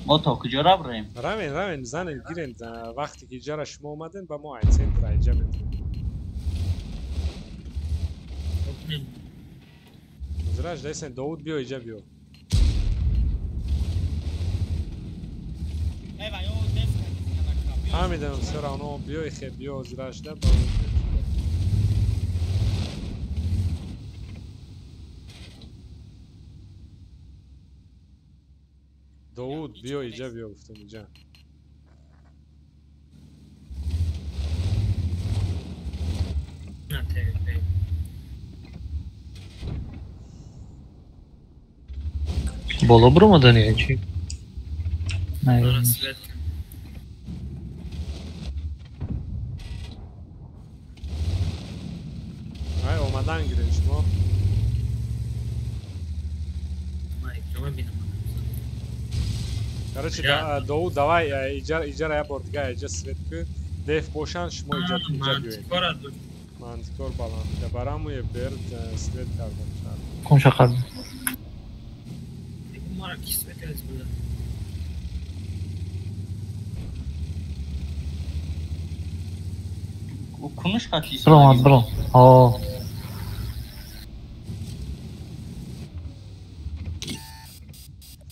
Мо то куҷо равем? Равен, равен, занен, гирен, вақте ки иҷара шумо омаден, ба мо ай центр айҷа метавонем. Зраш дайсен Довуд биё иҷа биё. Фаҳмидам, всё равно биё ихе биё зраш да ба Довуд биё иҷа биё гуфтам иҷа. Боло буромадани чи? Ай омадан гирен шумо. Короче, Довуд, давай иҷара як бор дига иҷа свет ку. Деф бошанд шумо иҷа биёед. Мантикор баланд. Бараму ебер свет кардам шар. Кунша қабл. Кунуш хати. Бро, бро. О.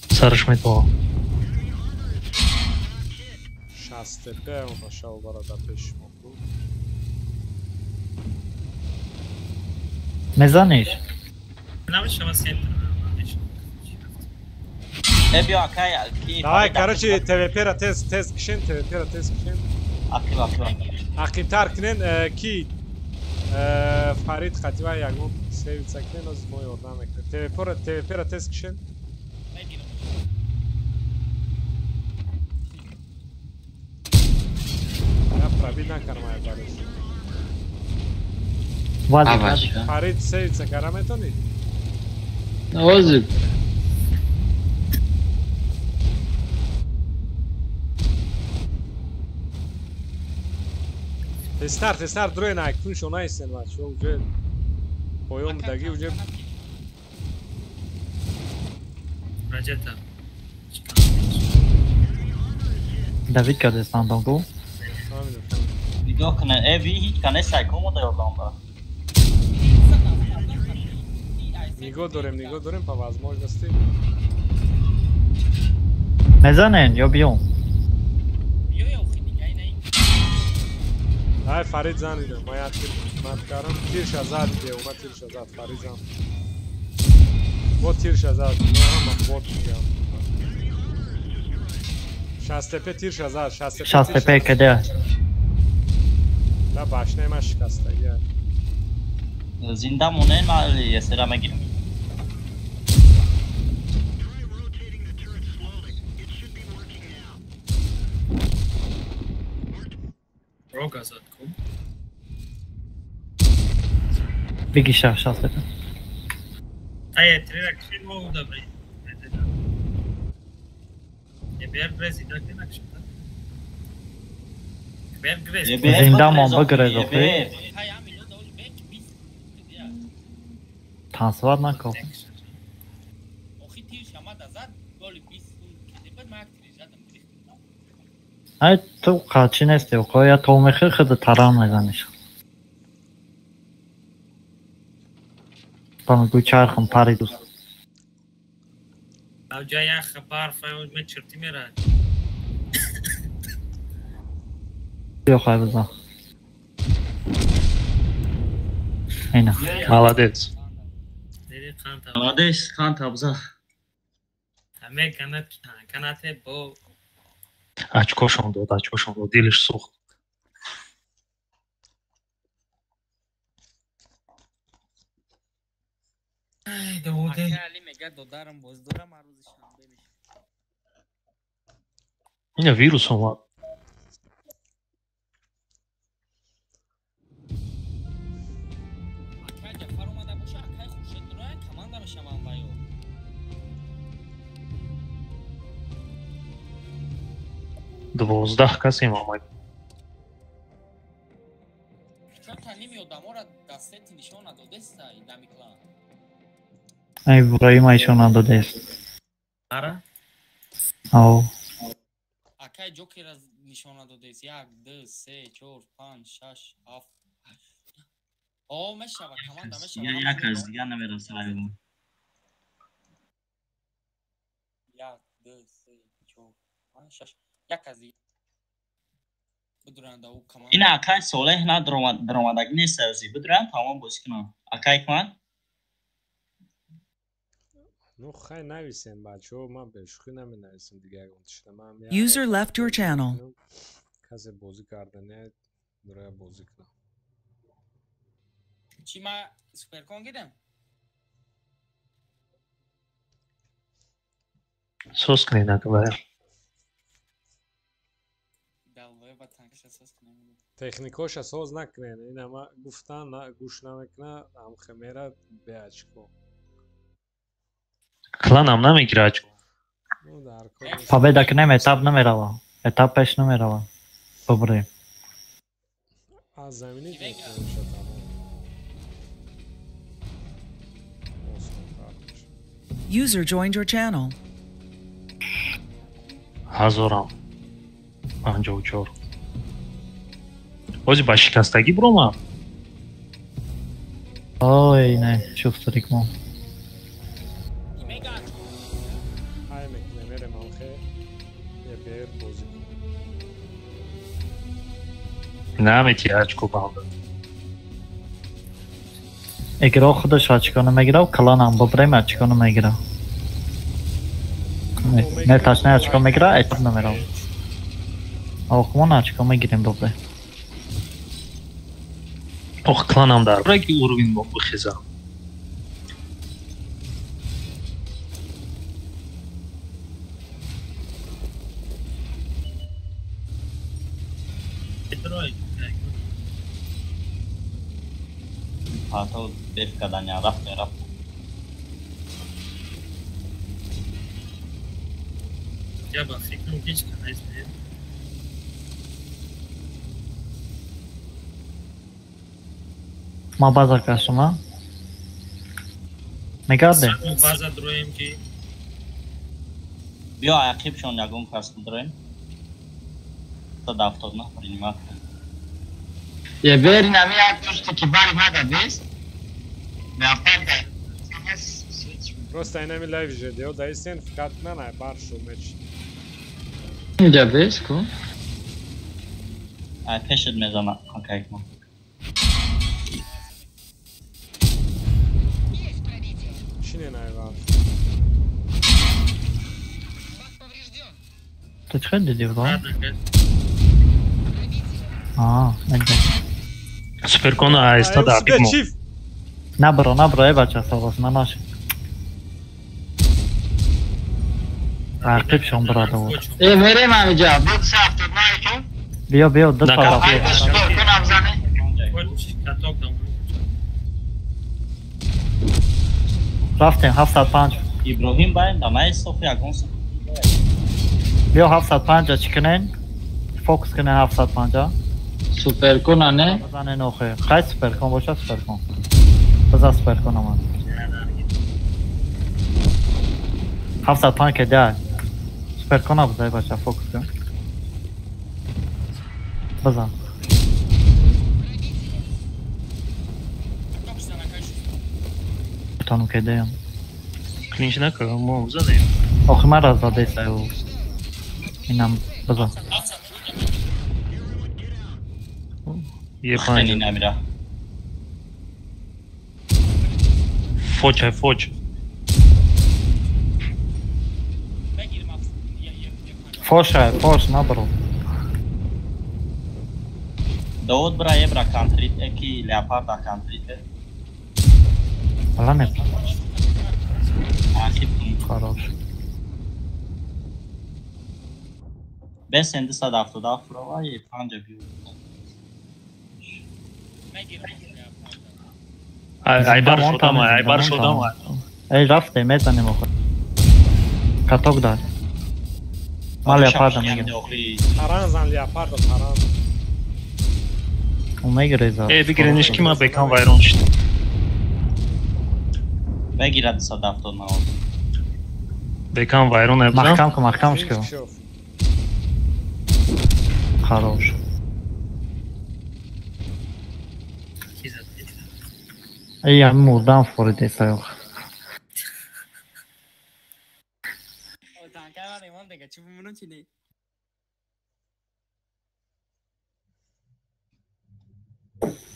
Сараш метава. 60 тепе он башав барада пеш мо ку. Мезаниш? Намешава центр. Давай, короче, ТВП-ра тез, тез кишен, ТВП-ра тез кишен. Ақиб, ақиб. Ақибтар кунен, ки Фарид Хатива ягон севица кунен, оз мо ёрдам мекунем. ТВП-ра тез кишен. Я пробит накарам ай бариш. Фарид севица кара метонӣ? Озиб. Тезтар, тезтар дуроен ай куншо наистен бачаҳо уже поён будаги уже Раҷата. Давид кардестан донго? Нигоҳ кунед, э ви ҳеҷ кане сайкомо да ёрдам ба. Нигоҳ дорем, нигоҳ дорем по возможности. Мезанен ё биём? Ай Фарид занидам, ман як тир мат кардам, тирша зад, ма тирша зад, Фарид зан. Бо тирша зад, ман ҳама бот мегам. Шастепе тирша зад, шастепе. Шастепе каде? Да башнаи ман шикастагия. Зинда монем, ман ясера мегирам. Рога зад кун. Бигиша шастепе. Ай, трера кши мога да бре. Ебер грези, да кенакши. Ебер грез. Зинда мон бигрез охи. Танцевать накун. Ай ту қачи нести, я то мехи худа таран мезаниш. Ба мегӯй чархам паридус. Авҷа ях барф ай чирти мерад. Биё хай бизан. Ина. Молодец. Молодец, қанта бизан. Ҳаме канат канате бо Очкошон дод, очкошон дод, дилиш сӯхт. Ина вирус омад. Дувоздаҳ касем омад. Ай Иброҳима ишон надодест. Ара? Ав. Акай Ҷокера нишон надодест. 1 2 3 4 5 6 7. О, мешава, команда мешава. Як аз дигар намерасад. 1 2 3 4 5 6. Як аз дигар. Бидуранда ӯ команда. Ина акай Солеҳ на даромадагӣ нест ази. Бидуранд тамом бозӣ кунанд. Акай куман? Ну хай нависем бачаҳо, ман бешӯхӣ наменависам дига ягон тишта. Ман User left your channel. Касе бозӣ карда не, дурая бозӣ кунам. Чӣ ма суперкон гирам? Соз кунед акбар. Техникоша соз накунед. Ина ма гуфтан, гӯш намекуна, ҳамхе мера беачко. Кланам намегира очко. Победа кунем, этап намерава. Этап пеш намерава. Бубурем. Аз замини мекунем тамом. User joined your channel. 1054. Ози ба шикастагӣ биромад? Ой, не, шуфтарик мо. Ай мекунем, мерем амхе. Ебер бозӣ. Намети очко банда. Игро худаш очко намегирав, кланам бубурем очко намегирав. Не, ташна очко мегира, этап намерав. Охмон очко мегирем бубуре. Ох, кланам дар браки уровень бо бихеза. Пато деф каданя рафт рафт. Я ба фикрам ҳеҷ кас нест. Ма база кашма? Мегарде? База дроем ки биё ақибшон ягон кас дроем. 179 принимат. Ебер нами як тушти ки бари мада бест. Меафтад. Просто инами лайв ждео даистен фикат на бар шо меч. Инҷа бес ку? Ай пешет мезана акайкма. Чине найва. Ту чӣ дидӣ бро? Аа, медам. Суперкона айстада бигмо. Набро, набро, эй бача сорос, нанаш. Рақибшон брада буд. Э, мерем ҳамиҷа. 279 ку? Биё, биё, ду тараф. Рафтем 705. Иброҳим баем да май соф ягон соф. Биё 705 чӣ кунен? Фокус кунен 705. Суперкона не? Бизанен охе. Хай суперкон боша суперкон. Биза суперкон омад. 705 ке да. Суперкона бизай бача фокус кун. Бизан. Тану ке даям. Клинч накард, мо бизанем. Охе мара задесай ӯ. Инам бизан. Е панҷ намира. Фочай, фоч. Фошай, фош набро. Довуд бра ебра кантрит, эки леопарда кантрит. Ала не. Ахиб хорош. Бесен 277 рова е панҷа бию. Айбар шудам, айбар шудам. Эй, рафте, мезанем охир. Каток дар. Ма леопарда мегирам. Таранзан леопарда, таран. Ӯ мегиреза. Э, бигирениш ки ман бекам вайрон шуд. Мегирад 279. Бекам вайрон эбзам. Маҳкам кун, маҳкамш кун. Хорош. Эй, ҳами мурдам форидесай ох.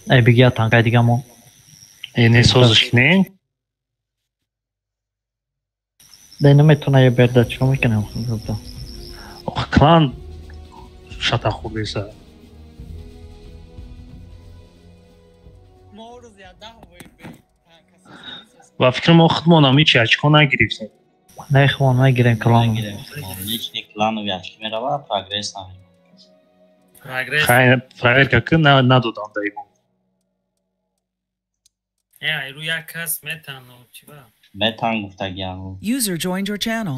Эй, бигия танкай дига мо. Э, не созиш не? Да наметона е берда, чико мекунем? Ох, клан шата хубеса. Ва фикр мо худмонам ҳеч очко нагирифтем. Не, худмон нагирем клан. Личный кланови очки мерава, прогресс намекунад. Прогресс. Хай, проверка ки надодам да имо. Э, айру як кас метан, чӣ ба? Метан гуфтагиам. User joined your channel.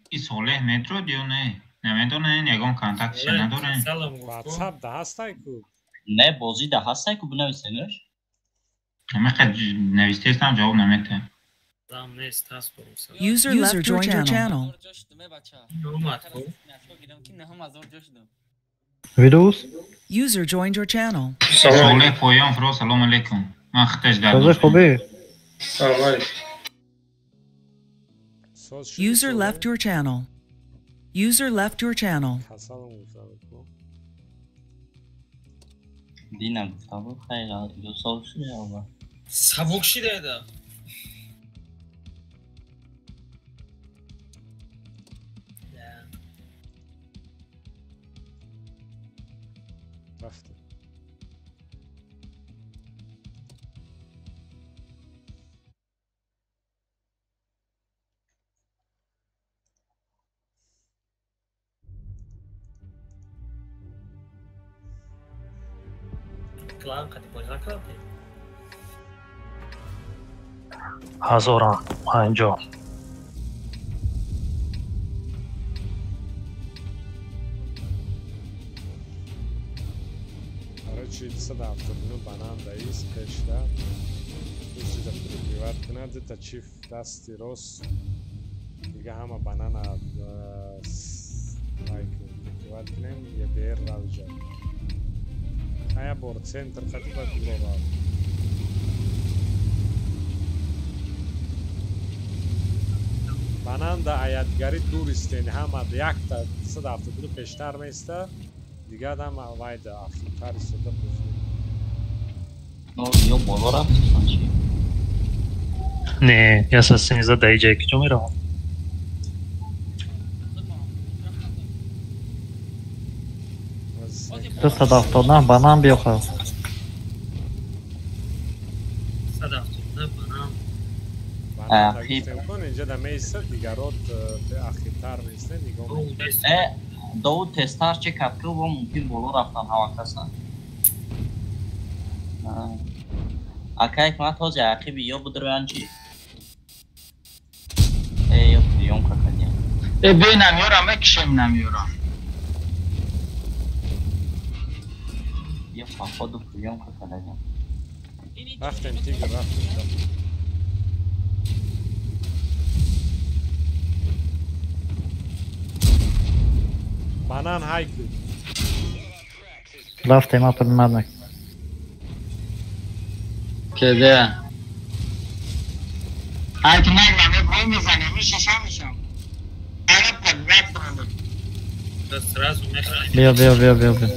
И Солеҳ метрод ё не? Намедонен, ягон контактша надорен. WhatsApp да ҳастай ку? Не, бозӣ да ҳастай ку бинависенаш. Ҳамин навистестам ҷавоб наметаҳ. User left your channel. Вирус? User joined your channel. Солеҳ поён фуро, салом алейкум. Ман хиташ дар. Солеҳ хубӣ? Салом алейкум. User left your channel. User left your channel. Дина гуфта буд, хайр, ду сол шуда. Сабук шида. Рафте. Клан қати бозӣ накардӣ? 1050. Короче, 279 банан даист пешда. Пешда прикриват кунад, дута чиф дасти рост. Дига ҳама банана лайк прикриват кунем, ЕБР равҷа. Ая бор центр қати ба дуро рав. Бананда аядгари дур истен, ҳама якта 172 пештар места, дигар ҳама вайда ахиртар истода бозӣ. Ё боло рафтисон чи? Не, я 113 дар иҷае ки ҷо меравам. Ду 179 банан биёхӯр. 179 банан. Инҷа да меистад, дигарот ахиртар меистад, нигоҳ мекунад. Довуд тезтар чӣ кард ки во мумкин боло рафтан ҳама каса. Ака ҳикмат ҳозир ақиби ё будроян чӣ? Э, ё приёмка кардем. Э, бе намёра мекишем намёра. Ё походу приёмка кардем. Рафтем, тигр, рафтем. Банан ҳайку. Рафтем, апр маднак. Кеде. Ай ки нагла ме бой мезанем, мешашам мешам. Ара подбрат. Сразу мехрам. Биё, биё, биё, биё, биё.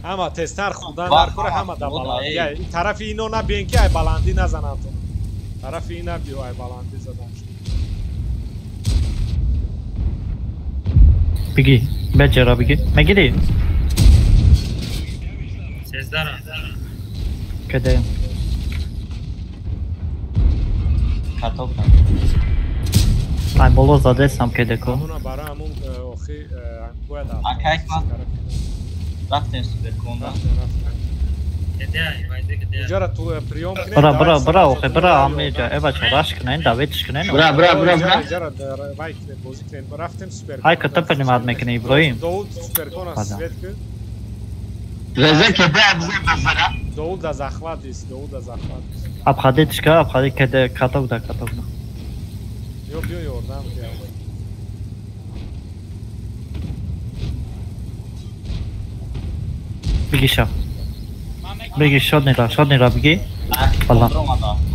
Ҳама тезтар хӯрдан дар кора, ҳама да баландӣ. Тарафи ино набиен ки ай баландӣ назананд. Тарафи ина биё ай баландӣ задан. Бигӣ, беҷара бигӣ. Мегирӣ? Сездара. Кадаем. Каток. Ай боло задесам кедако. Ҳамуна бара ҳамун охи бояд Ака ҳикмат рафтем суперконда. Иҷара ту приём кунед. Бра, бра, бра, охи, бра, ҳамеҷа. Э бача, раш кунен, давидш кунен. Бра, бра, бра, бра. Иҷара вай кунед, бозӣ кунед. Рафтем суперкон. Ҳай ката принимат мекунӣ, Иброҳим. Довуд суперкона свет кун. Везе кеде абзе базара. Довуд да захват ист, Довуд да захват ист. Обходитш ка, обходи кеде каток да, каток да. Ё биё ёрдам биё. Бигӣ ша. Бигӣ шод нира, шод нира бигӣ. Балла.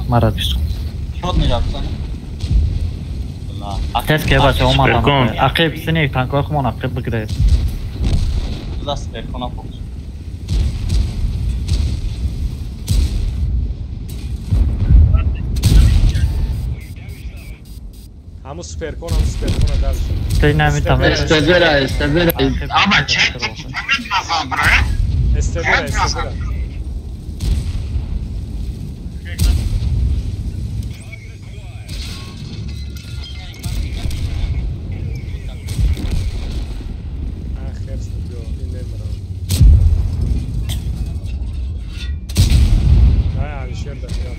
Мара бишт. Шод нира бизан. Тез ке бача омадам. Ақиб сини танкои хумон ақиб бигиред. Даст суперкона фокус. Ҳамун суперкон, ҳамун суперкона дар. Ти наметавонӣ. Эстебера, эстебера. Аба чӣ? Эстебера, эстебера. Ахер студио, ин немерам. Ай, Алишер да хиёл.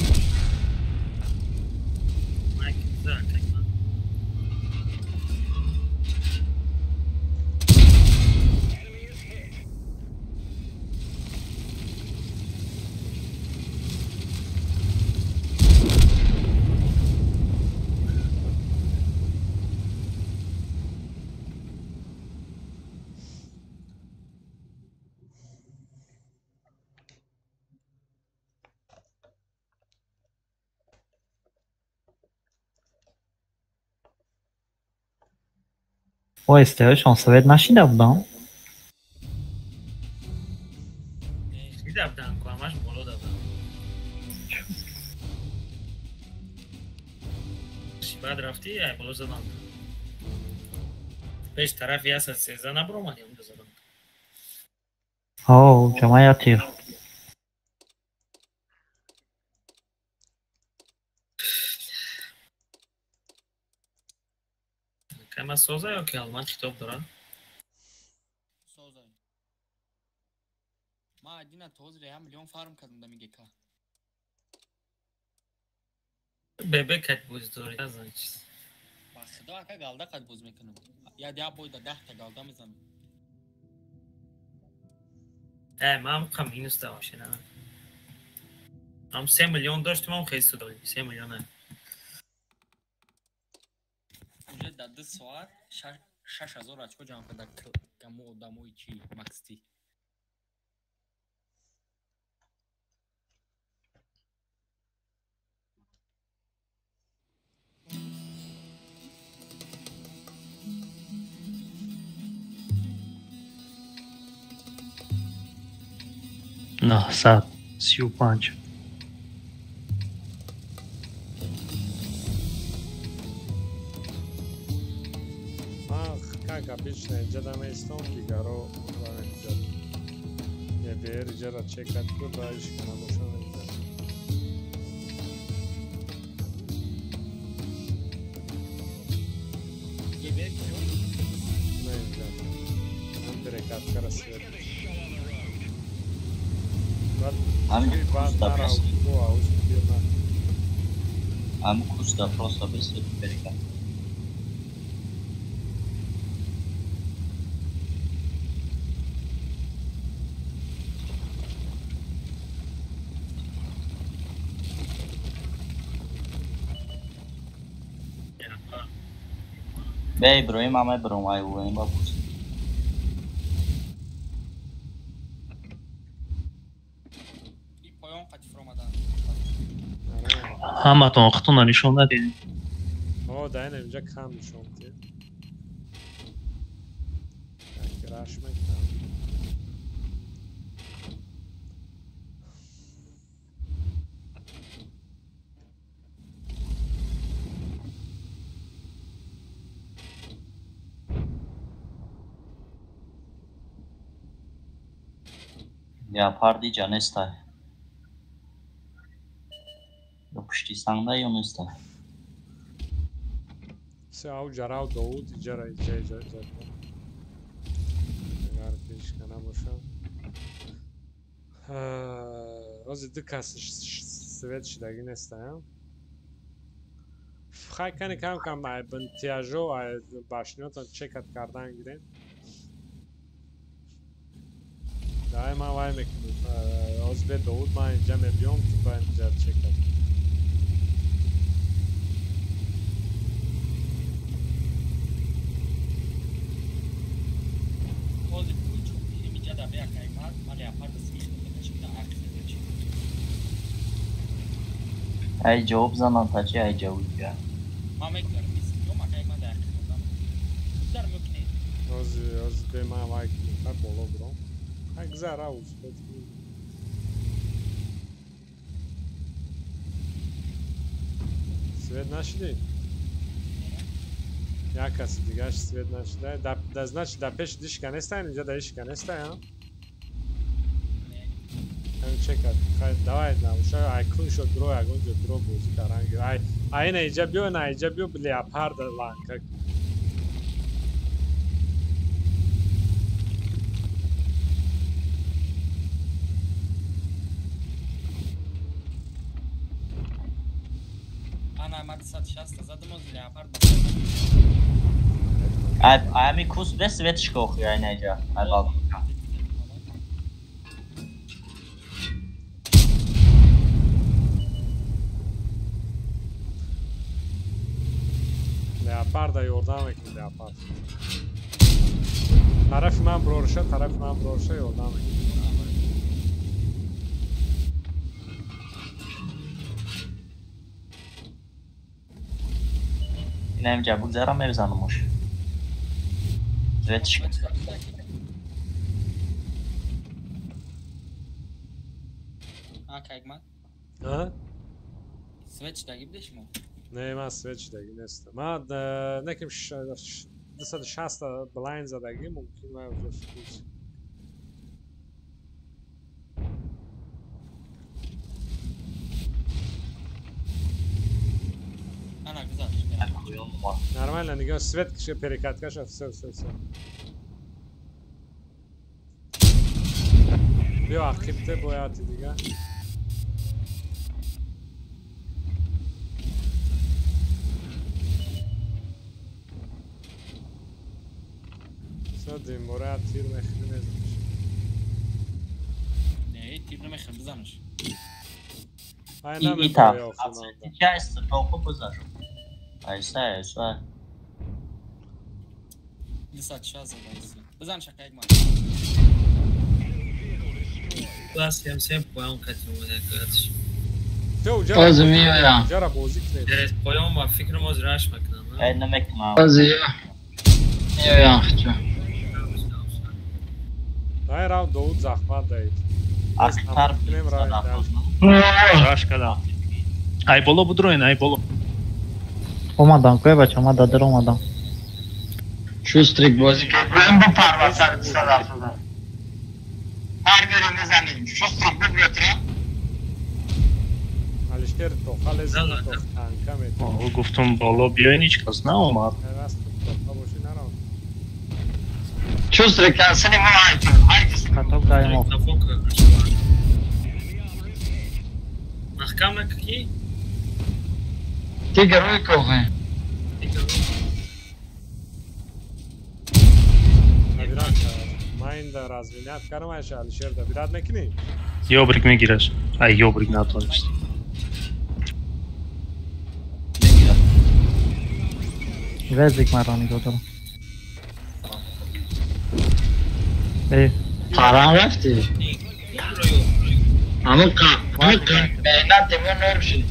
Ой, истеҳоишон совет нашида будам? Шида будам, ку ҳамаш боло дадам. Баъд рафтӣ, ай боло задам. Пеш тарафи 113 набуромадӣ, онҷо задам. Ҳо, ҷамъа тир. Кама соза ё ки алман китоб дорад? Соза. Ма адина тозир 1 миллион фарм кардам да миге ка. Бебе кат буз дори, назан чиз. Ба худо ака галда қад буз мекунам. Я дя бой да 10 та галда мезанам. Э, ман қа минус да воше на. Ам 3 миллион доштум, ам хеле суд додем, 3 миллион. Уже дар 2 соат 6000 очко ҷамъ карда каму одамои чи максти. 935. Как обычно, инҷа меистом, дигаро инҷа ебер иҷара чекат ку ба ишкана бошам. Ебер Не инҷа. Ам перекаткара свет. Ам куста просто без свет перекат. Бе Иброҳим ама Иброҳим ай ӯ ба пурс. Ҳаматон хутуна нишон надед. О, да ина инҷа кам нишон дед. Раш мекунам. Леопарди ҷа нестай. Ё пушти сангда ё нестай. Се ау ҷарав довуд иҷара иҷа иҷа иҷа. Агар пешкана бошам. Ози ду кас свет шидагӣ нестаям. Хай кани кам кам ай бинтияжо ай башниётон чекат кардан гирем. Давай ман вай мекунем. Оз бе довуд ман инҷа мебиём, ту ба инҷа чекат. Ай ҷавоб занам та чи ай ҷавоб ҷа. Ман мегузарам, мисм ака ман дар хидматам. Гузар мекунӣ. Оз оз бе ман вай кунем, боло буром. Хай гузар ауз. Свет нашидӣ? Як каси дигаш свет нашида. Да значит да пеши дишка нестай, инҷа да ишка нестай, а? Чекат. Хай давай на уша ай кун шо дро ягон ҷо дро бозӣ каран гир. Ай ай на иҷа биё, на иҷа биё леопарда ланка. Ана ма 260 задам оз леопард. Ай ами кус бе светшка охи ай на иҷа. Ай бал. Леопарда ёрдам мекунӣ, леопард. Тарафи ман брорша, тарафи ман брорша ёрдам мекунӣ. Инам ҷа бугзарам мезанамуш. Светшка. А кайгман? А? Свет шидаги будеш мо? Не, ман свет шидаги нестам. Ман неким 260 блайн задагӣ мумкин ман уже фокус. Ана гузар. Нормально, нигоҳ свет киша перекаткаша всё всё всё. Биё ақибте бояд дига. Димбора тир мехӯри мезаниш. Не, тир намехӯри, бизаниш. Ай Ита. Часть толку бизаш. Айса, айса. 260 задайси. Бизаниш ака як ман. Класс ям сем поён кати омада катиш. Боз меоям. Ҷара бозӣ кунед. Поён ба фикрам оз раш мекунам. Ай намекунам. Боз меоям хча. Ай рав Довуд захмат даид. Ақибтар раш кардам. Ай боло будроин, ай боло. Омадам, кӯй бача, ма дар омадам. Шустрик бозӣ кард. Бу парвасар 270. Ҳар берем мезанем. Шустрик бубиётра. Алишер тохалез танка метавонад. Гуфтум боло биёин, ҳеҷ кас наомад. Шустрик касини мо айтим. Каток даимо. Маҳкам накӣ? Тигр рӯй кохе. Ман дар разминат кардам, айша Алишер добират мекунӣ? Ёбрик мегираш. Ай ёбрик натонист. Везик маро нигоҳ дорам. Э, Фарам рафтӣ? Ҳамин қа, ҳамин қа, меҳнат мо нур шуд.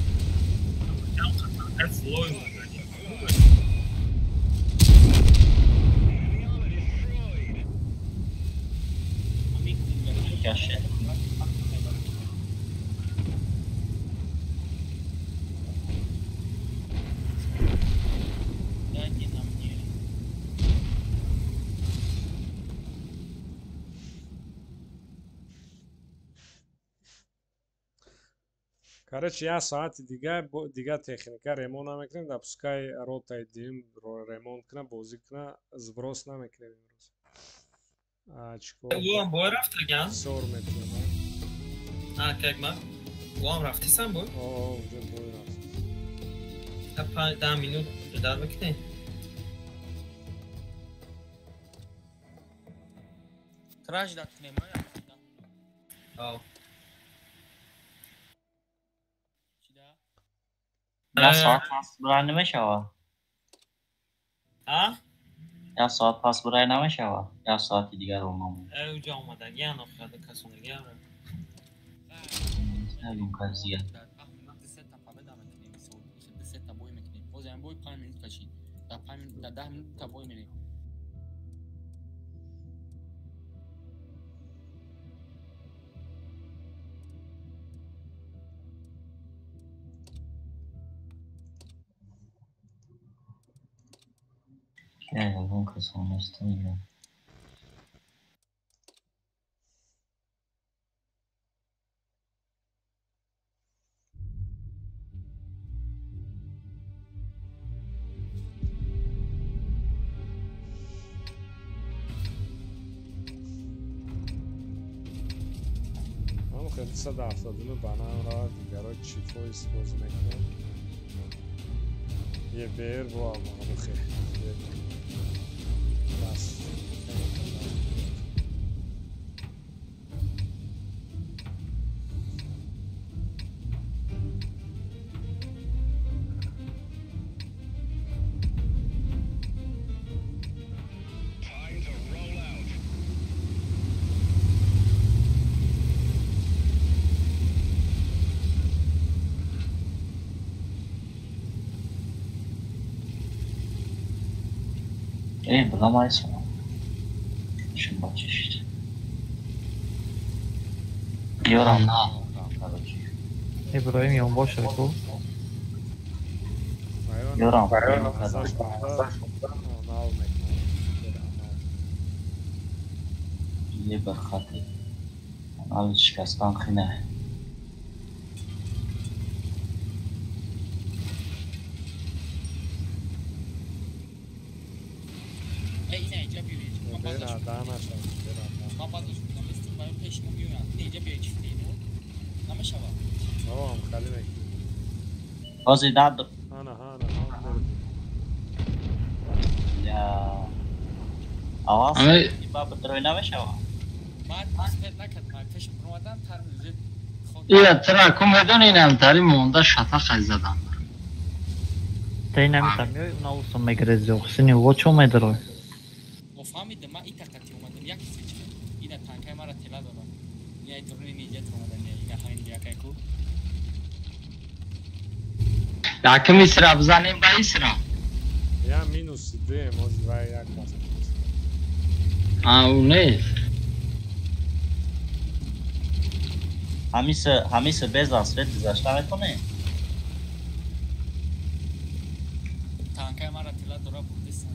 Короче, як соати дига техника ремонт намекунем, да пускай ротаи дуюм ремонт куна, бозӣ куна, сброс намекунем имрӯз. Уам бой рафтаган? Сор мекунем. А, как ма? Уам рафтисан бой? О, уже бой рафт. Та 5 минут ждать мекунем. Траж дат кунем, а? Як соат пас бурай намешавад? А? Як соат пас бурай намешавад? Як соати дигар омам. Э, уҷа омадагиан, охирада касонагиан. Ягон кас дигар. Ягон касон нестам. Ҳам хеле 179 банан равад, дигаро чифо истифода мекунанд. Ебер бо амохе. Бас. Бламайся. Чем бачишь? Ёрам на. Короче. Иброим ён боша ку. Ёрам. Е бархати. Анал шикастан хине. Ҳозир дад. Ана, ана, ана. Я. Аваз ба бдрой намешава. Баъд успел накард, ман пеш омадам тар Ира тра ку медони инам тари монда шата хай задан. Та инами там меои уна усом мегирези охсини во чо медрой. Мо фаҳмидам, ман итақати омадам як чиз. Ина танкай мара тела додам. Ина дуруни ниҷат омадам, ина ҳамин якай ку. Яким исра бизанем ба исра. Я минус 2, може 2 як бас. А, у нест. Ҳамиса без асвет гузашта метонем? Танкаи мара тила дора бурдисан.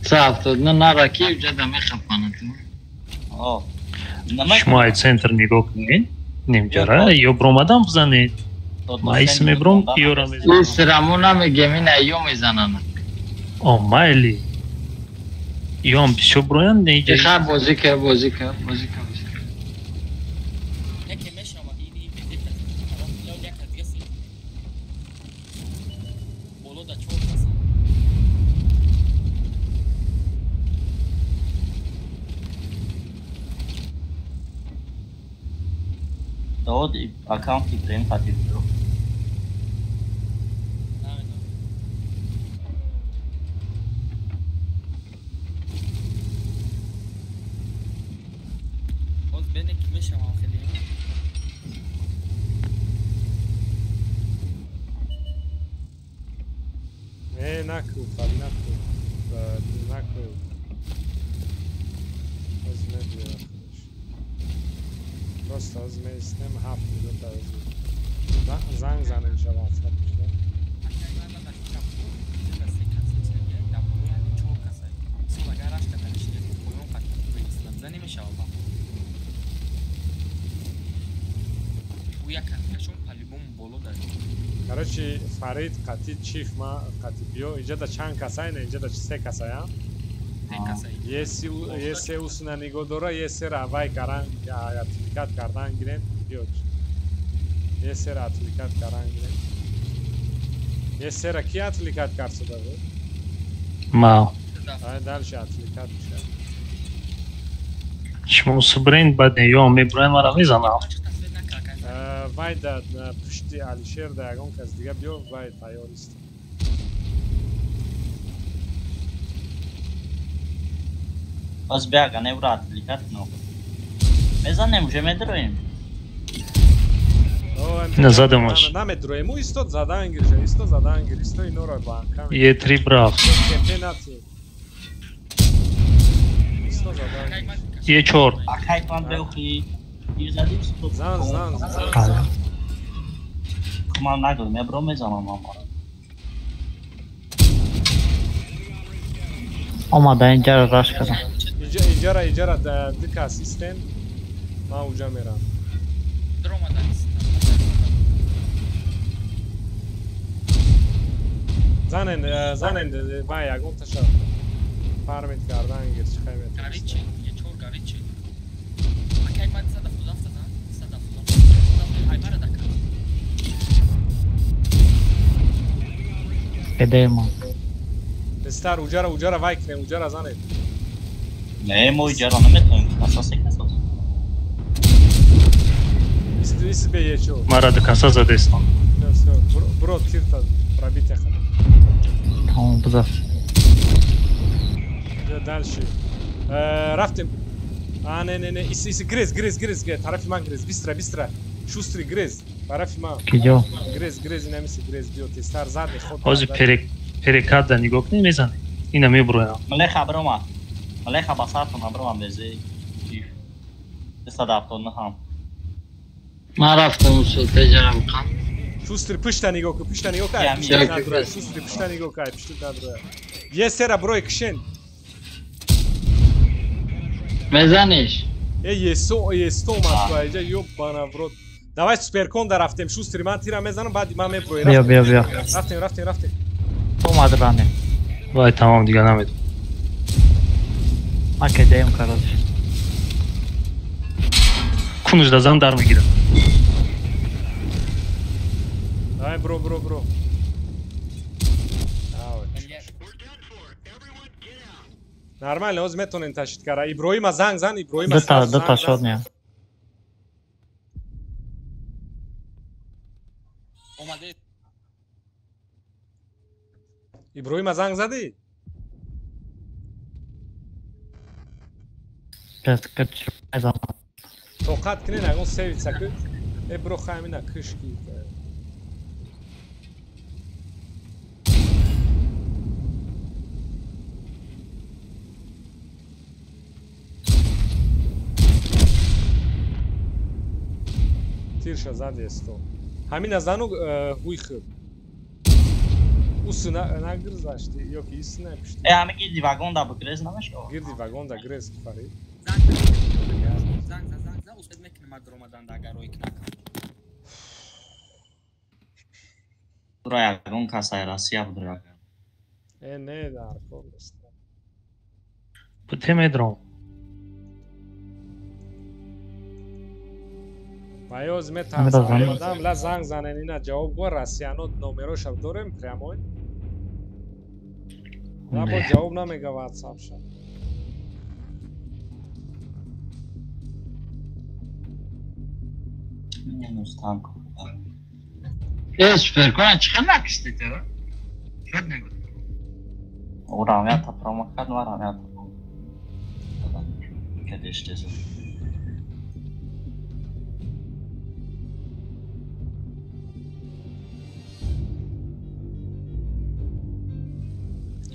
79 нара ки уҷада мехапанад. Шумо ай центр нигоҳ кунед, нимҷара ё бромадан бизанед. Ма ис мебром, ёра мезанам. Ис рамо намегем, ина ё мезананд. О, майли. Ёам бисёр броянд, не иҷа. Ха бозӣ кар, бозӣ кар, бозӣ кар. Яке мешава ини бедета. Ё як дига си. Боло да чор каса. Довод аккаунт Ибраҳим хатиб биро. Боз бене ки мешавам хеле. Не, наку, фари наку. Наку. Боз мебиёрад худаш. Просто аз меистем 7 минута аз занг занем ша WhatsApp шда. Короче, Фарид қати чиф ма қати биё инҷа да чанд касай не инҷа да се касая. Есе усна нигоҳ дора, есера вай каран отвлекать кардан гирем, биё. Есера отвлекать кардан гирем. Есера ки отвлекать кард шуда буд? Ма. Ай дальше отвлекать мешавад. Шумо субрен баъд ё меброям мара мезанам. Вай да пушти Алишер да ягон кас дига биё, вай тайёр ист. Боз биага невра отвлекать кунам. Мезанем, уже медроем. Не задамаш. Намедроем, ӯ истод задан гирша, истод задан гир, исто инора банка. Е3 брав. Истод задан гир. Е4. Акай ман беухи. Изади зан зан зан. Ман нагӯ, мебро мезанам ама. Омада инҷаро раш кардам. Иҷара иҷара ду кас истем, ман уҷа мерам. Занен занен вай ягон таша фармит кардан гир чӣ хай метавонад. Гаричи, Е4 гаричи. Акай ман 177 зан, 177. Ай мара дака. Бедемо. Тестар уҷара уҷара вай кунем, уҷара занед. Не, мо иҷара наметавонем, асосе каса. Ист бе Е4. Мара ду каса задестам. Всё, бро тирта пробитие хад. Тамом бузаф. Дальше. Рафтем. А, не, не, не, ис, ис, грез, грез, грез, грез, тарафи ман грез, бистра, бистра. Шустрый грез, тарафи ман. Киҷо? Грез, грез, инамиси грез, биё, тестар задний ход. Ҳозир перекат да нигоҳ кунем мезанем. Ина меброям. Малеха брома. Малеха ба сартона бромам безе. 279 ҳам. Ман рафтам усул теҷарам қам. Шустрый пушта нигоҳ кун, пушта нигоҳ кун, пушта надроя, шустрый пушта нигоҳ кун, пушта надроя. Есера брой кишен. Мезаниш? Э, есо, есто омад ку айҷа, ёбана в рот. Давай суперкон да рафтем, шустрый ман тира мезанам, баъд ман меброи. Биё, биё, биё. Рафтем, рафтем, рафтем. Омад ране. Вай тамом дига намедонам. Ман кедаем короче. Кунуш да зан дар мегирам. Давай, бро, бро, бро. Нормально, оз метонем ташид кара. Иброима занг зан, Иброима Дута, дута шод не. Иброима занг задӣ? Тоқат кунен, ягон севица ку. Э, бро, хамина кишки. Тирша зад есто. Ҳамина зану ҳуй хӯр. Усы нагирзашти ё ки ис напишти. Э, ҳами гирди вагон да бигрез намешава. Гирди вагон да грез ки Фарид. Занг за занг за успед мекунам агар омаданда агар рой кунакам. Тура ягон кас ай Россия буд агар. Э, не дар кор нест. Бите медром. Ваёз метарсам. Одам ла занг занен ина ҷавоб го россияно номероша дорем прямой. На бо ҷавоб намега WhatsApp-ша. Минус танк. Э, суперкона чӣ хел накиштӣ ту? Шуд нагуд. О, рамята промахат, ва рамята. Кадеште зад.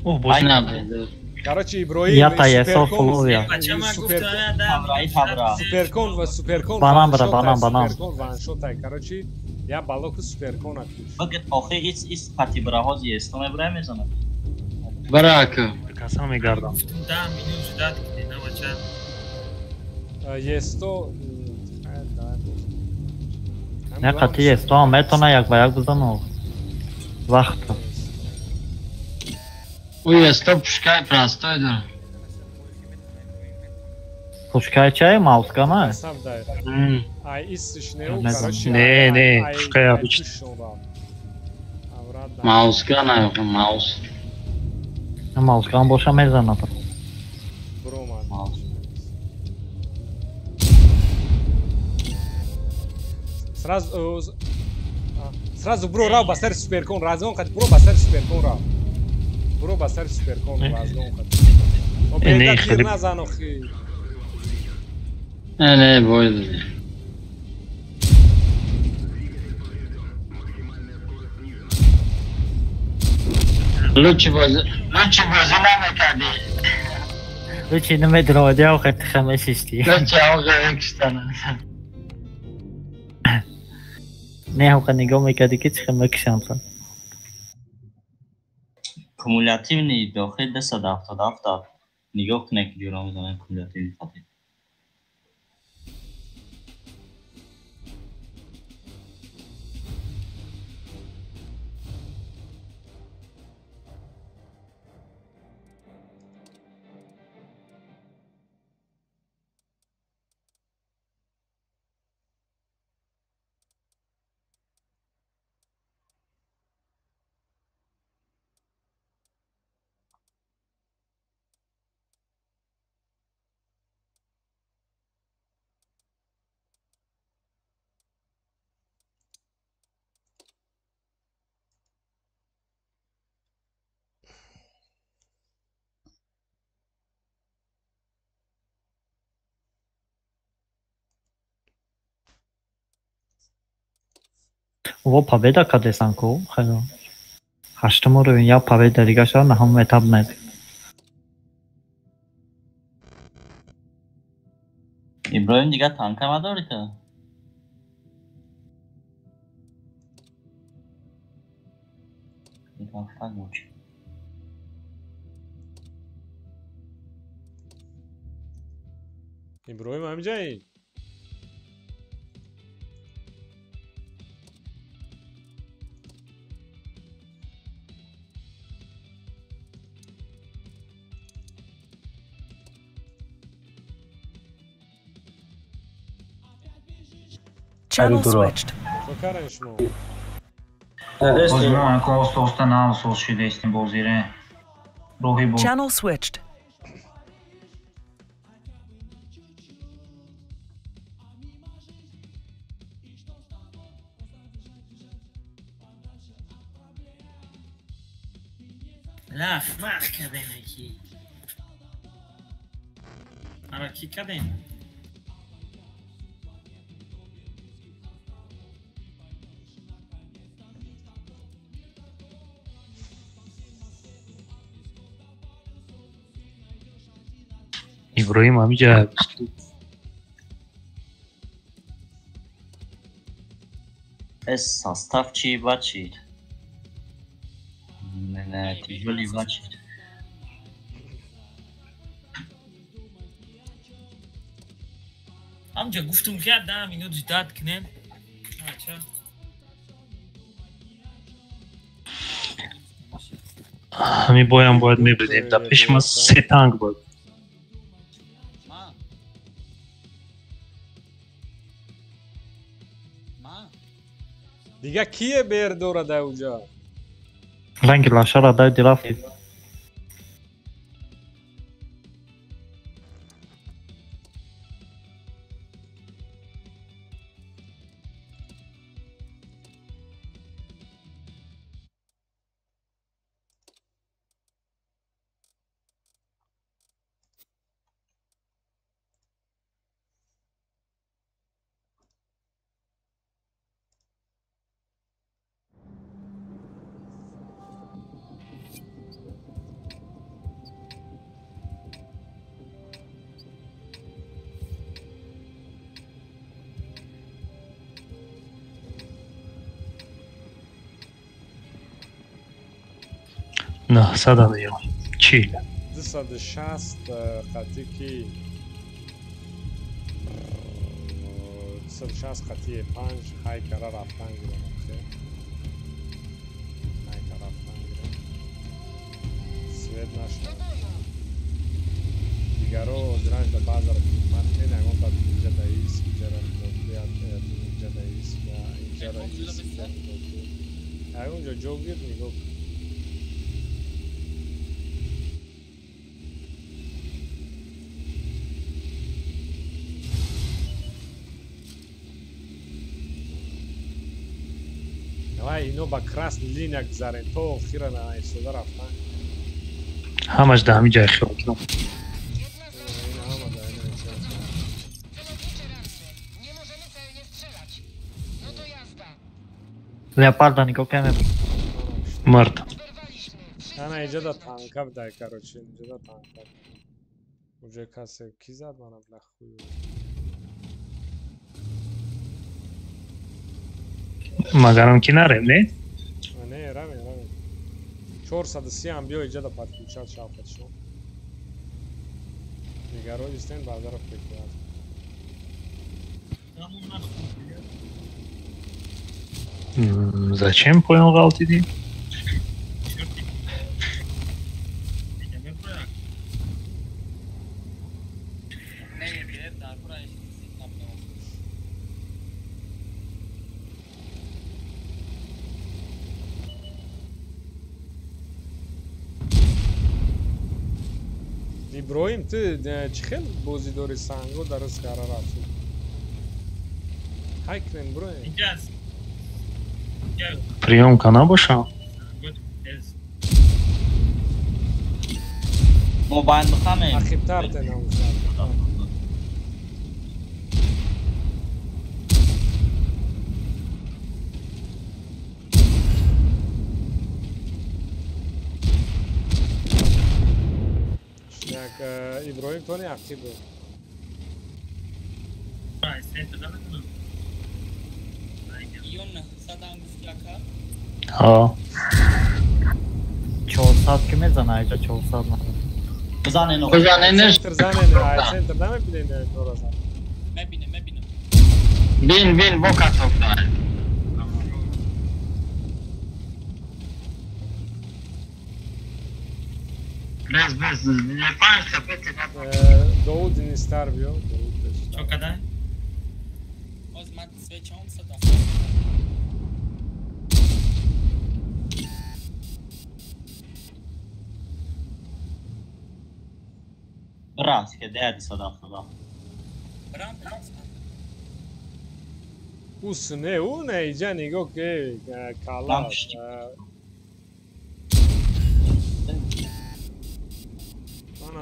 О, боже. Короче, Иброим, Я-та есо флувия. Суперкон ва суперкон. Банан бра, банан, банан. Суперкон ваншотай. Короче, я балоку суперкона куш. Багет охи ис қати браҳоз есто мебра мезанад. Барака. Каса мегардам. Да, минут ждать, на бача. Есто Не қати есто ҳам метона як ба як бизану. Вақт. Ӯ есто пушкаи простой дорад. Пушкаи чай мауска на? Ай исш не, короче. Не, не, пушкаи обычный. Мауска на, маус. Мауска ҳам боша мезанад. Бромад. Сразу сразу бро рав ба сари суперкон, разгон қати бро ба сари суперкон рав. Бро ба сари суперкон разгон қати. О беда тир назан охи. Не, не, бой дадӣ. Лучи бозӣ, лучи бозӣ намекардӣ. Лучи намедровади, охир тиха мешиштӣ. Лучи охир мекиштана. Не, охир нигоҳ мекардӣ ки чихе мекишам. Кумулятивни дохил 277 нигоҳ кунед ки ҷура мезанад кумулятивни хати. Во победа кадесан ку, хело. Ҳаштум уровень я победа дига шава наҳум этап мед. Иброҳим дига танка надорӣ ту? Иброҳим ҳамиҷаи? Channel switched. Чо кардан шумо? Боз мо анко оста оста нав соз шудаистем бозире. Роҳи бо Channel switched. Лах вах кардем ки. Ара ки кардем? Иброҳим ҳамиҷа. Эс состав чи бачид? Не, тяжелый бачид. Ҳамҷа гуфтум ки 10 минут ждать кунем. Ача. Ҳамин боям бояд мебудем. Дар пеши ма се танк буд. Дига кие бер дорад дар уҷа? Ранги лашара дай рафтид. На 40. 260 қатӣ ки 260 қатӣ 5 ҳайкара рафтан гирем. Ҳайка рафтан гирем. Свет нашуд. Дигаро ҳозиранш да баъзара хидмат кунед, ягон та инҷа да ис, инҷара инҷа да ис, инҷара ис, ягон ҷо ҷо гир нигоҳ кун. Давай ино ба красный линия гузарем то охира наистода рафтан. Ҳамаш да ҳамин ҷай хиёл кунам. Леопарда нигоҳ кунем. Мард. Ана иҷа да танка будай, короче, иҷа да танка. Уҷа касе ки зад мана бла хую. Магарам ки нарем, не? Не, равем, равем. 430 ҳам биё иҷа да подключат шавқат шумо. Дигаро истен баъзаро прикрыват. Зачем поён ғалтидӣ? Иброҳим, ту чӣ хел бозӣ дорӣ? Санго дар скара рафтӣ. Ҳай кунем, броем. Приёмка набошам? Мо банд бихамем. Ақибтар тенам. Иброҳим тони ақиб буд. Ҳа. 400 ки мезана, иҷа 400 мезана. Бизанен. Бизанен. Центр занен, ай центр намебинен нора зан. Мебинем, мебинем. Бин, бин, бо катов дай. Без, без, не панҷ пети Довуд Нистар биё, Довуд пеш. Чо кадай? Боз ман свечам сада. Раз, ки деди сада худо. Брам, Ус не, у не, иҷа нигоҳ ки кала.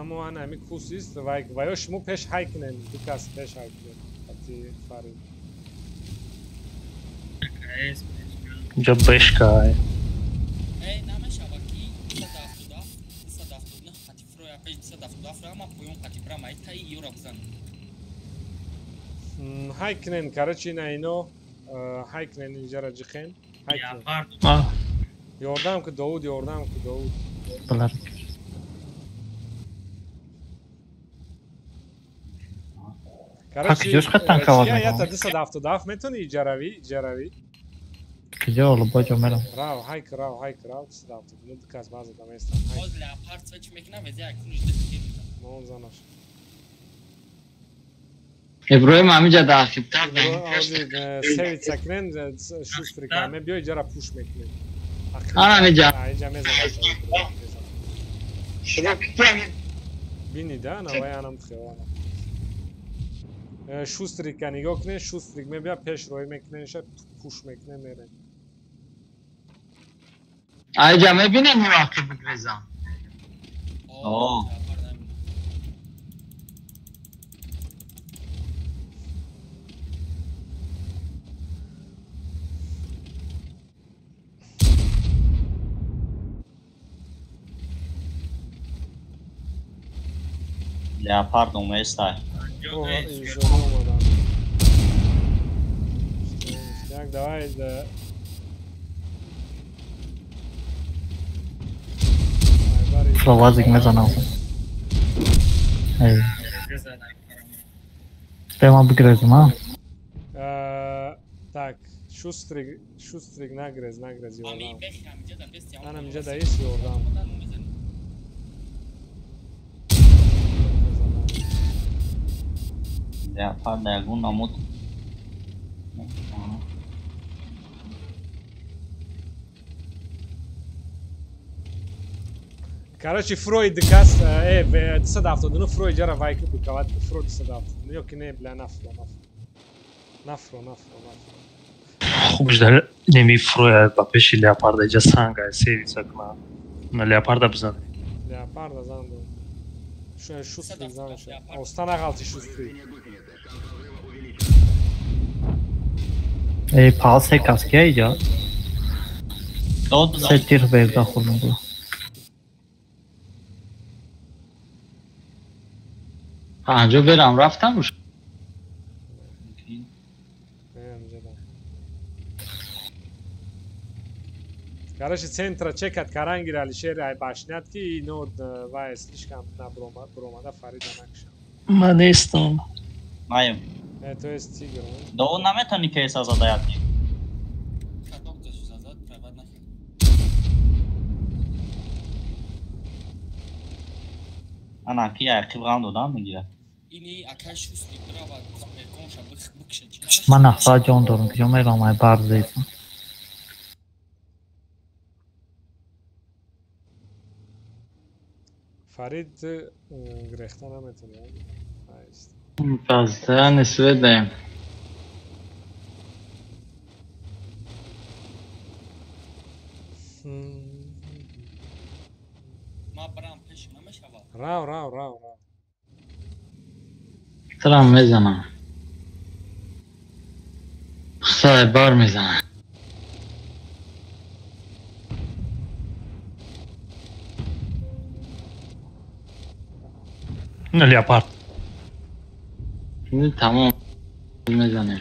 Амо ана ами кусист вай ваё шумо пеш ҳай кунем, ду кас пеш ҳай кунем. Ати Фарид. Инҷа бешка. Эй, намешава ки 277, 279 қати фроя пеш 277 фроя ман поён қати брам ай таи ёра бизанам. Ҳай кунем, короче, ина ино Ҳайкнен инҷара ҷиқен. Ҳайкнен. Ёрдам ки Довуд, ёрдам ки Довуд. Билар. Короче, куҷош танкавар мекунам? Ята 277 метони иҷаравӣ, иҷаравӣ. Куҷо лубо ҷо мерам. Рав, ҳайк, рав, ҳайк, рав, 279 кас баъза даместам. Боз леопард свеч мекунам, вези акуниш ду тир мезанам. Мон занаш. Иброҳим ҳамиҷа дар ақибтар севица кунен, шустрика мебиё иҷара пуш мекунем. Ана ҳамиҷа. Иҷа мезанам. Бини да, навай анам хевана. Шустрика нигоҳ кунен, шустрик мебия пеш рӯй мекунен, ша пуш мекунен, мерен. Аиҷа мебинем ин ақиб бигрезам. О. Леопард оместай. Так, давай, да. Фровазик мезанам. Эй. Прямо бигрезем, а? Так, шустрик, шустрик нагрез, нагрез ёрдам. Анам инҷа да ис ёрдам. Леопард ягон намуд. Короче, Фройд кас, 279 Фройд ҷара вайки букават, Фройд 279. Ё ки не, бля, нафро, нафро. Нафро, нафро, нафро. Хубш дар неми Фройд ба пеши леопарда иҷа санга севица кна. На леопарда бизан. Леопарда зан. Шустрик зан. Остана ғалти шустрик. Эй, пал се кас ки иҷа? Се тир бега хурдам була. Анҷо берам рафтам уш. Короче, центра чекат карангир Алишер ай башнят ки ино вай слишком набромад, бромада Фарида накшам. Ман нестам. Маем. То есть тигр. До наметони кейса задаят. Ана ки ақиб ғам додам мегирад. Ман нафар ҷон дорам, куҷо мерам ай барзезам. Фарид грехта наметонад. Постоянно свет даем. Рав, рав, рав, рав. Трам мезанам. Сай бар мезанам. На леопард. Тамом мезанем.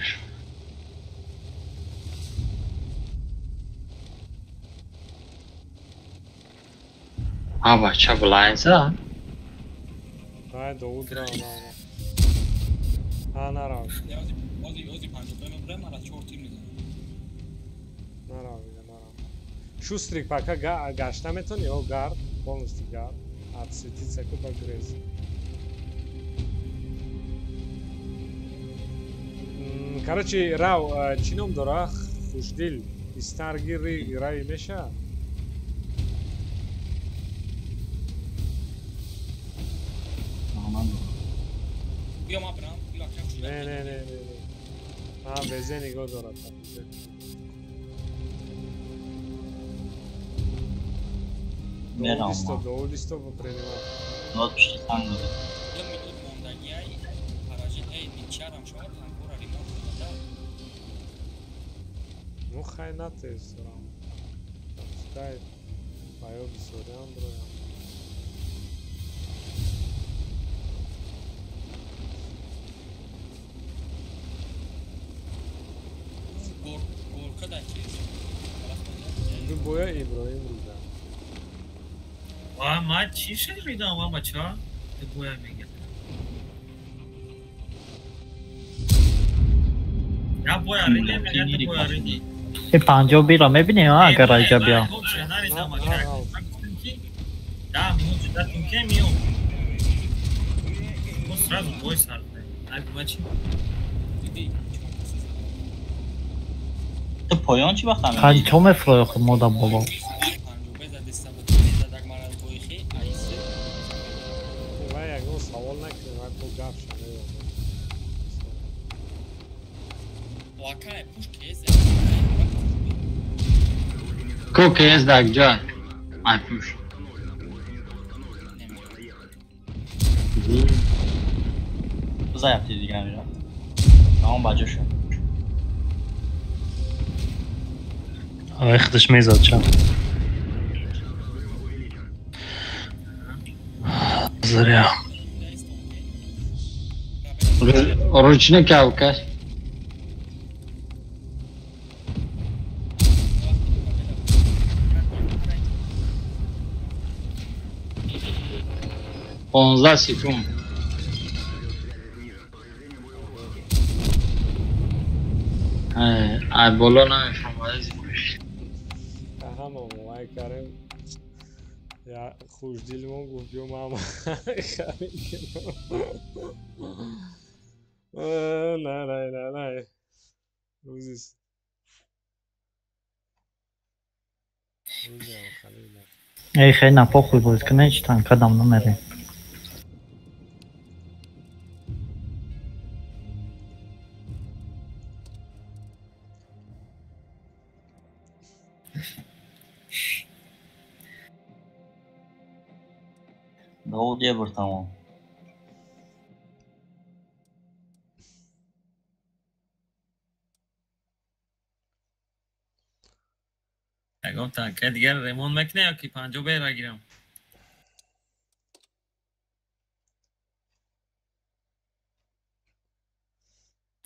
А бача блайнза? Ай, Довуд рав, рав, рав. А, нарав. Нарав, нарав. Шустрик пока гашта метони, о гард, полностью гард. Отсветиться ку ба грез. Короче, рав, чӣ ном дора? Хушдил. Истаргири рави меша? Не, не, не, не, не. А, везе нигоҳ дорад. Довуд исто принимат. Довуд пушти санг дорад. Ду минут мондагиай, паражитаи ничарам шавад, танкора ремонт кунада. Ну, хай натез, рам. Пускай баё бисёриам броям. Ду боя Иброҳим ридам. Ва ман чӣ шуд ридам, ва бача? Ду боя мегӯям. Я боя ридем, я ду боя ридем. Э 50 бира мебинӣ, агар айҷа биё. Да, минут ждать мумкин миём. Сразу бой сар. Ту поён чӣ вақт ҳамин? Панҷо мефрои худ мода боло. Вай ягон савол накунем, вай бо гап шавем. Ко КС дар ҷой? Ай пуш. Бизан якти дига мира. Тамом баҷо шуд. Ай худаш мезад ча. Зря. Ручник алкаш. Понздаҳ секунд. Ай боло намефаҳмад. Ҳама вай карем. Я хушдилмон гуфт биё мама. Не, не, не, не. Рӯзис. Эй, хеле напохуй боз кунӣ, ҳеҷ танкадам намерем. Довуд я бир тамом. Ягон танка дигар ремонт мекунӣ ё ки 50 бера гирам?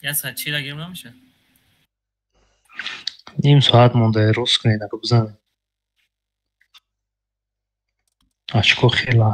Я саат чира гирам намеша? Ним соат монда, рост кунед, ака бизанед. Очко хела.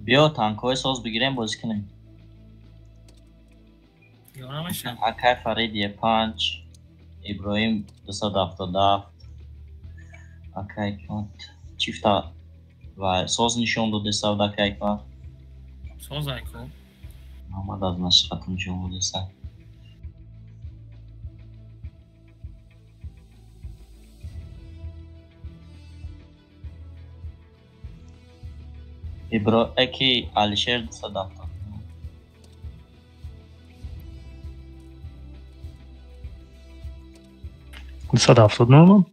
Биё танкҳои соз бигирем, бозӣ кунем. Акай Фарид Е5, Иброҳим 277, Акай Ҳикмат чифта ва соз нишон додеса буд Акай Ҳикмат. Соз айко? Муҳаммад аз насиҳату нишон додеса. Ибро эки Алишер 270. 279 ман?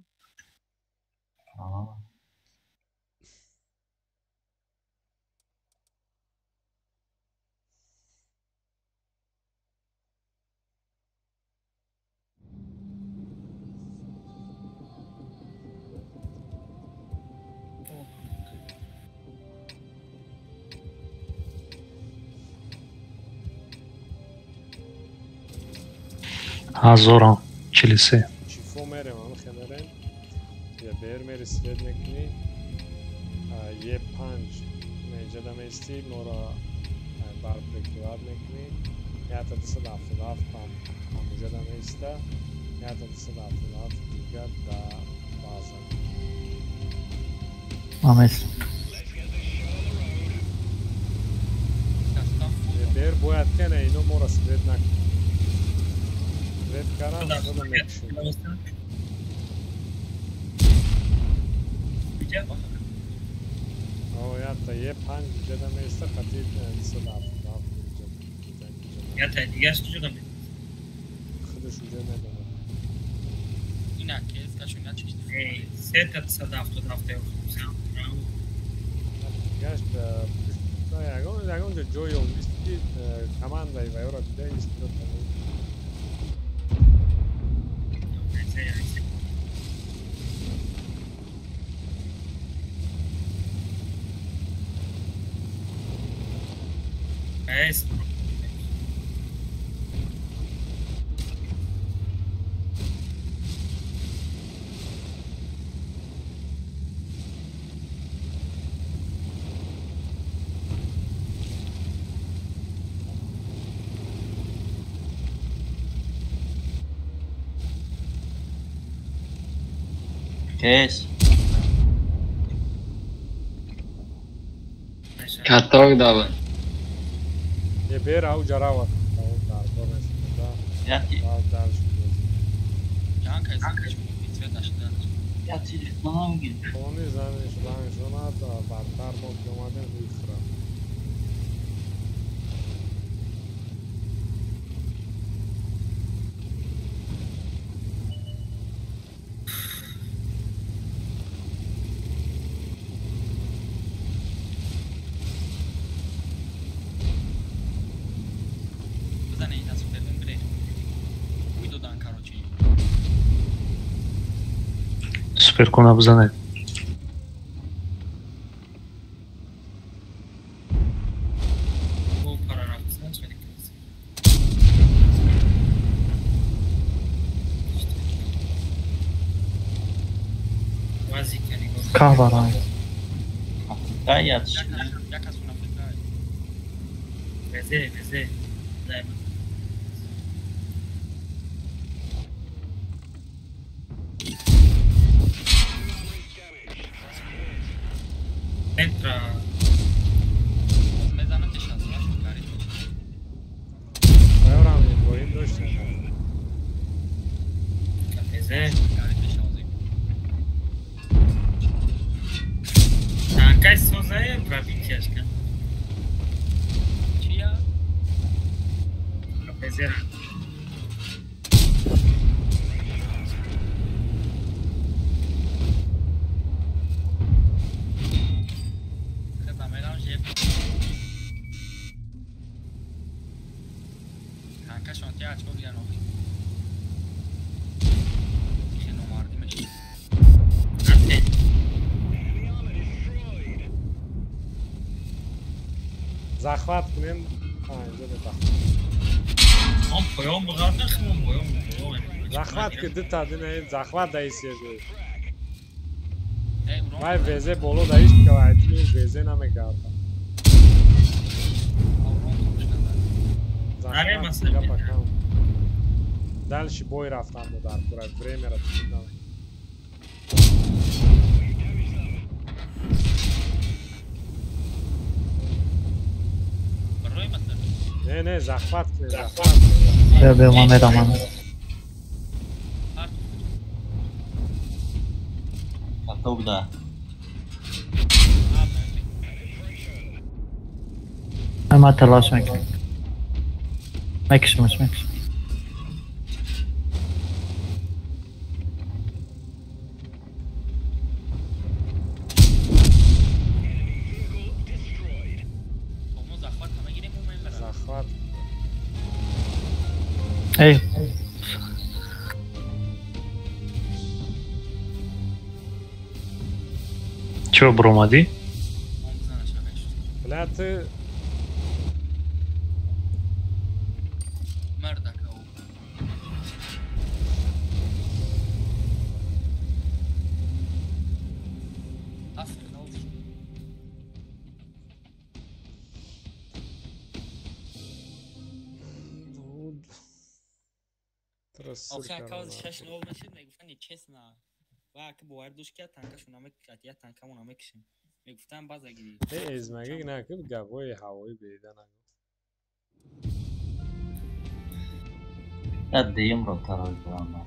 Ҳазорам 43. Чифо мерем, амхе мерем. Я бер мери свет мекунӣ. Е5 меҷада меистӣ, моро бар прикрывать мекунӣ. Ята 277 ҳамуҷада меиста. Ята 277 дигар да база. Амес. кана ино моро свет накун. Свет карам худо мекушем. О, ята е панҷ ҷада меиста хати 277 ята дигаш куҷо ме? Худаш уҷа медонад. Ина кез кашун я чиш. Эй, сета 277 Дигаш ягон ҷо ҷой ёфт ки командаи вайора дида истиёд. Es. ¿Qué es? Каток дава. Е бера у ҷарава. Я телефон намегирам. Хони заниш ланжонад бартар мо ки омадем вихрам. Суперкона бизанед. Каварай. Везе, везе. Entra. Мезанам те шанс, нашо кари. Аёрам Иброҳим дошт. Везе. Танкай созае пробитияш кан. Чия? Везе. Захват кунем. Инҷо бетахт. Он поён буғар нахмон поён. Захват ки дута дина захват даис ежи. Вай везе боло даиш ки вай везе намегарда. Захват. Дальше бой рафтан дар кура время ра тунам. Не, не, захват кунед, захват. Бе, бе, ман меравам. Каток да. Ман талаш мекунам. Мекушамаш, мекушам. Эй. Чё, бромади? Бля, ты... Охи акавзи шаш нол мешид, мегуфтан честно. Ва аки бовар дошт ки танкашон намекушад, я танкамон намекушем. Мегуфтан база гири. Э, эзмаги накид гапҳои ҳавоӣ беида нагуфт. Я дуюм ротаро дорам.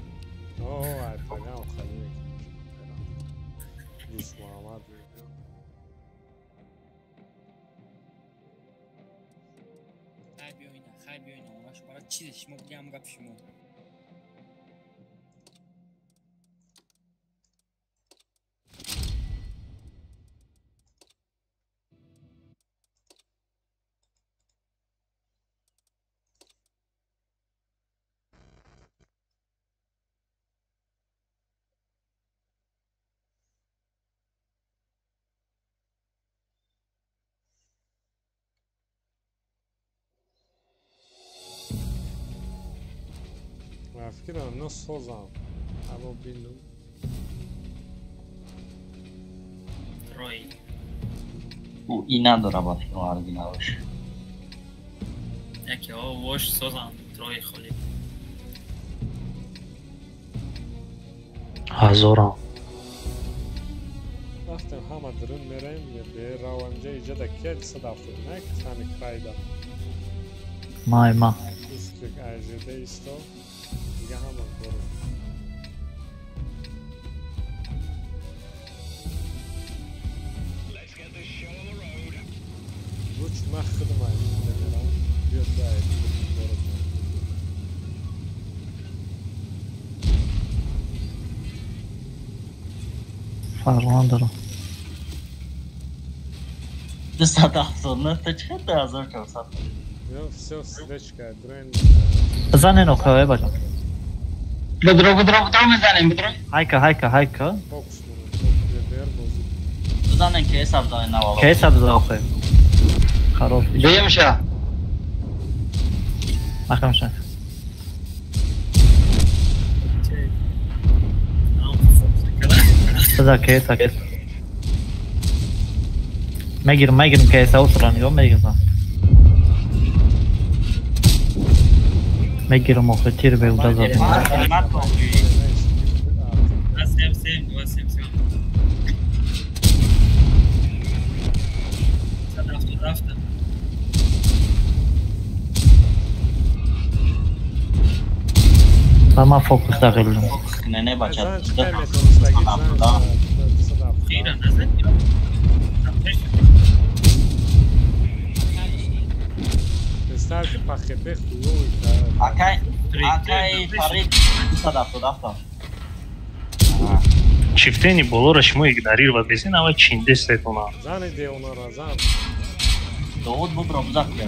О, ай пагам хали мекунем. Дӯст Муҳаммад мегӯям. Хай биёина, хай биёина, онаш барои чизе шумо гам гап шумо. Фикрам насозам. Ҳаво бинум. Рой. Ӯ и надора ба фикрам оригиналш. Яке о вош созам трои холи. Ҳазорам. Вақте ҳама дурун мераем, беравам ҷа иҷода ки 271 ҳами крайда. Май ма. Истик ажида исто. Дига ҳама дорем. Луч ман худам ажида мерам. Биё ту ажида дорам. Фарқ надорам. 279 та чӣ 2400? Ну, всё, встречка, дрен. Бизанен охе, бача. Бедро, бедро, бедро мезанем, бедро. Хайка, хайка, хайка. Фокус монем, бер бозӣ. Бизанен ки ҳисоб донен аввал. Ки ҳисоб зада охе. Хароб. Дуюмша. Махамша. Биза ки ҳисоб ки. Мегирам, мегирам ки ҳисоб усра нигоҳ мегирам. Мегирам охе тир беуда задам. Сем сем, два сем сем. Рафта. Ман фокус дағилдам. Не, не бача. Старки пахепе хуёвый. Акай, акай Фарид 277. Чифтени болоро шумо игнорировать бесин, ава чинде сетона. Зани деонара, зан. Довод бубро бузак я.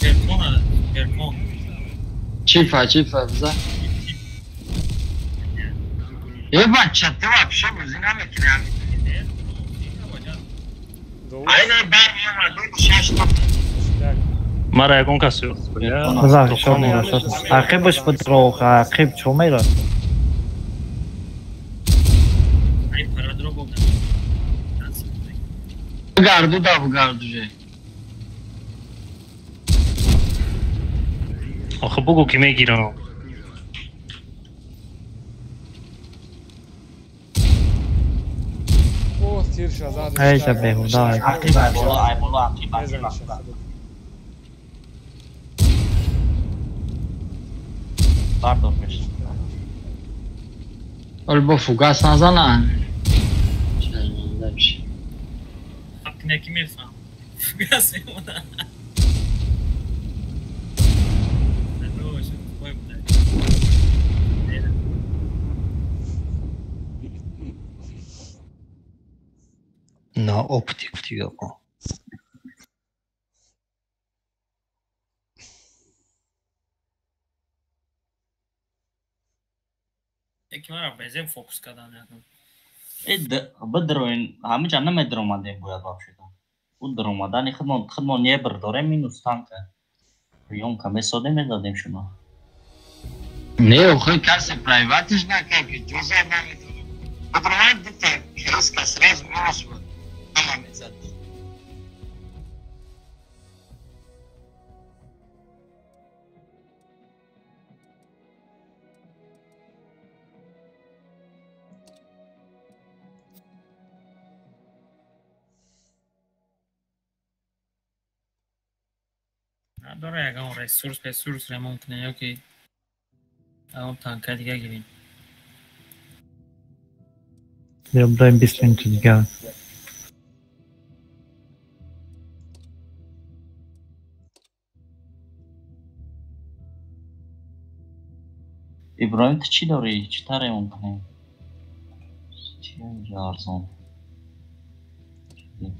Перкон, перкон. Чифа, чифа, бузак. Э, бача, ты вообще бузӣ намекунӣ. Айна бар меомад, шаш та. Мара ягон кас бузак, шо мера, шо. Ақибаш будро, ақиб чо мера? Ай парадро богда. Гарду да бугарду же. Охе бугу ки мегирам. О, тирша зад. Эй, ша беҳуда. Ақиб ай боло, ай боло, ақиб, ақиб. Бардор пеш. Ол бо фугас назананд. Шарманда биши. Неки мефаҳмам. Фугас мемонад. На оптик гуфтига. Яки мара безем фокус кардан ягон. Э, бидроин, ҳамиҷа намедиромадем бояд вообще-то. Ӯ диромадани худмон худмон ебр дорем минус танка. Приёмка месодем мезадем шумо. Не, охи касе прайватиш накард, ки ҷуза наметавонад. Бидромад дута креска сразу минус буд. Ҳама мезад. Надора ягон ресурс, ресурс ремонт кунем ё ки ягон танка дига гирем. Я браем 20 минут дига. Иброҳим, ту чӣ дорӣ? Чӣ тавр ремонт кунем? Чӣ инҷа арзон?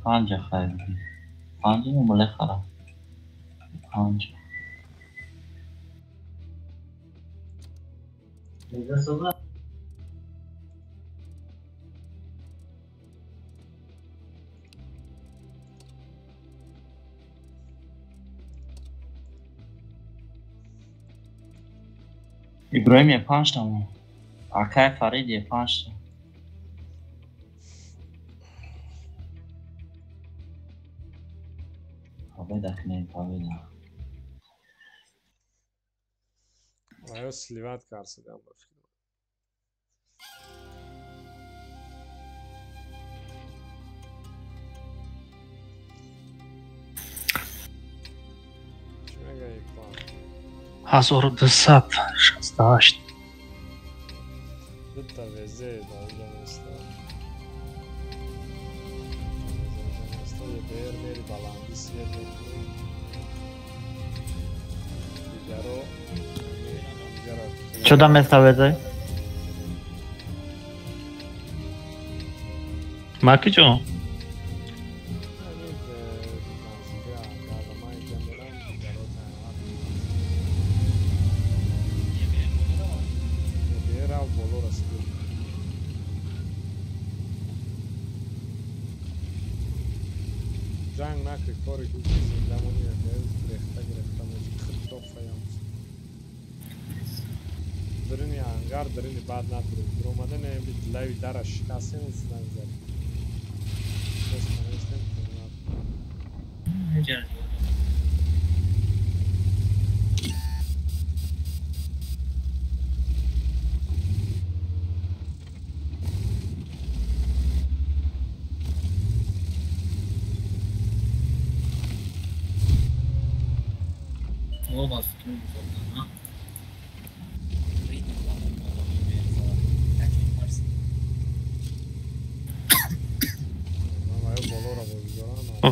Панҷа хайр. Панҷа мумле хара. Панҷа. Иброҳим е панҷта мо. Акай Фарид е панҷта. Победа кунем, победа. Ва ё сливать карсидам ба фикр. Чӣ мегаи план? 1268. Дута везе да инҷа неста. Неста ЕБР мери баландӣ свет мекунӣ. Дигаро инҷаро Чуда места везе? Ма куҷо? Ҷанг накри, кори ки зиндамони гирехта гирехта меши хитоб фаём. Дарини ангар, дарини бад надурем. Дуромаден эми лави дара шикастем синан зад. Бес манестем.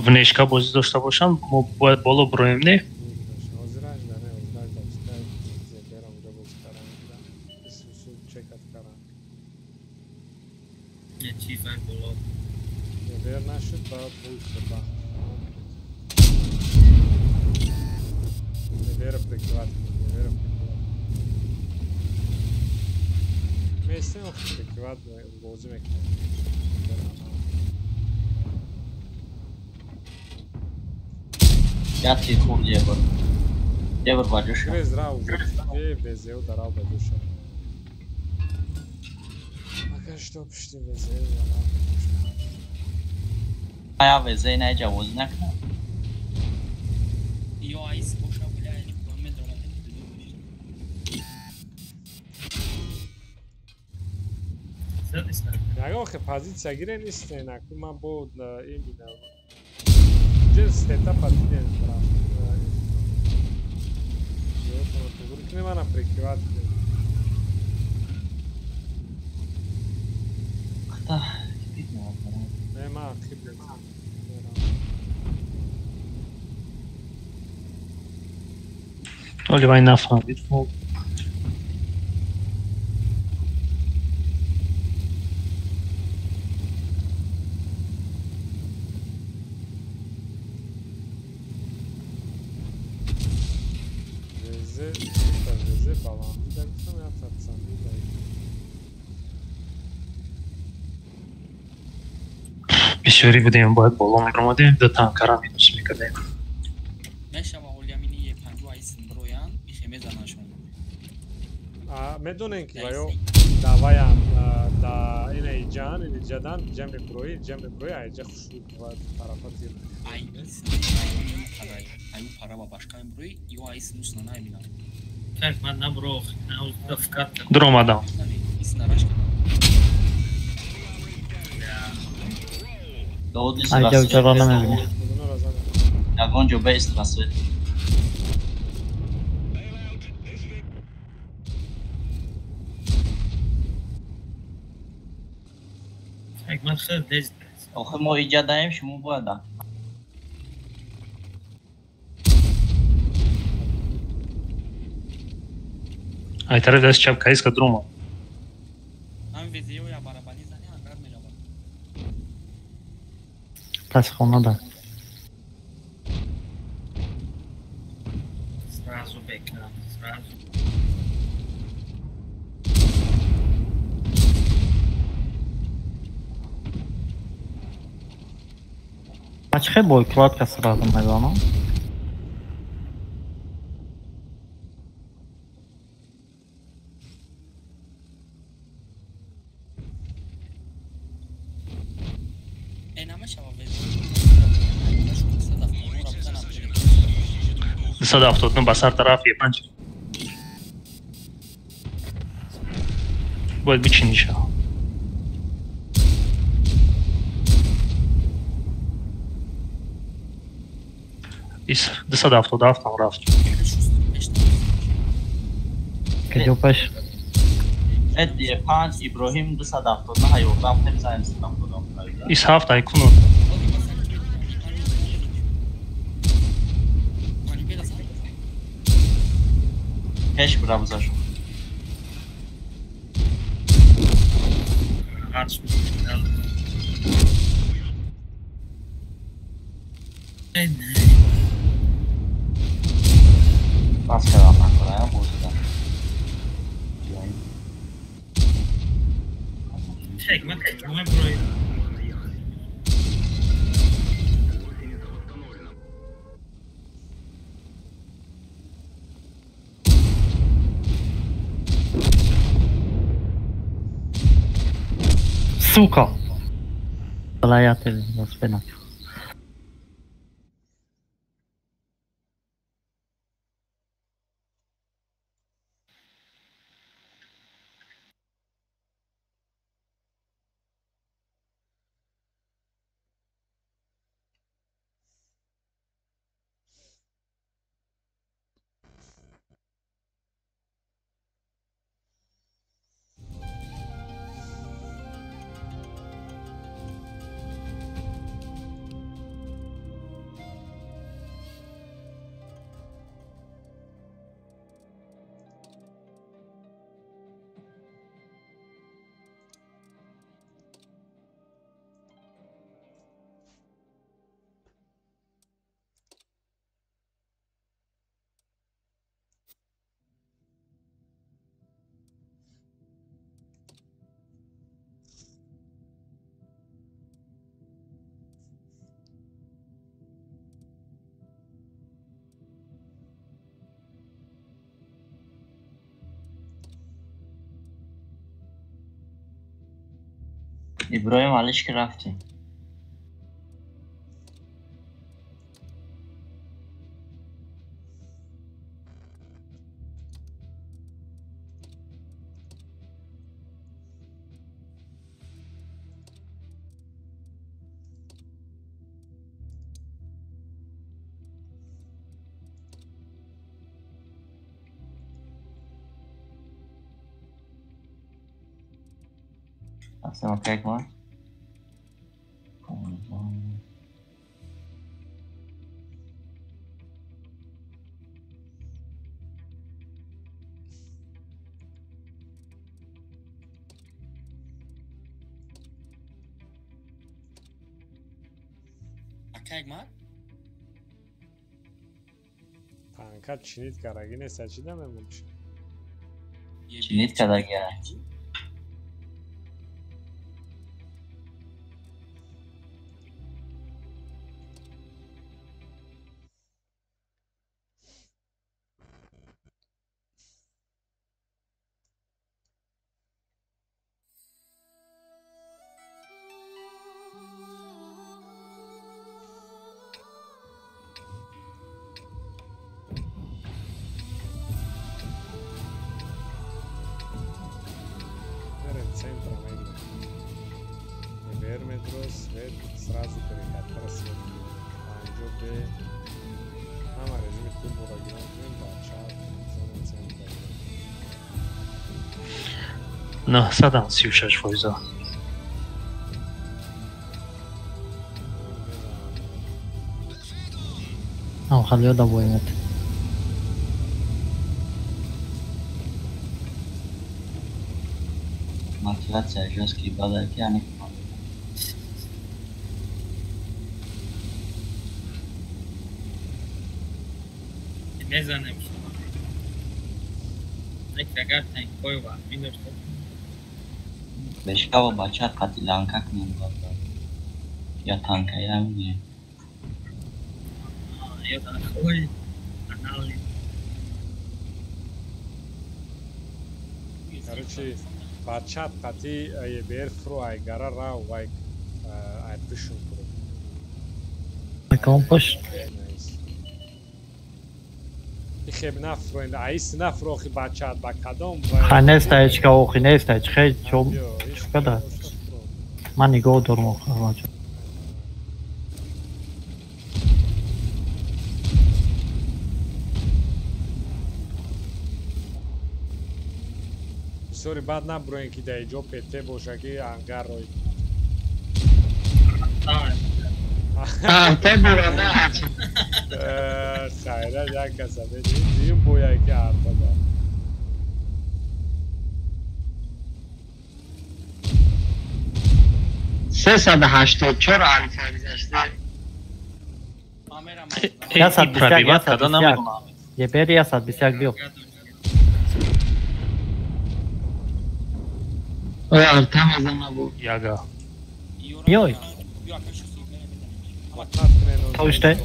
Внешка бозӣ дошта бошам, мо бояд боло бироем, не? Яти хурд ебр. Ебр баҷуша. Грез рав, е везеу дарав баҷуша. Ака што пишти везеу дарав баҷуша. Ая везеи наиҷа бозӣ накунам. Ё айс боша бля, медонам. Ягон хе позиция гире нисте, наку ман бо имина. Ҷер сетапа дидем брат. Тугур мана прикриват. Хта, не ма хиб. Оли вай нафаҳмид. Бисёрӣ будем, бояд боло мебаромадем, ду танкара минус мекардем. Мешава ҳолиамини Е50 айс бироянд, ихе мезанашон. Медонем ки ваё даваян да ина иҷан, ин иҷадан, иҷа мебироӣ, иҷа мебироӣ, аиҷа хушрӯ ва тарафа зир. Ай ис аю пара ба башка мебироӣ, ё айс нус на намебинам. Так, ман набро, нафкат. Дуромадам. Ис нарашка. Айҷа чаро намебинӣ? Ягон ҷо бест рассвет. Ман хеле дез. Охир мо иҷа даем, шумо бояд да. Ай тараф даст чап кайска друма. Ҳам везеё я барабани зани ангар меравад. Пас хона да. Сразу бекам, сразу. А чӣ хел бой кладка сразу мезанам? Э намешава везеё. 279 ба сар тараф Е5. Бояд бичиниша. Ис 277 ам рафт. Каҷо пеш? Эд Е5 Иброҳим 279 ёрдам кунем занем 279. Ис 7 айкуну. Пеш бравзаш. Бас кардам накунам бозида. Чек, ман ман брой. Сука! Балаят воспинак. Иброҳим Алиш ки рафтем. Lass mal kijk maar. Kijk maar. Танка чинит караги нест, чӣ дамемончи? Чинит караги. Центра негде. Верметро, свет, сразу перекатра свет. Панҷо б. Ҳама режими турборо гирон кунем, ба чап, зона центра. 936 фоиза. Ам халиё да боимет. Мотивация жёсткий бадай ки ани. Мезанем. Агар танкҳои ваҳмӣ дошта Бешкава бача қати ланка кунем баъд. Я танкая мегирем. Ё танкҳои анали. Короче, бачат қати ЕБР фру ай гара рав вай ай пишун фру. Акон пуш. Хеб нафроин, аис нафрохи бачат ба кадом Ха неста ҳеч ка охи неста ҳеч хе чо чукада. Ман нигоҳ дорам охи бача. Бисёри бад набуроен ки дар иҷо ПТ боша ки ангар рой. Арта бурада. Хайра як каса бедим бояй ки арта да. 384 алфа гузашта. 121 121. ЕБР 121 биё. Оя арта мезана бу. Яга. Йой. Тавиште.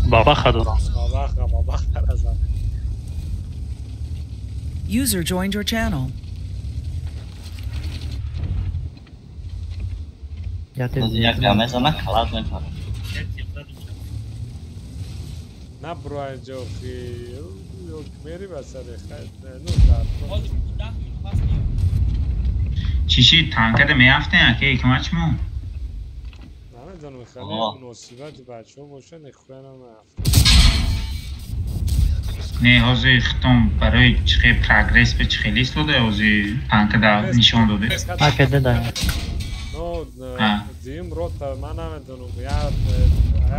Бабаха дорам. Бабаха, бабаха раза. User joined your channel. Яга мезана калат мепара. Набруай ҷохи ё мери ба сари хайр ну дар. Чиши танкада меафтен аке ҳикмат мо? Намедонам хеле муносибати бачаҳо боша нехӯя намеафтем. Не ҳозир хитом барои чӣ хел прогресс ба чӣ хеле истода ҳозир танкада нишон доде. Аке деда. Но дуюм рота ман намедонам я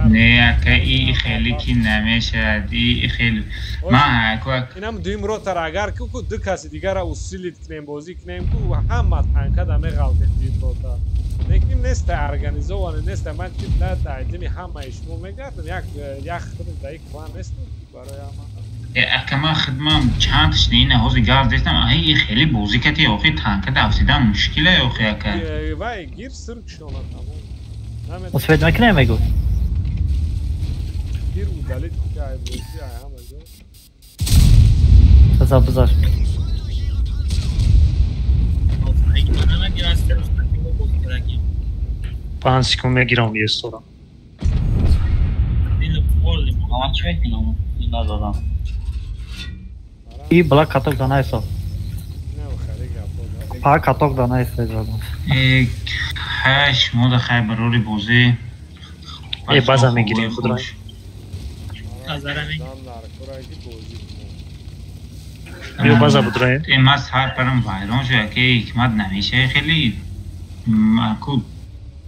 Не ака и хеле ки намешавад и хеле ман ака инам дуюм ротара агар ку ду каси дигара усилит кунем бозӣ кунем ку ҳама танкада меғалтем дуюм рота. Лекин неста организоване неста ман ки на дайдими ҳамаи шумо мегардам як як худам дар як клан нестам барои ҳама. Ака ман хидмам чанд тиш не ҳозир газ дестам и хеле бозӣ кати охи танкада афтидан мушкиле охи ака. Вай гир сирк шона тамом. Усвет мекунем мегӯ. Гир удалит ки ай бозӣ ай ҳама ҷо. Бизар бизар. Панҷ секунд мегирам естора. Ман чӣ мекунам? Надодам. И бла каток да найсо. Па каток да найсо задам. Хаш мода хай барори бозӣ. Э база мегирем худро. Биё база будроем. Э ман сар парам вайрон шуд ки ҳикмат намешавад хеле аку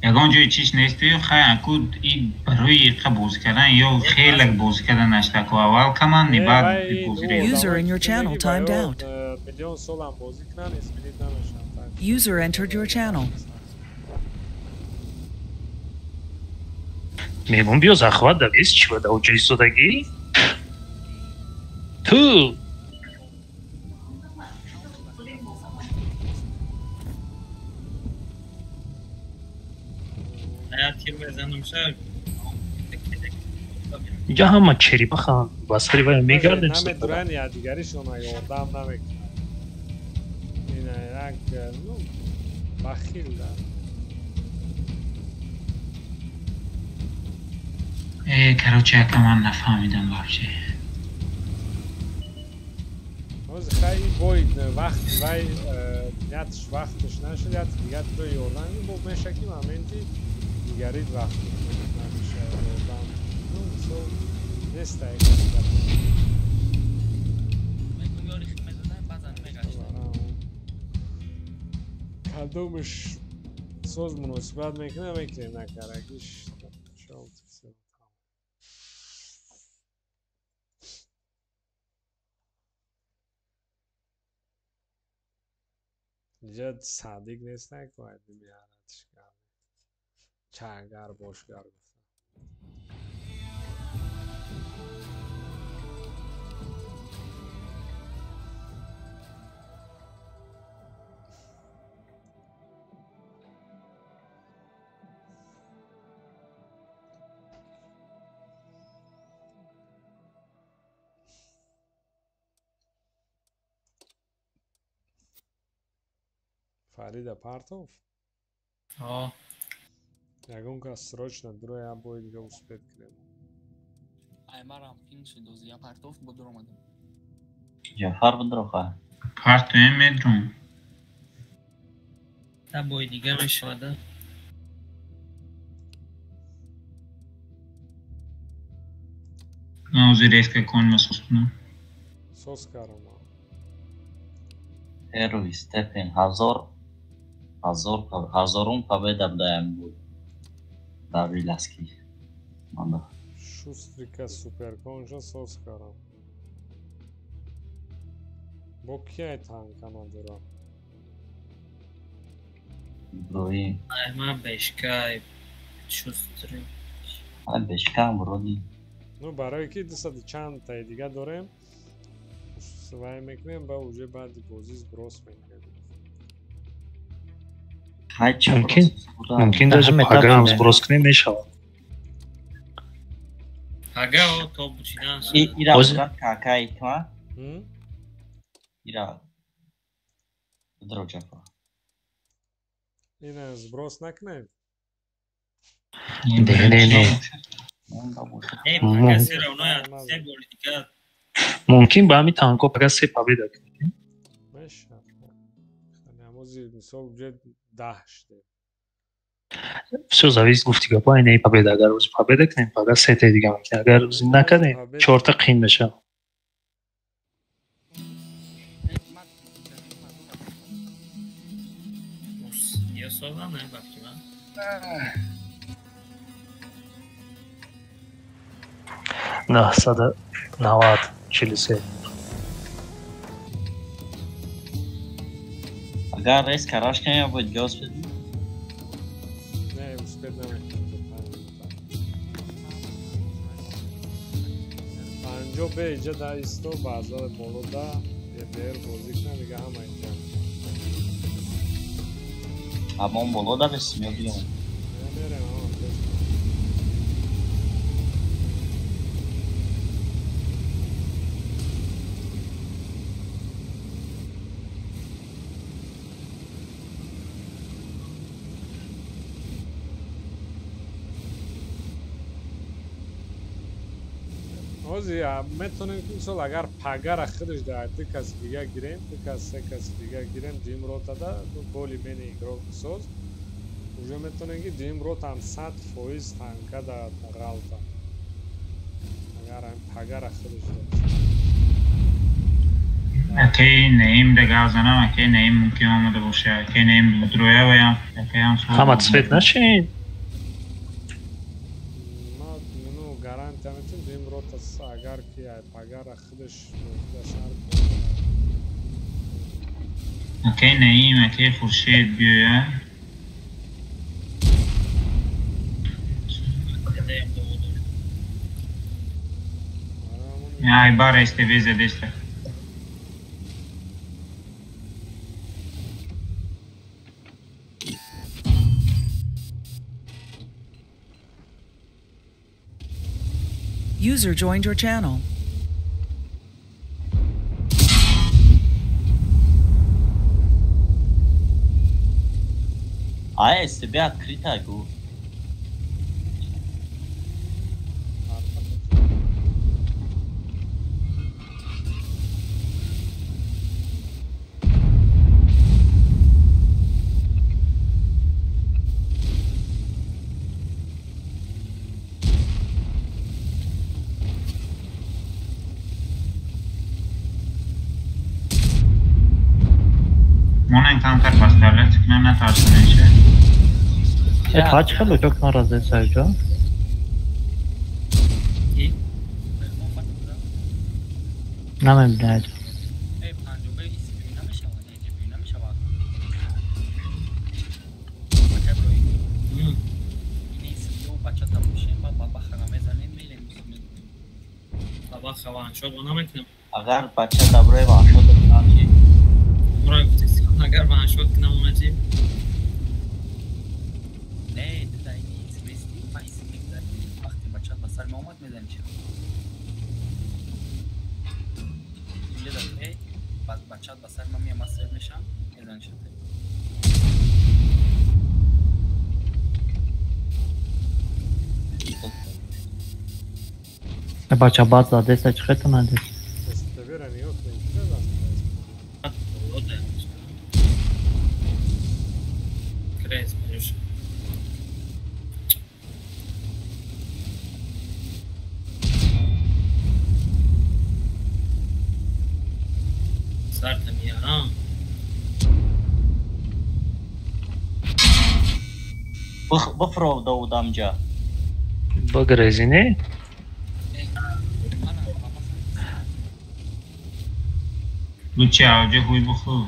ягон ҷои чиш несту хай аку и барои иқа бозӣ кардан ё хеле бозӣ кардан нашта аку аввал каман баъд бозӣ. User in your channel timed out. Миллион солам бозӣ кунан изменит намешаванд. User entered your channel. Мегум биё захват да вес чӣ да уҷа истодагӣ? Ту инҷа ҳама черепаха ба сари вай мегардем. Намедуран якдигаришона ёрдам намекунанд. Ин як ну бахил да. Короче, ака ман нафаҳмидам вообще. Ҳозир хай бой вақт вай ятш вақташ нашуд, ят дигар туро ёрдам бо меша ки моменти дигарит вақт намеша ёрдам. Ну мисол неста як. Кадомаш Соз муносибат мекунам, мекунем, накарагиш. Инҷа садиқ нест, накояд меҳанатиш кард. Чагар бошгар гуфта. Фарида Партов? О. Ягон кас срочно дуро я бой дига успеть кунем. Ай марам пин шуд ози я Партов бо дур омадам. Ҷафар бидроха. Партоем медрум. Та бой дига мешавада. Ман ози резко конма сос кунам. Сос карам. Первый степень ҳазорум победа будаям буд дар Виласки. Шустрика суперконша сос карам. Бо кияй танка надорам? Иброҳим. Ай ма бешкай шустрик. Ай бешкам вроде. Ну барои ки 200 чанд таи дига дорем. Вай мекунем ба уже баъди бозӣ сброс мекунем. Мумкин даже пага сброс кунем мешавад. Пага о то бучидан. Ира кака икма? Ира. Дро ҷафа. Ина сброс накунем? Не, не, не. Не, пага се равно се голи дига. Мумкин ба ҳамин танко пага се победа кунем. Мешавад. Намози мисол уже 10 шудем. Всё зависит гуфти гапа инаи победа. Агар рӯзи победа кунем, пага се таи дига мекунем. Агар рӯзи накардем, чорта қин мешавад. Я созам, не бафти ман. 990 43. Агар рейс караш кунем, бояд дига успеть? Не, успеть намекунем. 50 бе иҷа да исто баъза боло да ЕБР бозӣ кунад, дига ҳама инҷа. Амон боло да бесим ё биём? Мерем, ҳама пеш. Ози метавонем ки мисол агар пагара худаш дар ду каси дига гирем, ду кас се каси дига гирем, дуюм ротада боли мени игрок соз, уже метавонем ки дуюм ротам 100% танка да ғалта. Агар пагара худаш да. Акей Наим да гап занам, акей Наим мумкин омада боша, акей Наим дроя ваям, акей ам ҳама цвет нашин. Агар ки пагара худаш шар акей Наим, акей Хуршед биёя. Ай бар СТВ задеста. User joined your channel. А СТБ открыта, гу. Монен камтар поставлять, кунем натарсонем ше. Тач хело ҷок наразе сайҷо. Намебинад. Агар бача даброи ваншот кунам чи? Мурай гуфтест, агар ваншот кунам она чи? Не, ту дар ини исмести, ман исм мегузарам. Вақте бачат ба сар меомад, мезанӣ чи? Инҷа дар те, бачат ба сар ман меомад, сер мешам, мезанӣ чи те. Бача бад задеса чӣ хета надес? Бифров Давудамҷа. Багрези, не? Лучше авҷа ҳуй бихӯр.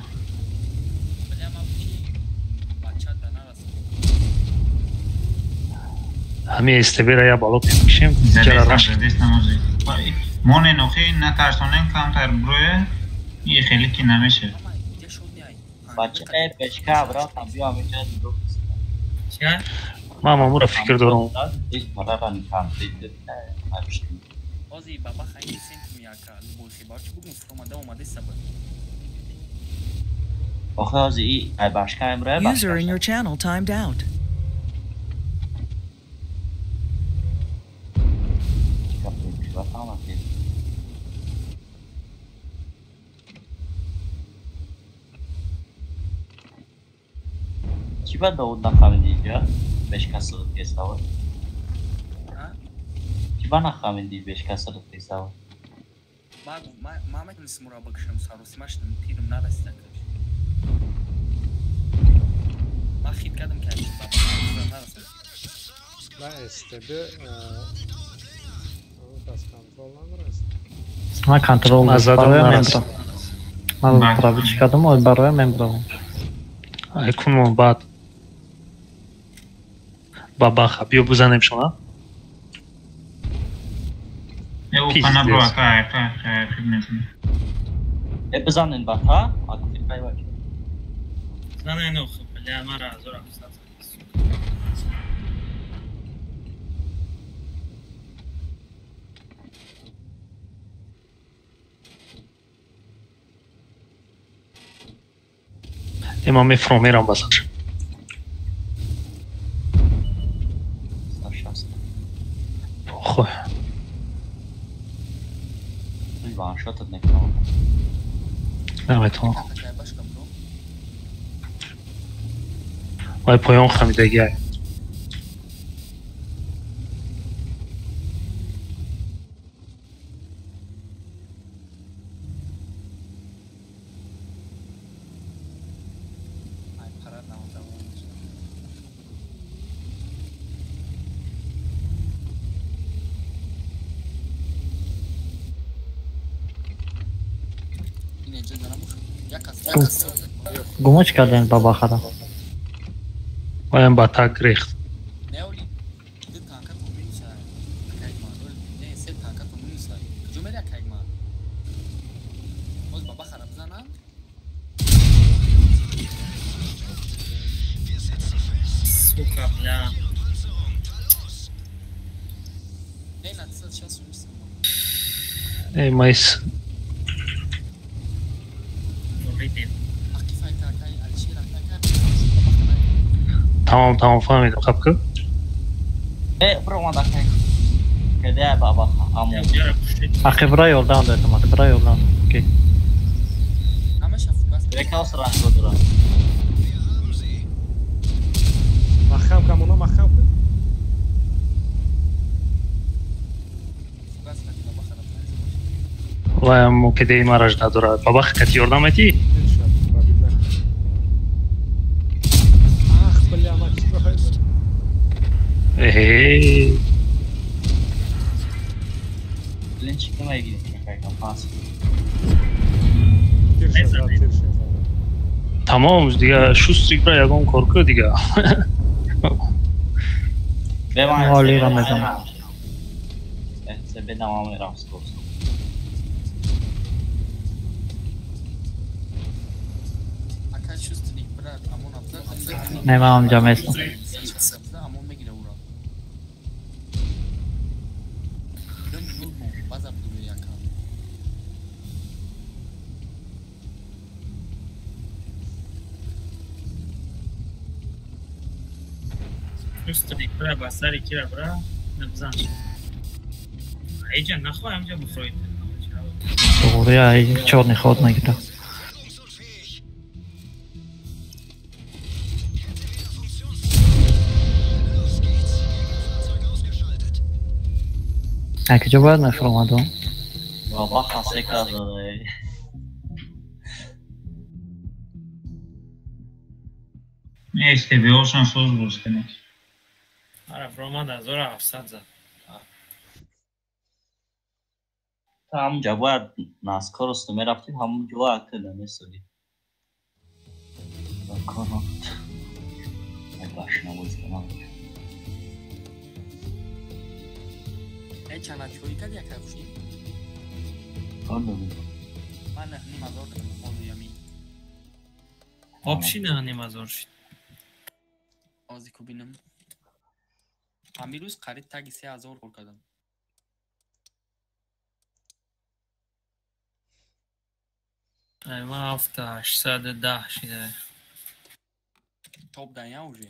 Ҳамин СТБ-ра я бало пемекшем. Монен охи натарсонем камтар броя и хеле ки намешад. Бача пешка обратно биё ҳаминҷа нигоҳ. Ман мамура фикр дорам. User in your channel timed out. Чӣ ба Давуд нафаҳмидӣ инҷа? Бешкасрат кесава. Чӣ ба нафаҳмидӣ бешкасрат кесава? Ман метавонистам уро бикушам, саросима шудам, тирам нарасида каш. Ман хит кардам ки нарасид. На СТБ кас контрол надораст. Ман контрол бароям мембрам. Ман правич кардам, бароям мембрам. Айкунмон баъд. Бабаха, биё бизанем шуна. Бизанен баха, Имам мефром мерам басар. Похуй. Наметавонам. Вай поён хамидагиай. Гумоч кардем бабахара. Ваям ба так рехт. Сука, бля. Эй, майс. Тамом, тамом, фаҳмидам, хаб ку? Ахи бира ёрдам додам, ахи бира ёрдам. Окей. Махкам кам, оно махкам кун. Ваям мукедеи мараж надорад. Бабах кати ёрдам метӣ? Ах, бля, ман чӣ. Эҳе. Ленчика мегирем, пас. Тамом, дига шустрик бра ягон кор кӯ дига. Олиро мезанам. Бедам мерам скорс. Не, ман онҷа местам. Бра ба сари кира бра набзан. Айҷа нахоҳ амҷа бухроид. Тоғри, ай чорни ход нагида. Акиҷо бояд мефуромадум? Баба хасе карда. Не, СТБ-ошон соз боз кунед. Ара фуромад 1700 зад. Та ҳамунҷа бояд наскоросту мерафтӣ, ҳамун ҷо акла месодӣ. Чанд чои кади яка хуши? Ман 9,5 ҳазор кардам ҳозир ями. Обши 9,5 ҳазор шид. Ҳозир ку бинам. Ҳамин рӯз қариб таги 3000 кор кардам. Ай ман 7810 шида. Топ даня уже?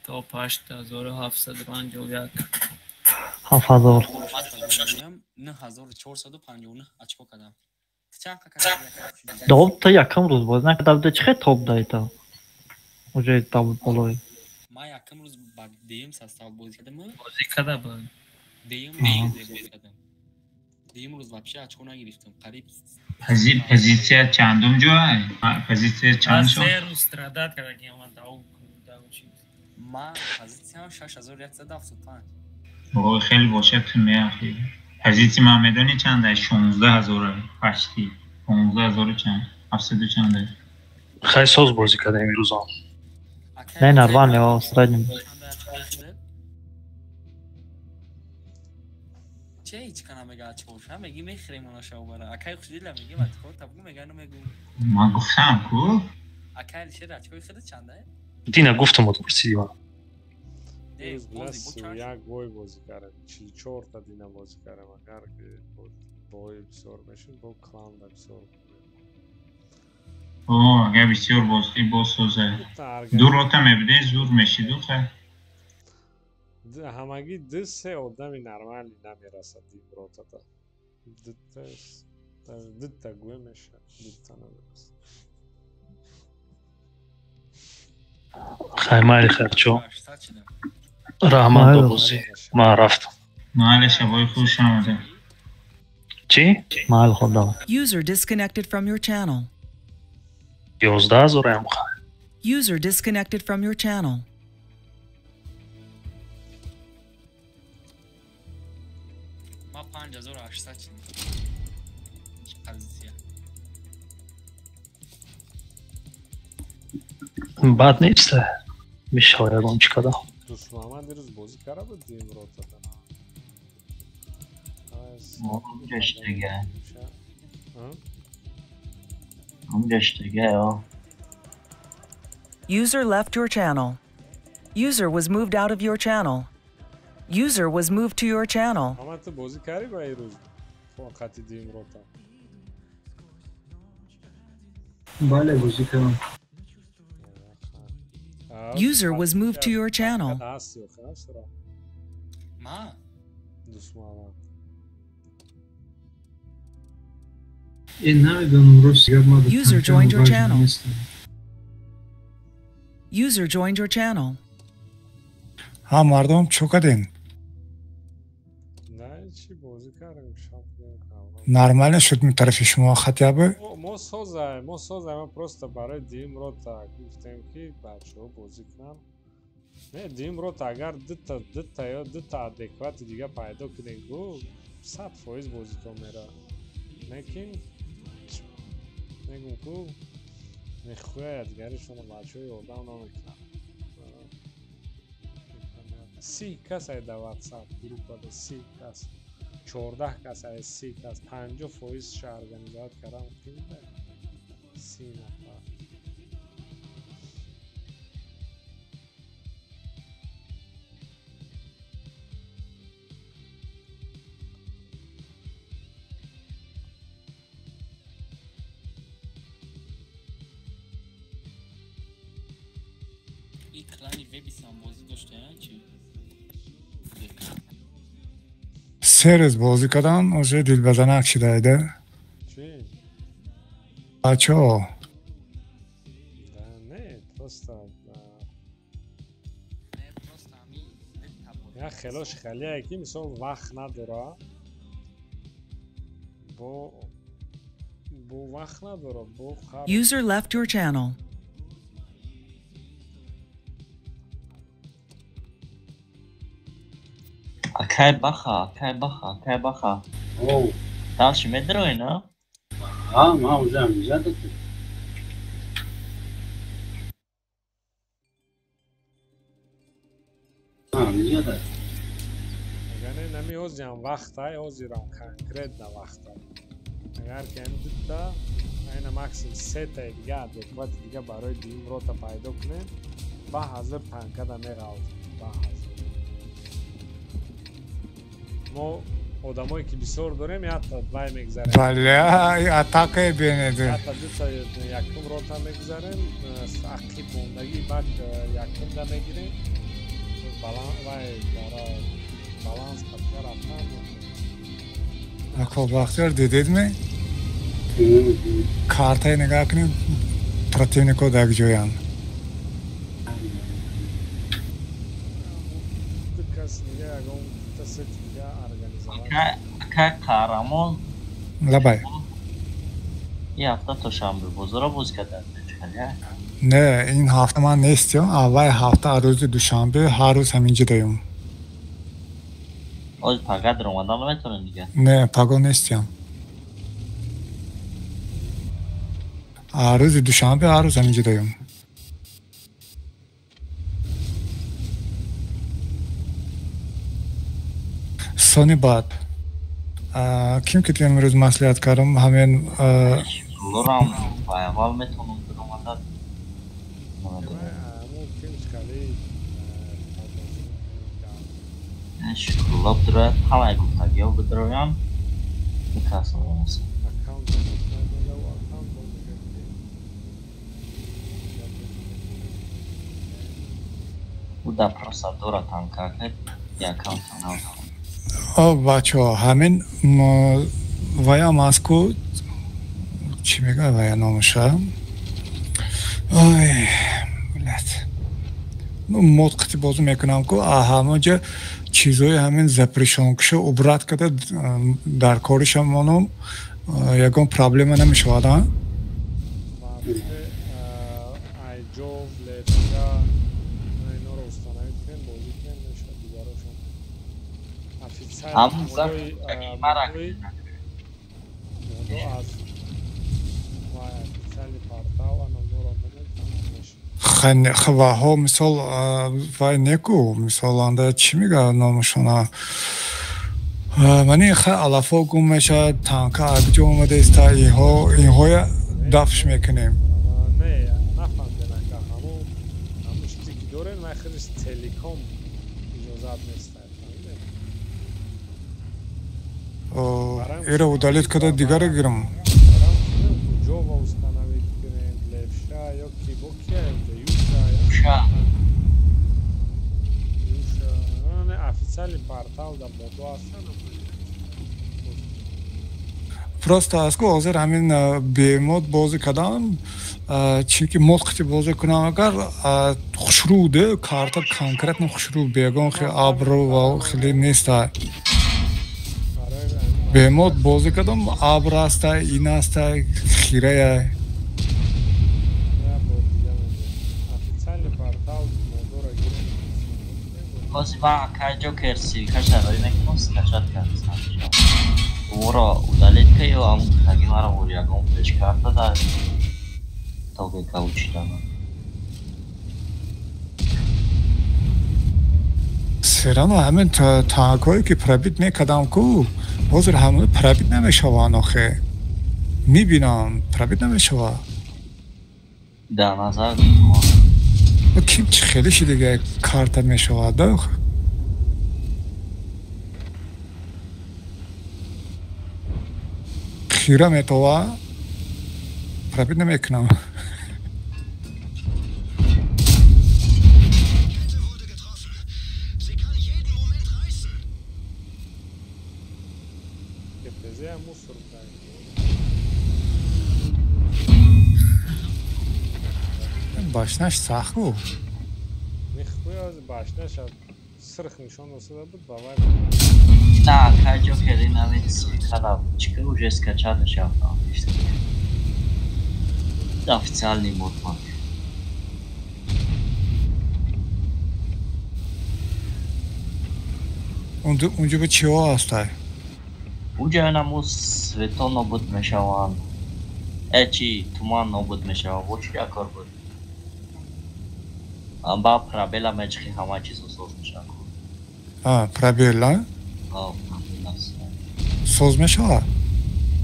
Топ 8751. 7000. 9459 очко кардам. Доб та якам рӯз боз накарда буда, чӣ хел топ даи та? Уже та болои. Ман якам рӯз ба дуюм состав бозӣ кардам. Бозӣ карда буд. Дуюм рӯз бозӣ кардам. Дуюм рӯз вообще очко нагирифтам. Қариб Позитсия чандум ҷой? Позитсия чанд шуд? Се рӯз страдат карда ки ман дау чиз. Ман позитсиям 6175. Ой, хеле бошад ту меахи. Позитсия ман медонӣ чанд ай? 16 000 пашти. 15 000 чанд? 700 чанд ай? Хай соз бозӣ кардем имрӯзон. Не, нормально, о, среднем. Че ҳеч кана мега очкоша? Меги мехӯрем она шавбара. Акай хушдила меги очко табгу мега намегу. Ман гуфтам ку? Акай Алишер очкои худат чанд ай? Дина гуфтам от пурсиди ман. Дирӯз била 31 бой бозӣ кардем, 44-та дина бозӣ кардем. Агар ки бои бисёр мешуд, бо кланда бисёр. О, агар бисёр бозӣ боз соза. Ду рота мебудӣ, зур мешиду хай. Ҳамагӣ ду се одами нормалӣ намерасад дим ротада. Дута гӯя мешавад, дута намерасад. Хай майли хайрчо. Раҳмат ба бозӣ. Ман рафтам. Майли, шабои хуш омадед. Чӣ? Майли, худо. User disconnected from your channel. 11 000 ам хай. User disconnected from your channel. Ман 5800 шидам. Позитсия. Бад нест. Мешавад ягон чӣ кардам. Дӯстмуҳаммад дирӯз бозӣ карда буд дим ротада? Ҳамҷаштага. Ҳамҷаштага, о. User left your channel. User was moved out of your channel. User was moved to your channel. Муҳаммад, ту бозӣ кардӣ ба ирӯз қати дим рота? Бале, бозӣ кардам. User was moved to your channel. Ҳасти охир, ҳастра? Ман? Дӯстмуҳаммад. Э, намедонам, рости гап ман User joined your channel. User joined your channel. Ҳа, мардум, чӯ кардем? Не, чӣ бозӣ кардем, шаб. Нормально шуд тарафи шумо хотя бы? Мо созаем, мо просто барои дим рота гуфтем, ки бачаҳо бозӣ кунанд. Не, дуюм рота агар дута ё дута адеквати дига пайдо кунем, гу 100% бозитон мера. Лекин мегум ку нехуя дигаришона бачаҳои ёрдам намекунанд. 30 кас ай дар WhatsApp группада, 30 кас, 14 кас ай 30 кас, 50%-ша организовать кардан мумкин буда? 30 нафар. И клани вебисам бозӣ доштая чи? Се рӯз бозӣ кардам, уже дилбазанак шидаида. Чӣ? Бачаҳо. Да не, просто як хелош хелие ки мисол вақт надора, бо вақт надора, бо User left your channel. Акай баха, акай баха, акай баха. Оу. Дальше медрои, на? А, ма уже амиҷа дату. Амиҷа дат. Агар не, нами ҳозирам вақтай, ҳозирам конкретно вақтай. Агар ки ҳами дута, айна максимум сетаи дига адеквати дига барои дуюм рота пайдо кунем, ба ҳазир танкада меғалтем, ба ҳазир. Мо одамое ки бисёр дорем, якта вай мегузарем. Бале, атакае бинед. Якта дута якум рота мегузарем, ақиб мондагӣ баъд якумда мегирем. Вай баланс қатъа рафтан. Ако Бахтиёр дидед ме? Картаи нигоҳ кунед, противникҳо дар ҷоянд. Ду кас дига ягон дута сети дига организовать. Акай қаҳрамон. Лабай. Ин ҳафта то шанбе бозора боз карданд. Не, ин ҳафта ман нестям. Аввали ҳафта рӯзи душанбе ҳар рӯз ҳаминҷо даём. Оз пага даромадан наметавонем дига? Не, паго нестям. Рӯзи душанбе ҳар рӯз ҳаминҷо даём. Сони баъд ким ки имрӯз маслиҳат кардам, ҳамин Лорам ба аввал метавонам даромада. Шукрулло бидрояд, ҳамаи гуфтагиҳо бидроянд, бикасам. Ӯ дар просто дора танка кард, якам танав. О, бачаҳо, ҳамин ваям аст ку, чӣ мегӯяд вая номаша? Ой, блядь. Мод қити бозӣ мекунам ку, ҳама ҷо чизҳои ҳамин запрещёнкаша убрать карда дар кориша монум, ягон проблема намешавад, а? Айҷов, левша, инҳоро установить кунем, бозӣ кунем, мешавад дигарошон. Официально аз официальный портал анонро монед. Хаваҳо мисол вай неку, мисол анда чӣ мегӯяд номашона? Мани ха алафо гум мешавад, танка акҷо омадаиста, инҳоя дафш мекунем. Не, нафаҳмидем ака, ҳамун чизе ки дорем, вай худаш телеком иҷозат нест. Эра удалить карда дигаре гирам. Ҷова установить кунем, левша ё ки бо кия юша, юша. Официальный портал да модо ҳастанд. Просто аст ку ҳозир ҳамин бемод бозӣ кардам, чунки мод қити бозӣ кунам агар хушрӯ де карта конкретно хушрӯ бегон хе абру ва хеле неста. Бемод бозӣ кардам, абр аста, ин аста, хирая. Официальный портал модора гирем. Ҳозир ман акай Ҷокер ссылкаша роӣ мекунам, скачать кард. Ӯро удалить ка ё ҳамун таги маро бори ягон флешкарта дар ТГК учиданам. Серано ҳамин танкҳое ки пробить мекардам ку, ҳозир ҳамон пробить намешаванд охе. Мебинам, пробить намешавад. Дар назар ким чӣ хеле ши дига карта мешавад да? Хира метова пробить намекунам. Башнаш сахт ку. Нихуя башнаш сирх нишон досада буд ба вай. На, акай Ҷокер ин ҳамин ссылкара чика уже скачать мешавад. Официальный модпак. Унҷо ба чиҳо ҳастай? Унҷо ҳамун светон нобуд мешаванд. Чи туман нобуд мешавад. Бо чи якор буд? Ба пробела мечхи ҳама чизо соз мешавад. А, пробела? А, пробела. Соз мешавад?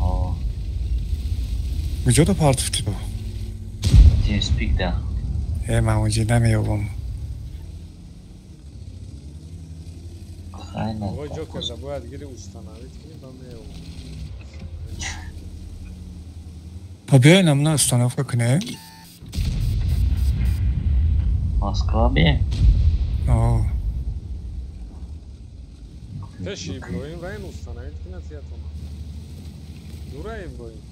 А. Куҷо партофтӣ ту? TeamSpeak да. Ман унҷо намеёбам. Оғои Ҷокер да бояд гири установить кунӣ ба меёбам. Па биёй намуна установка кунем. Москва бе? О. Пеши Иброҳим раин установить кунад ятона. Дура Иброҳим.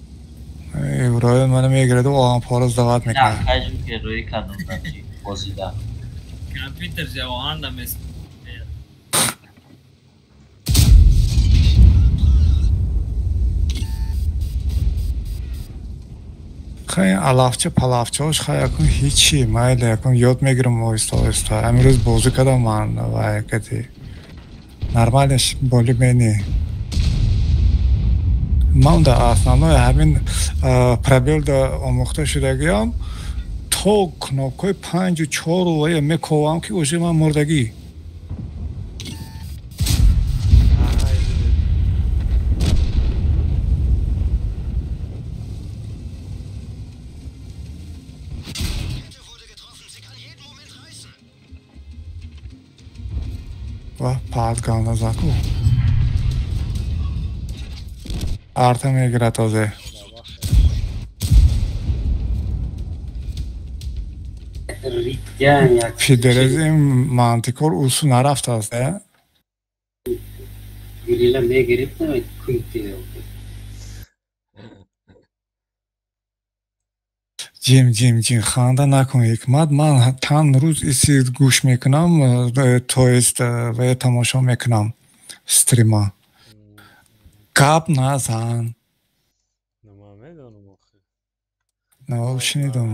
Иброҳим мана мегираду оҳанпора сдавать мекунад. На, кай Ҷокер рӯй кардам дар чи бозида. Компютер же оҳанда мес. Хай алафча палафчаош хай якун ҳичи майли якун ёд мегирам оҳиста оҳиста. Ҳамин рӯз бозӣ кардам ман ва якати нормалеш боли мени. Ман да основное ҳамин пробел да омӯхта шудагиам то кнопкаи панҷу чору вая мековам ки уже ман мурдагӣ. Ва пад ганда заку. Арта мегирад озе. Пидерези мантикор усу нарафтааст, э? Гирила мегирифтам, кунти. Ҷим, ҷим, ҷим, ханда накун, Ҳикмат. Ман чанд рӯз иси гӯш мекунам, то есть ва тамошо мекунам стрима. Гап назан. Ман медонам охи. На, шунидам.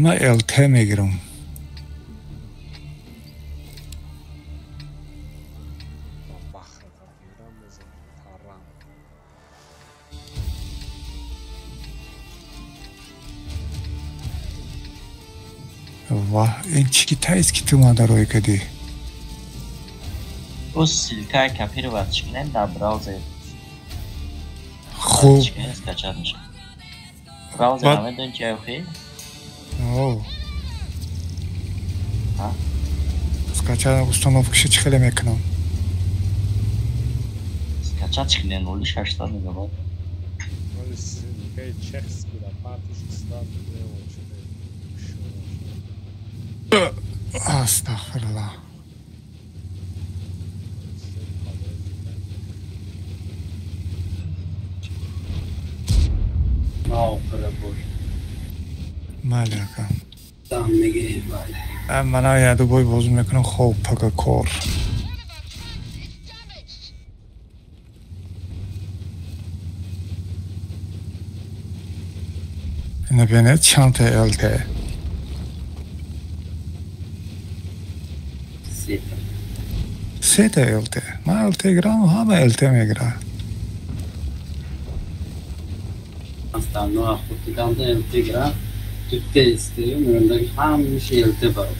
Ман ЛТ мегирам. Ваҳ, ин чӣ китаест ки ту мада рӯй кардӣ? Ӯ ссылкаи копировать кунем дар браузер. Хуб. Скачать мешавад. Браузер намедонӣ чи охи? О. Скачать установкаша чӣ хеле мекунам? Скачать кунем 0.6 мегабайт. Ссылкаи чехский да партиш сразу Астағфируллоҳ. Майли ака. Дам мегирем, бале. Мана яду бой бозӣ мекунам, хоб пага кор. Ина бинед чандта ЛТ. Сета ЛТ. Ман ЛТ гирам, ҳама ЛТ мегирад. Астано ахутидамда ЛТ гирам, дутта истею, меондаги ҳамааш ЛТ баро.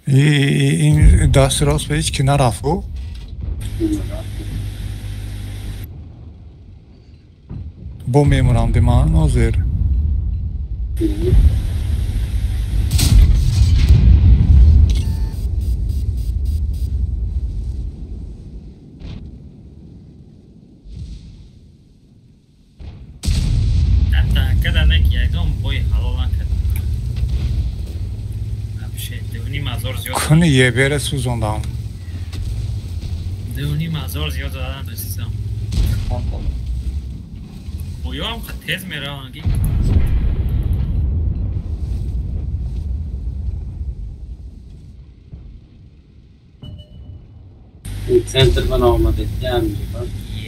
Ин дасти рост ба ҳеҷ ки нарафт гу? Бо мемонам ди ман ҳозир. Куни ебере сӯзондам. 2,5 ҳазор зиёд задан дӯстам. Оё ҳам тез мераванд ки. Центр ба наомадед, ям еба.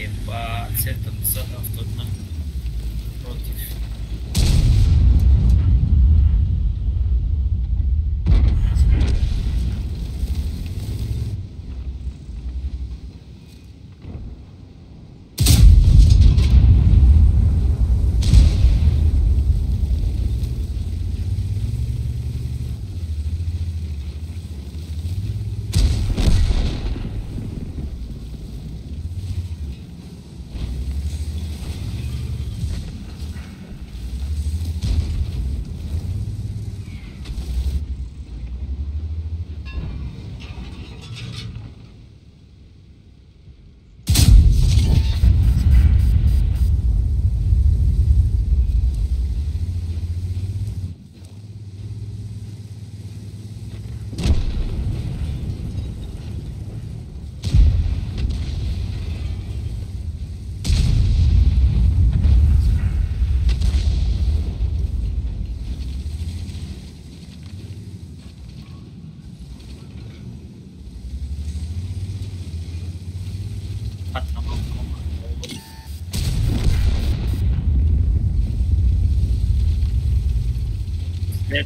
Еба, центр 279 против.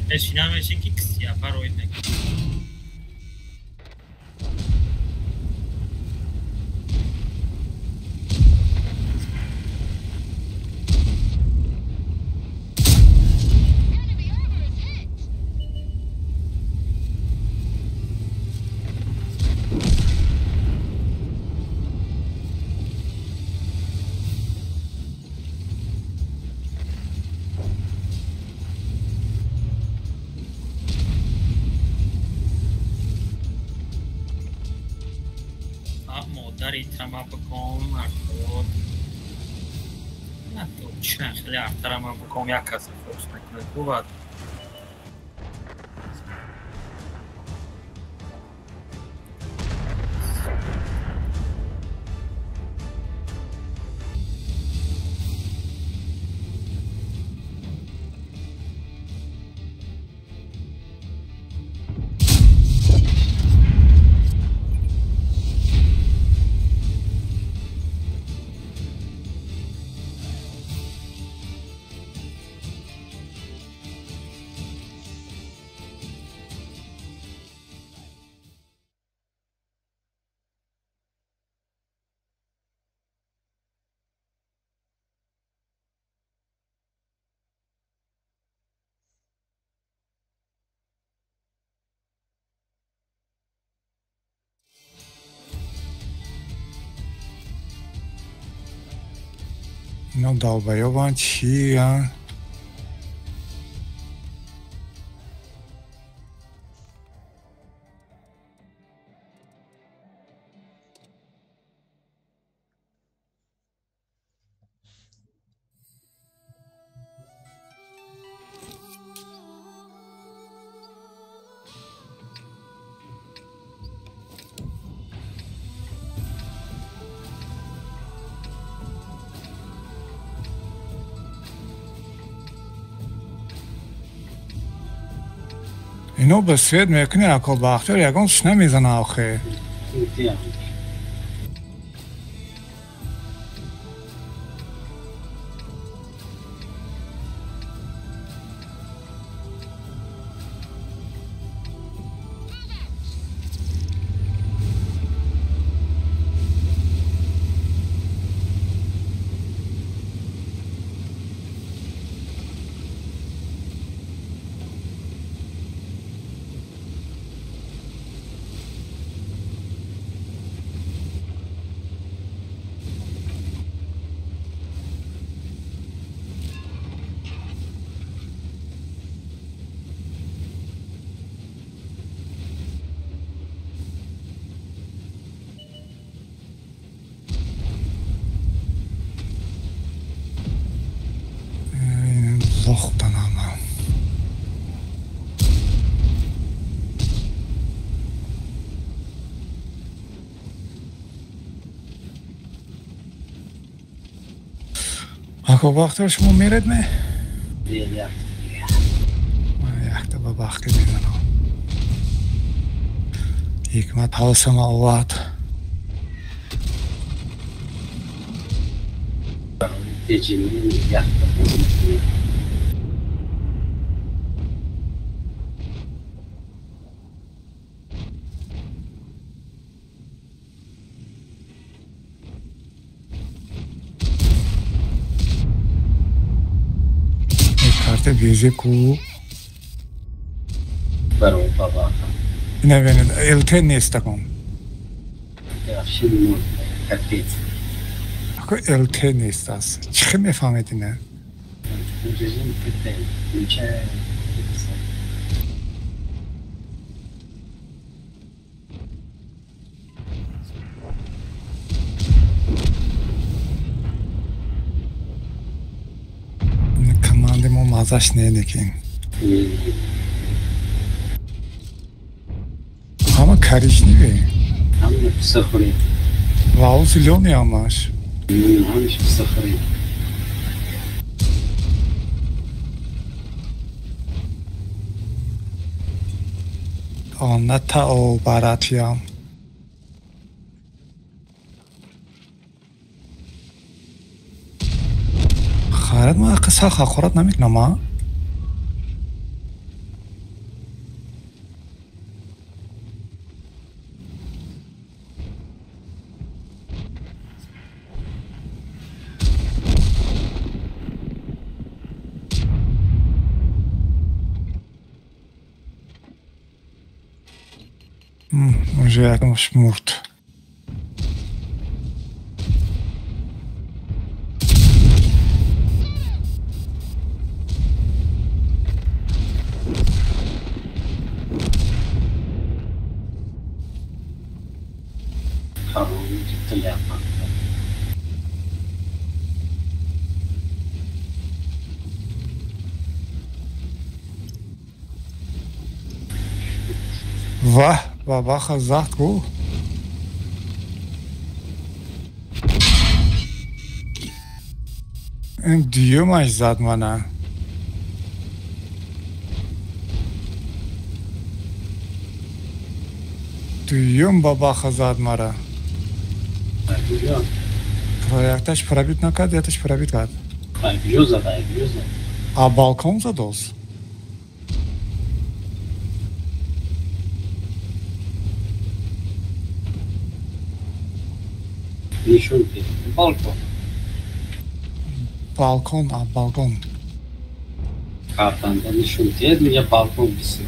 Пешинамеше ки кисияпа роид мекунад. Як каса фокус мекунад бувад. Ино долбоёбанд чиян? Ино ба свет мекунӣ, ако Бахтиёр ягон чиз намезана охе. Ако Бахтиёр шумо меред ме? Якта ба бахти мезанам. Ҳикмат ҳавасама овард. Бизи ку не ЛТ нест такон. Ако ЛТ нест аст. Чӣ хел мефаҳмед ина? Мазаш не некин. Ҳама коричневый. Ҳама писахӯрӣ. Вау, зелёный ҳамаш. Ҳамаш писахӯрӣ. На тао баратиям. Харат ма қисса хақорат намекунам, а? Уже якмаш мурд. Ваҳ, бабаха захт гу. Ин дуюмаш зад мана. Дуюм бабаха зад мара. Якташ пробит накард, якташ пробит кард. А балкон задост? Балкон. Балкон, а балкон. Картанда нишон дед, мега балкон бисёр.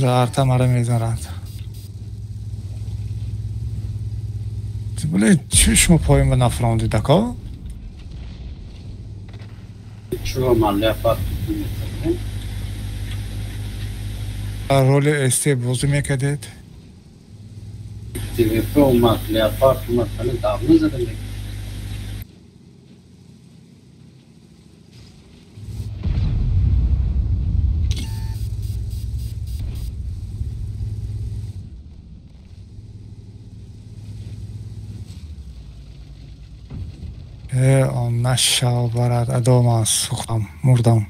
Арта мара мезанад. Блин, чӣ шумо поён ба нафарондид, ако? Чӯ ман леопард метавонем. Роли СТ бозӣ мекардед? ТВП омад, леопард омад, ҳали давно задам. Нашав барад, адо ман сӯхтам, мурдам.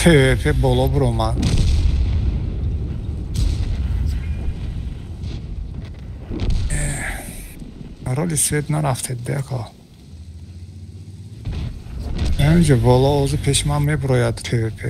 ПВП боло буромад. Роли свет нарафтед деко. Ҳаминҷо боло озу пеши ман мебурояд ПВП.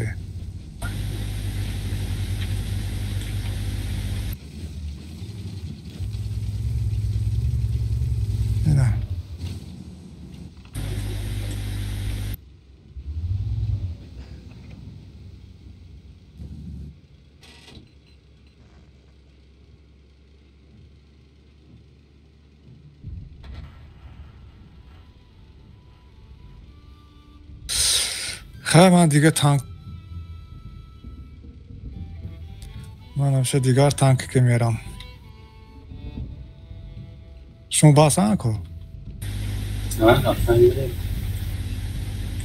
Хай ман дига танк, ман ҳамеша дигар танке ки мерам. Шумо бас ко?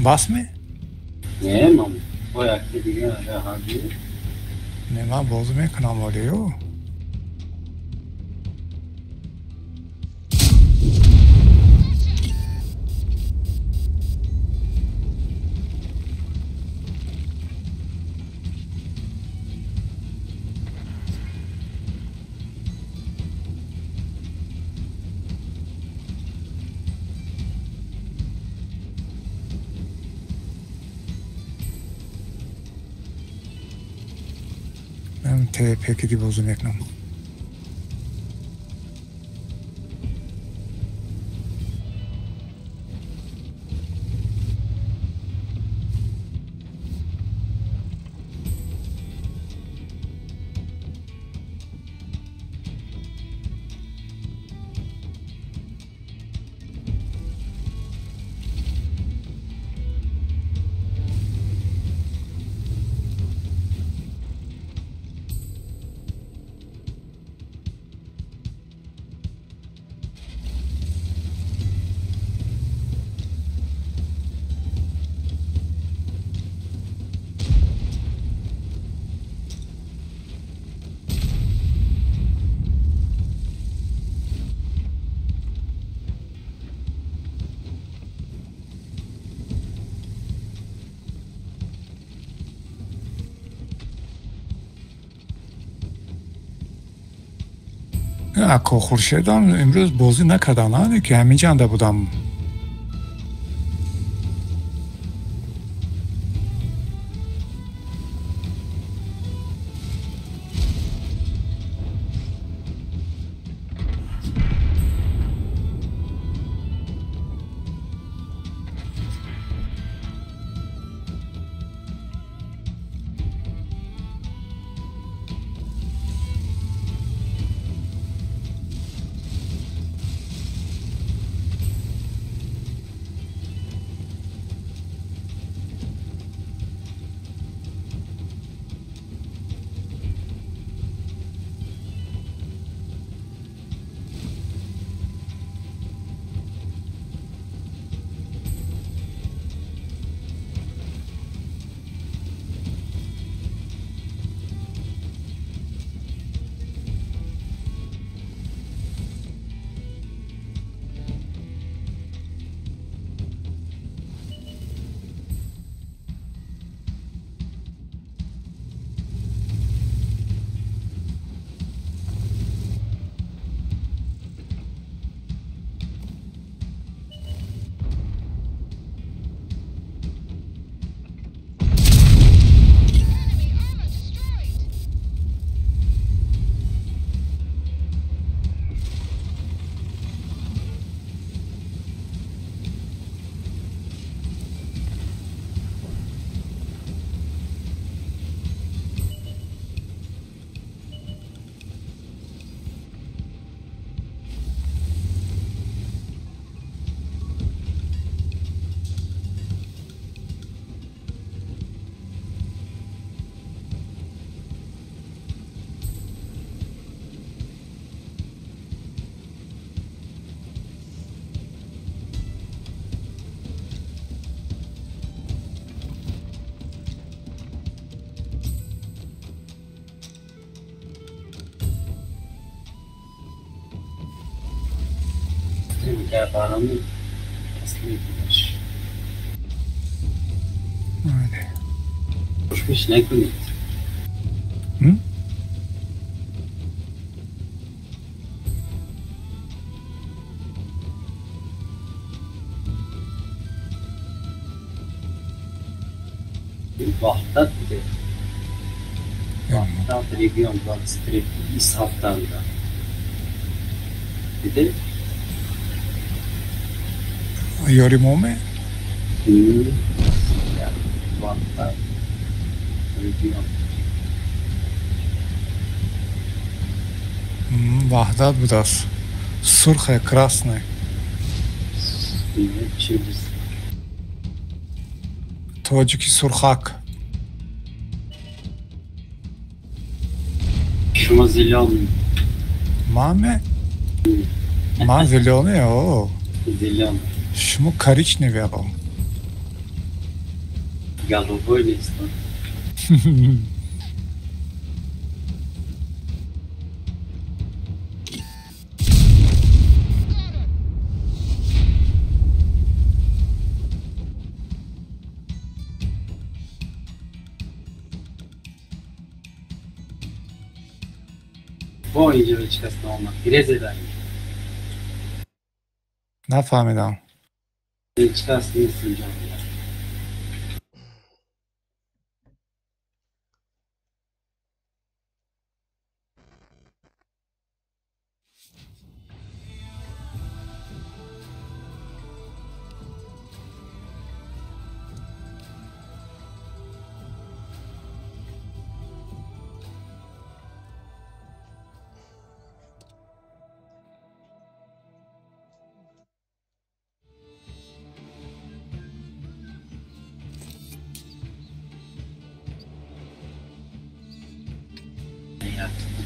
Бас ме? Не, ман бо яке дига ҳаҷи. Не, ман бозӣ мекунам олиё. ТП бозӣ мекунам. Ако Хуршедам имрӯз бозӣ накардам, на ки ҳамин ҷанда будам. Барами последнийш. Хушмиш накунед. Ваҳдат буде. Ваҳдат регион 23 ҳафтанда. Диде? Ёри моме? Ваҳдат регион. Ваҳдат будааст. Сурхе, красный. Тоҷики сурхак. Шумо зелёный. Маме? Ман зелёный, о. Зелёный. Шумо коричневый аба. Голубой нест. Бо инҷо ҳеҷ кас наомад. Гире задаем. Нафаҳмидам. Ҳеҷ кас нест инҷо.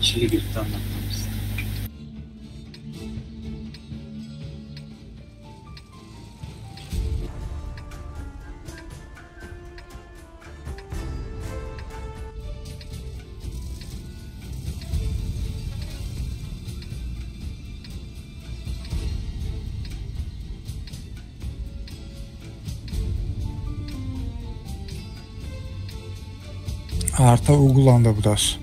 Чили гирифтан натавонист. Арта угланда будааст.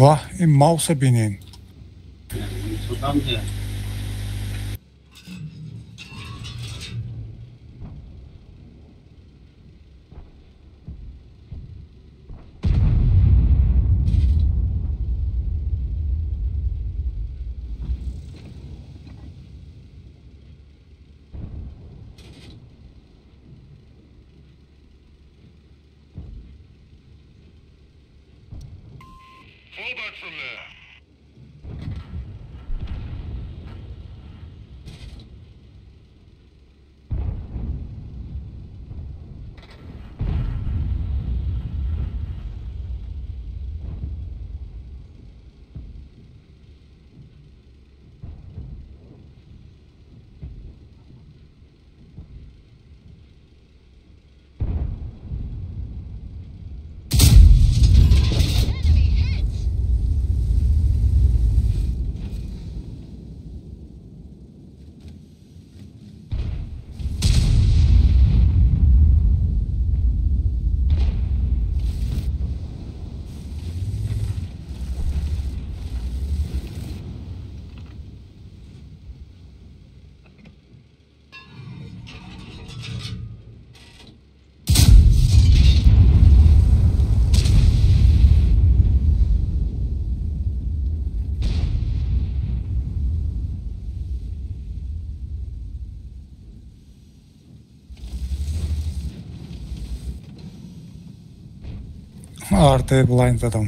Ваҳ, ин мауса бинен. Арте блайнд задам.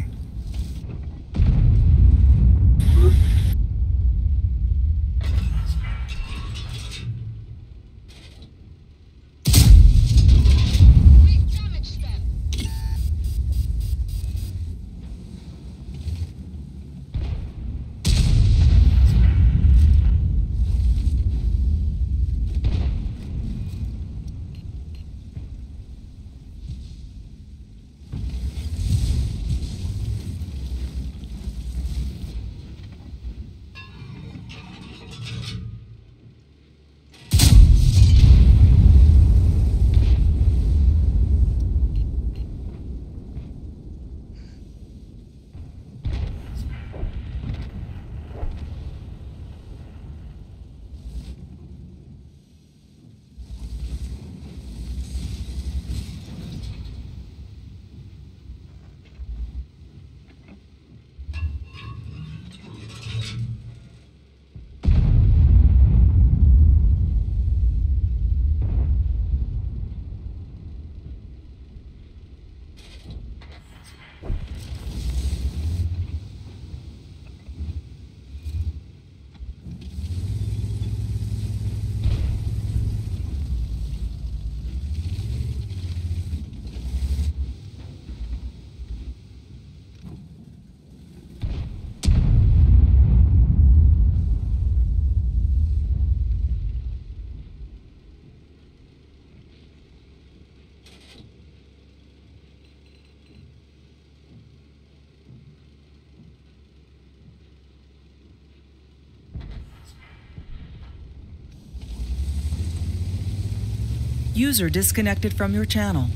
User disconnected from your channel.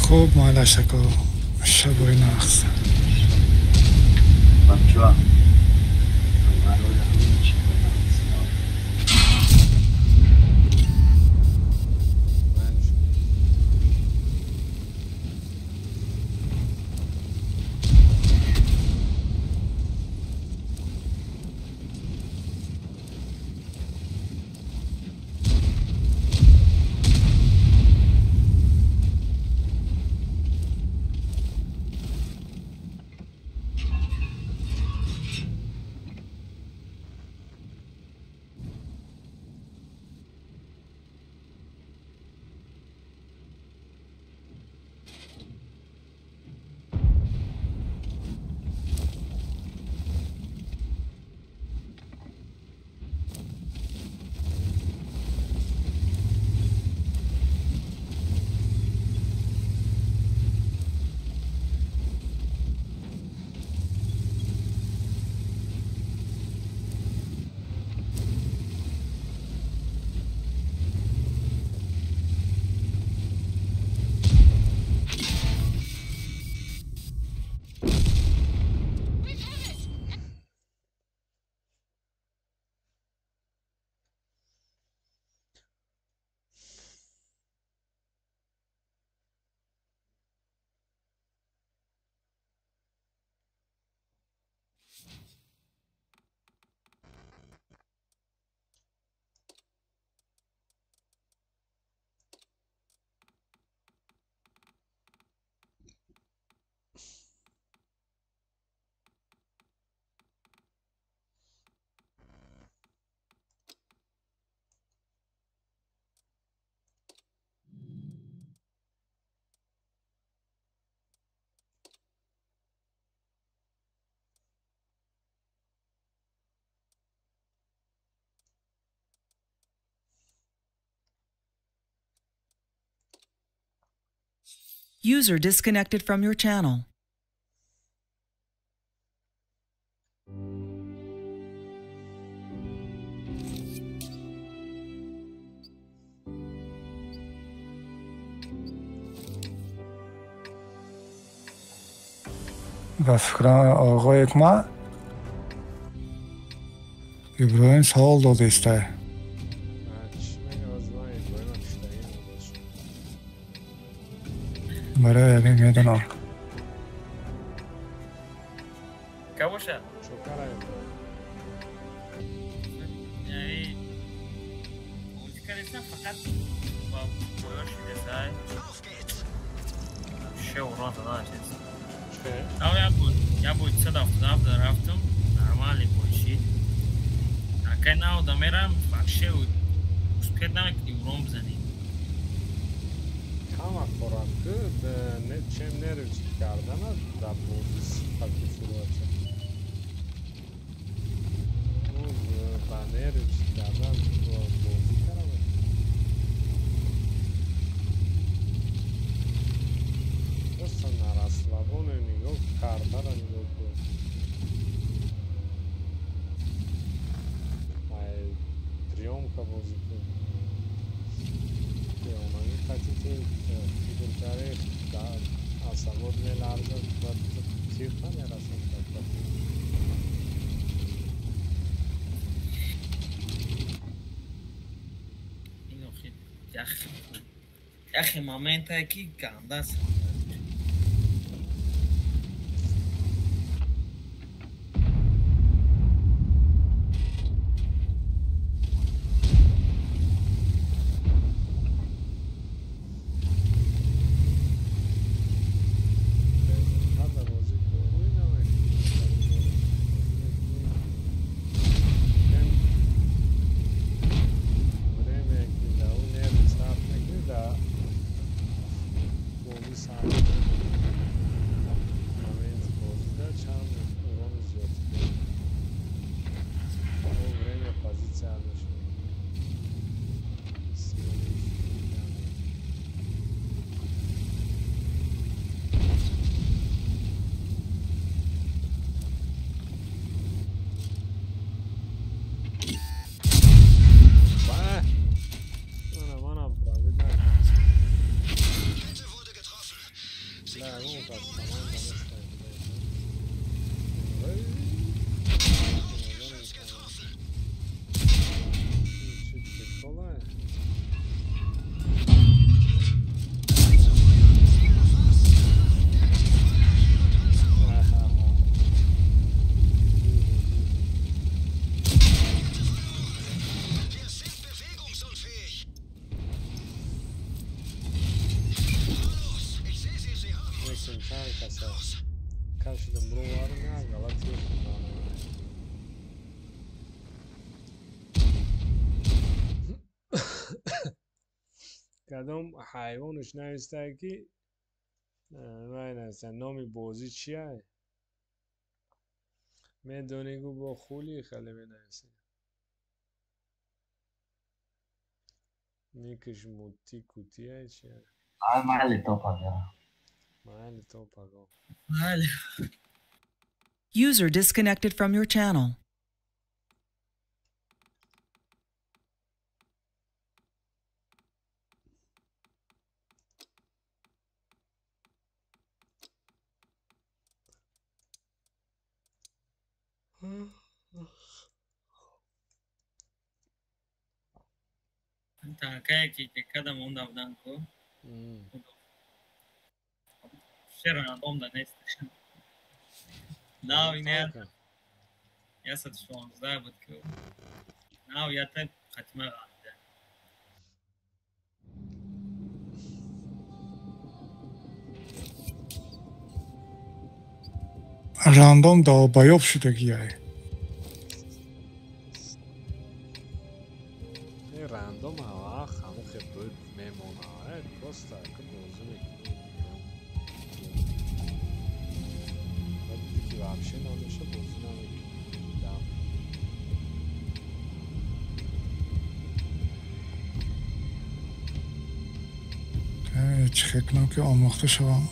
Хуб, майлаш ако шабои нағз. Бача. User disconnected from your channel. Ба фикрам оғои Ҳикмат Иброҳим савол додистай. Барои ҳамин медонам. Кабоша? Фақат ба поён шидесай. Ше урон задан шидес. Ав я буд 177 рафтам, нормали бошид. Акай нав мерам, вообще успеть намекунӣ урон бизанӣ. Ҳама хӯрад ки чем нервчик кардана дар бозӣ сифати фурӯша. Ба нервчик кардан бозӣ карда. Просто на расслабоне нигоҳ кардара нигоҳ кун. Ай приёмка бозӣ кун. Омаги қатити фигуркари асабот меларзад ва тирта мерасад. Яхе моментае ки ганда аст. Ягон кас команда нестай. Кадом ҳайвонаш навистае ки нависта номи бозӣ чия? Медонӣ гу бо хули хеле менависӣ. Никаш мути кутия чия? Майли то пага. Майли то пага. Майли. User disconnected from your channel. Такая ки кадам онда будан ку. Шера омда нест. Нав не. 116 буд ку. Нав ята хатма ғалида. Рандом долбоёб шудагиай. Рандом ҳава хамухе буд мемона. Просто ки бозӣ мекунӣ. Баъд ки вообще намеша бозӣ намекунӣ. Чӣ хел кунам ки омӯхта шавам?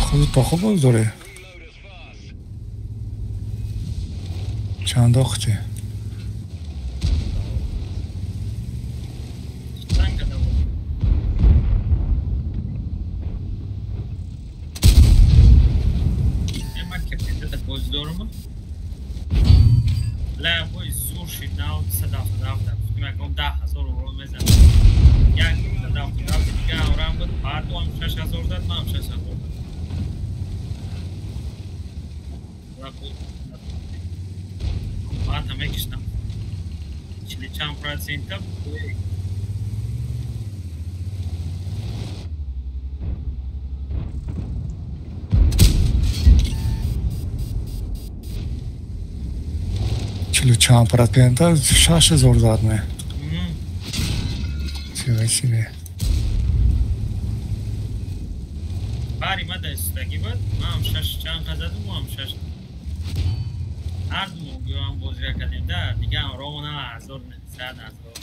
Худо хуб боз дорӣ? Чанд охти? Чанд процента? 6000 зад ме. Чивай себе. Бари ма дастаги буд, ман шаш чанд задум, ман шаш. Ҳар ду мо гӯям бозира кардем да, дига ҳам ромона 1900 ҳазор.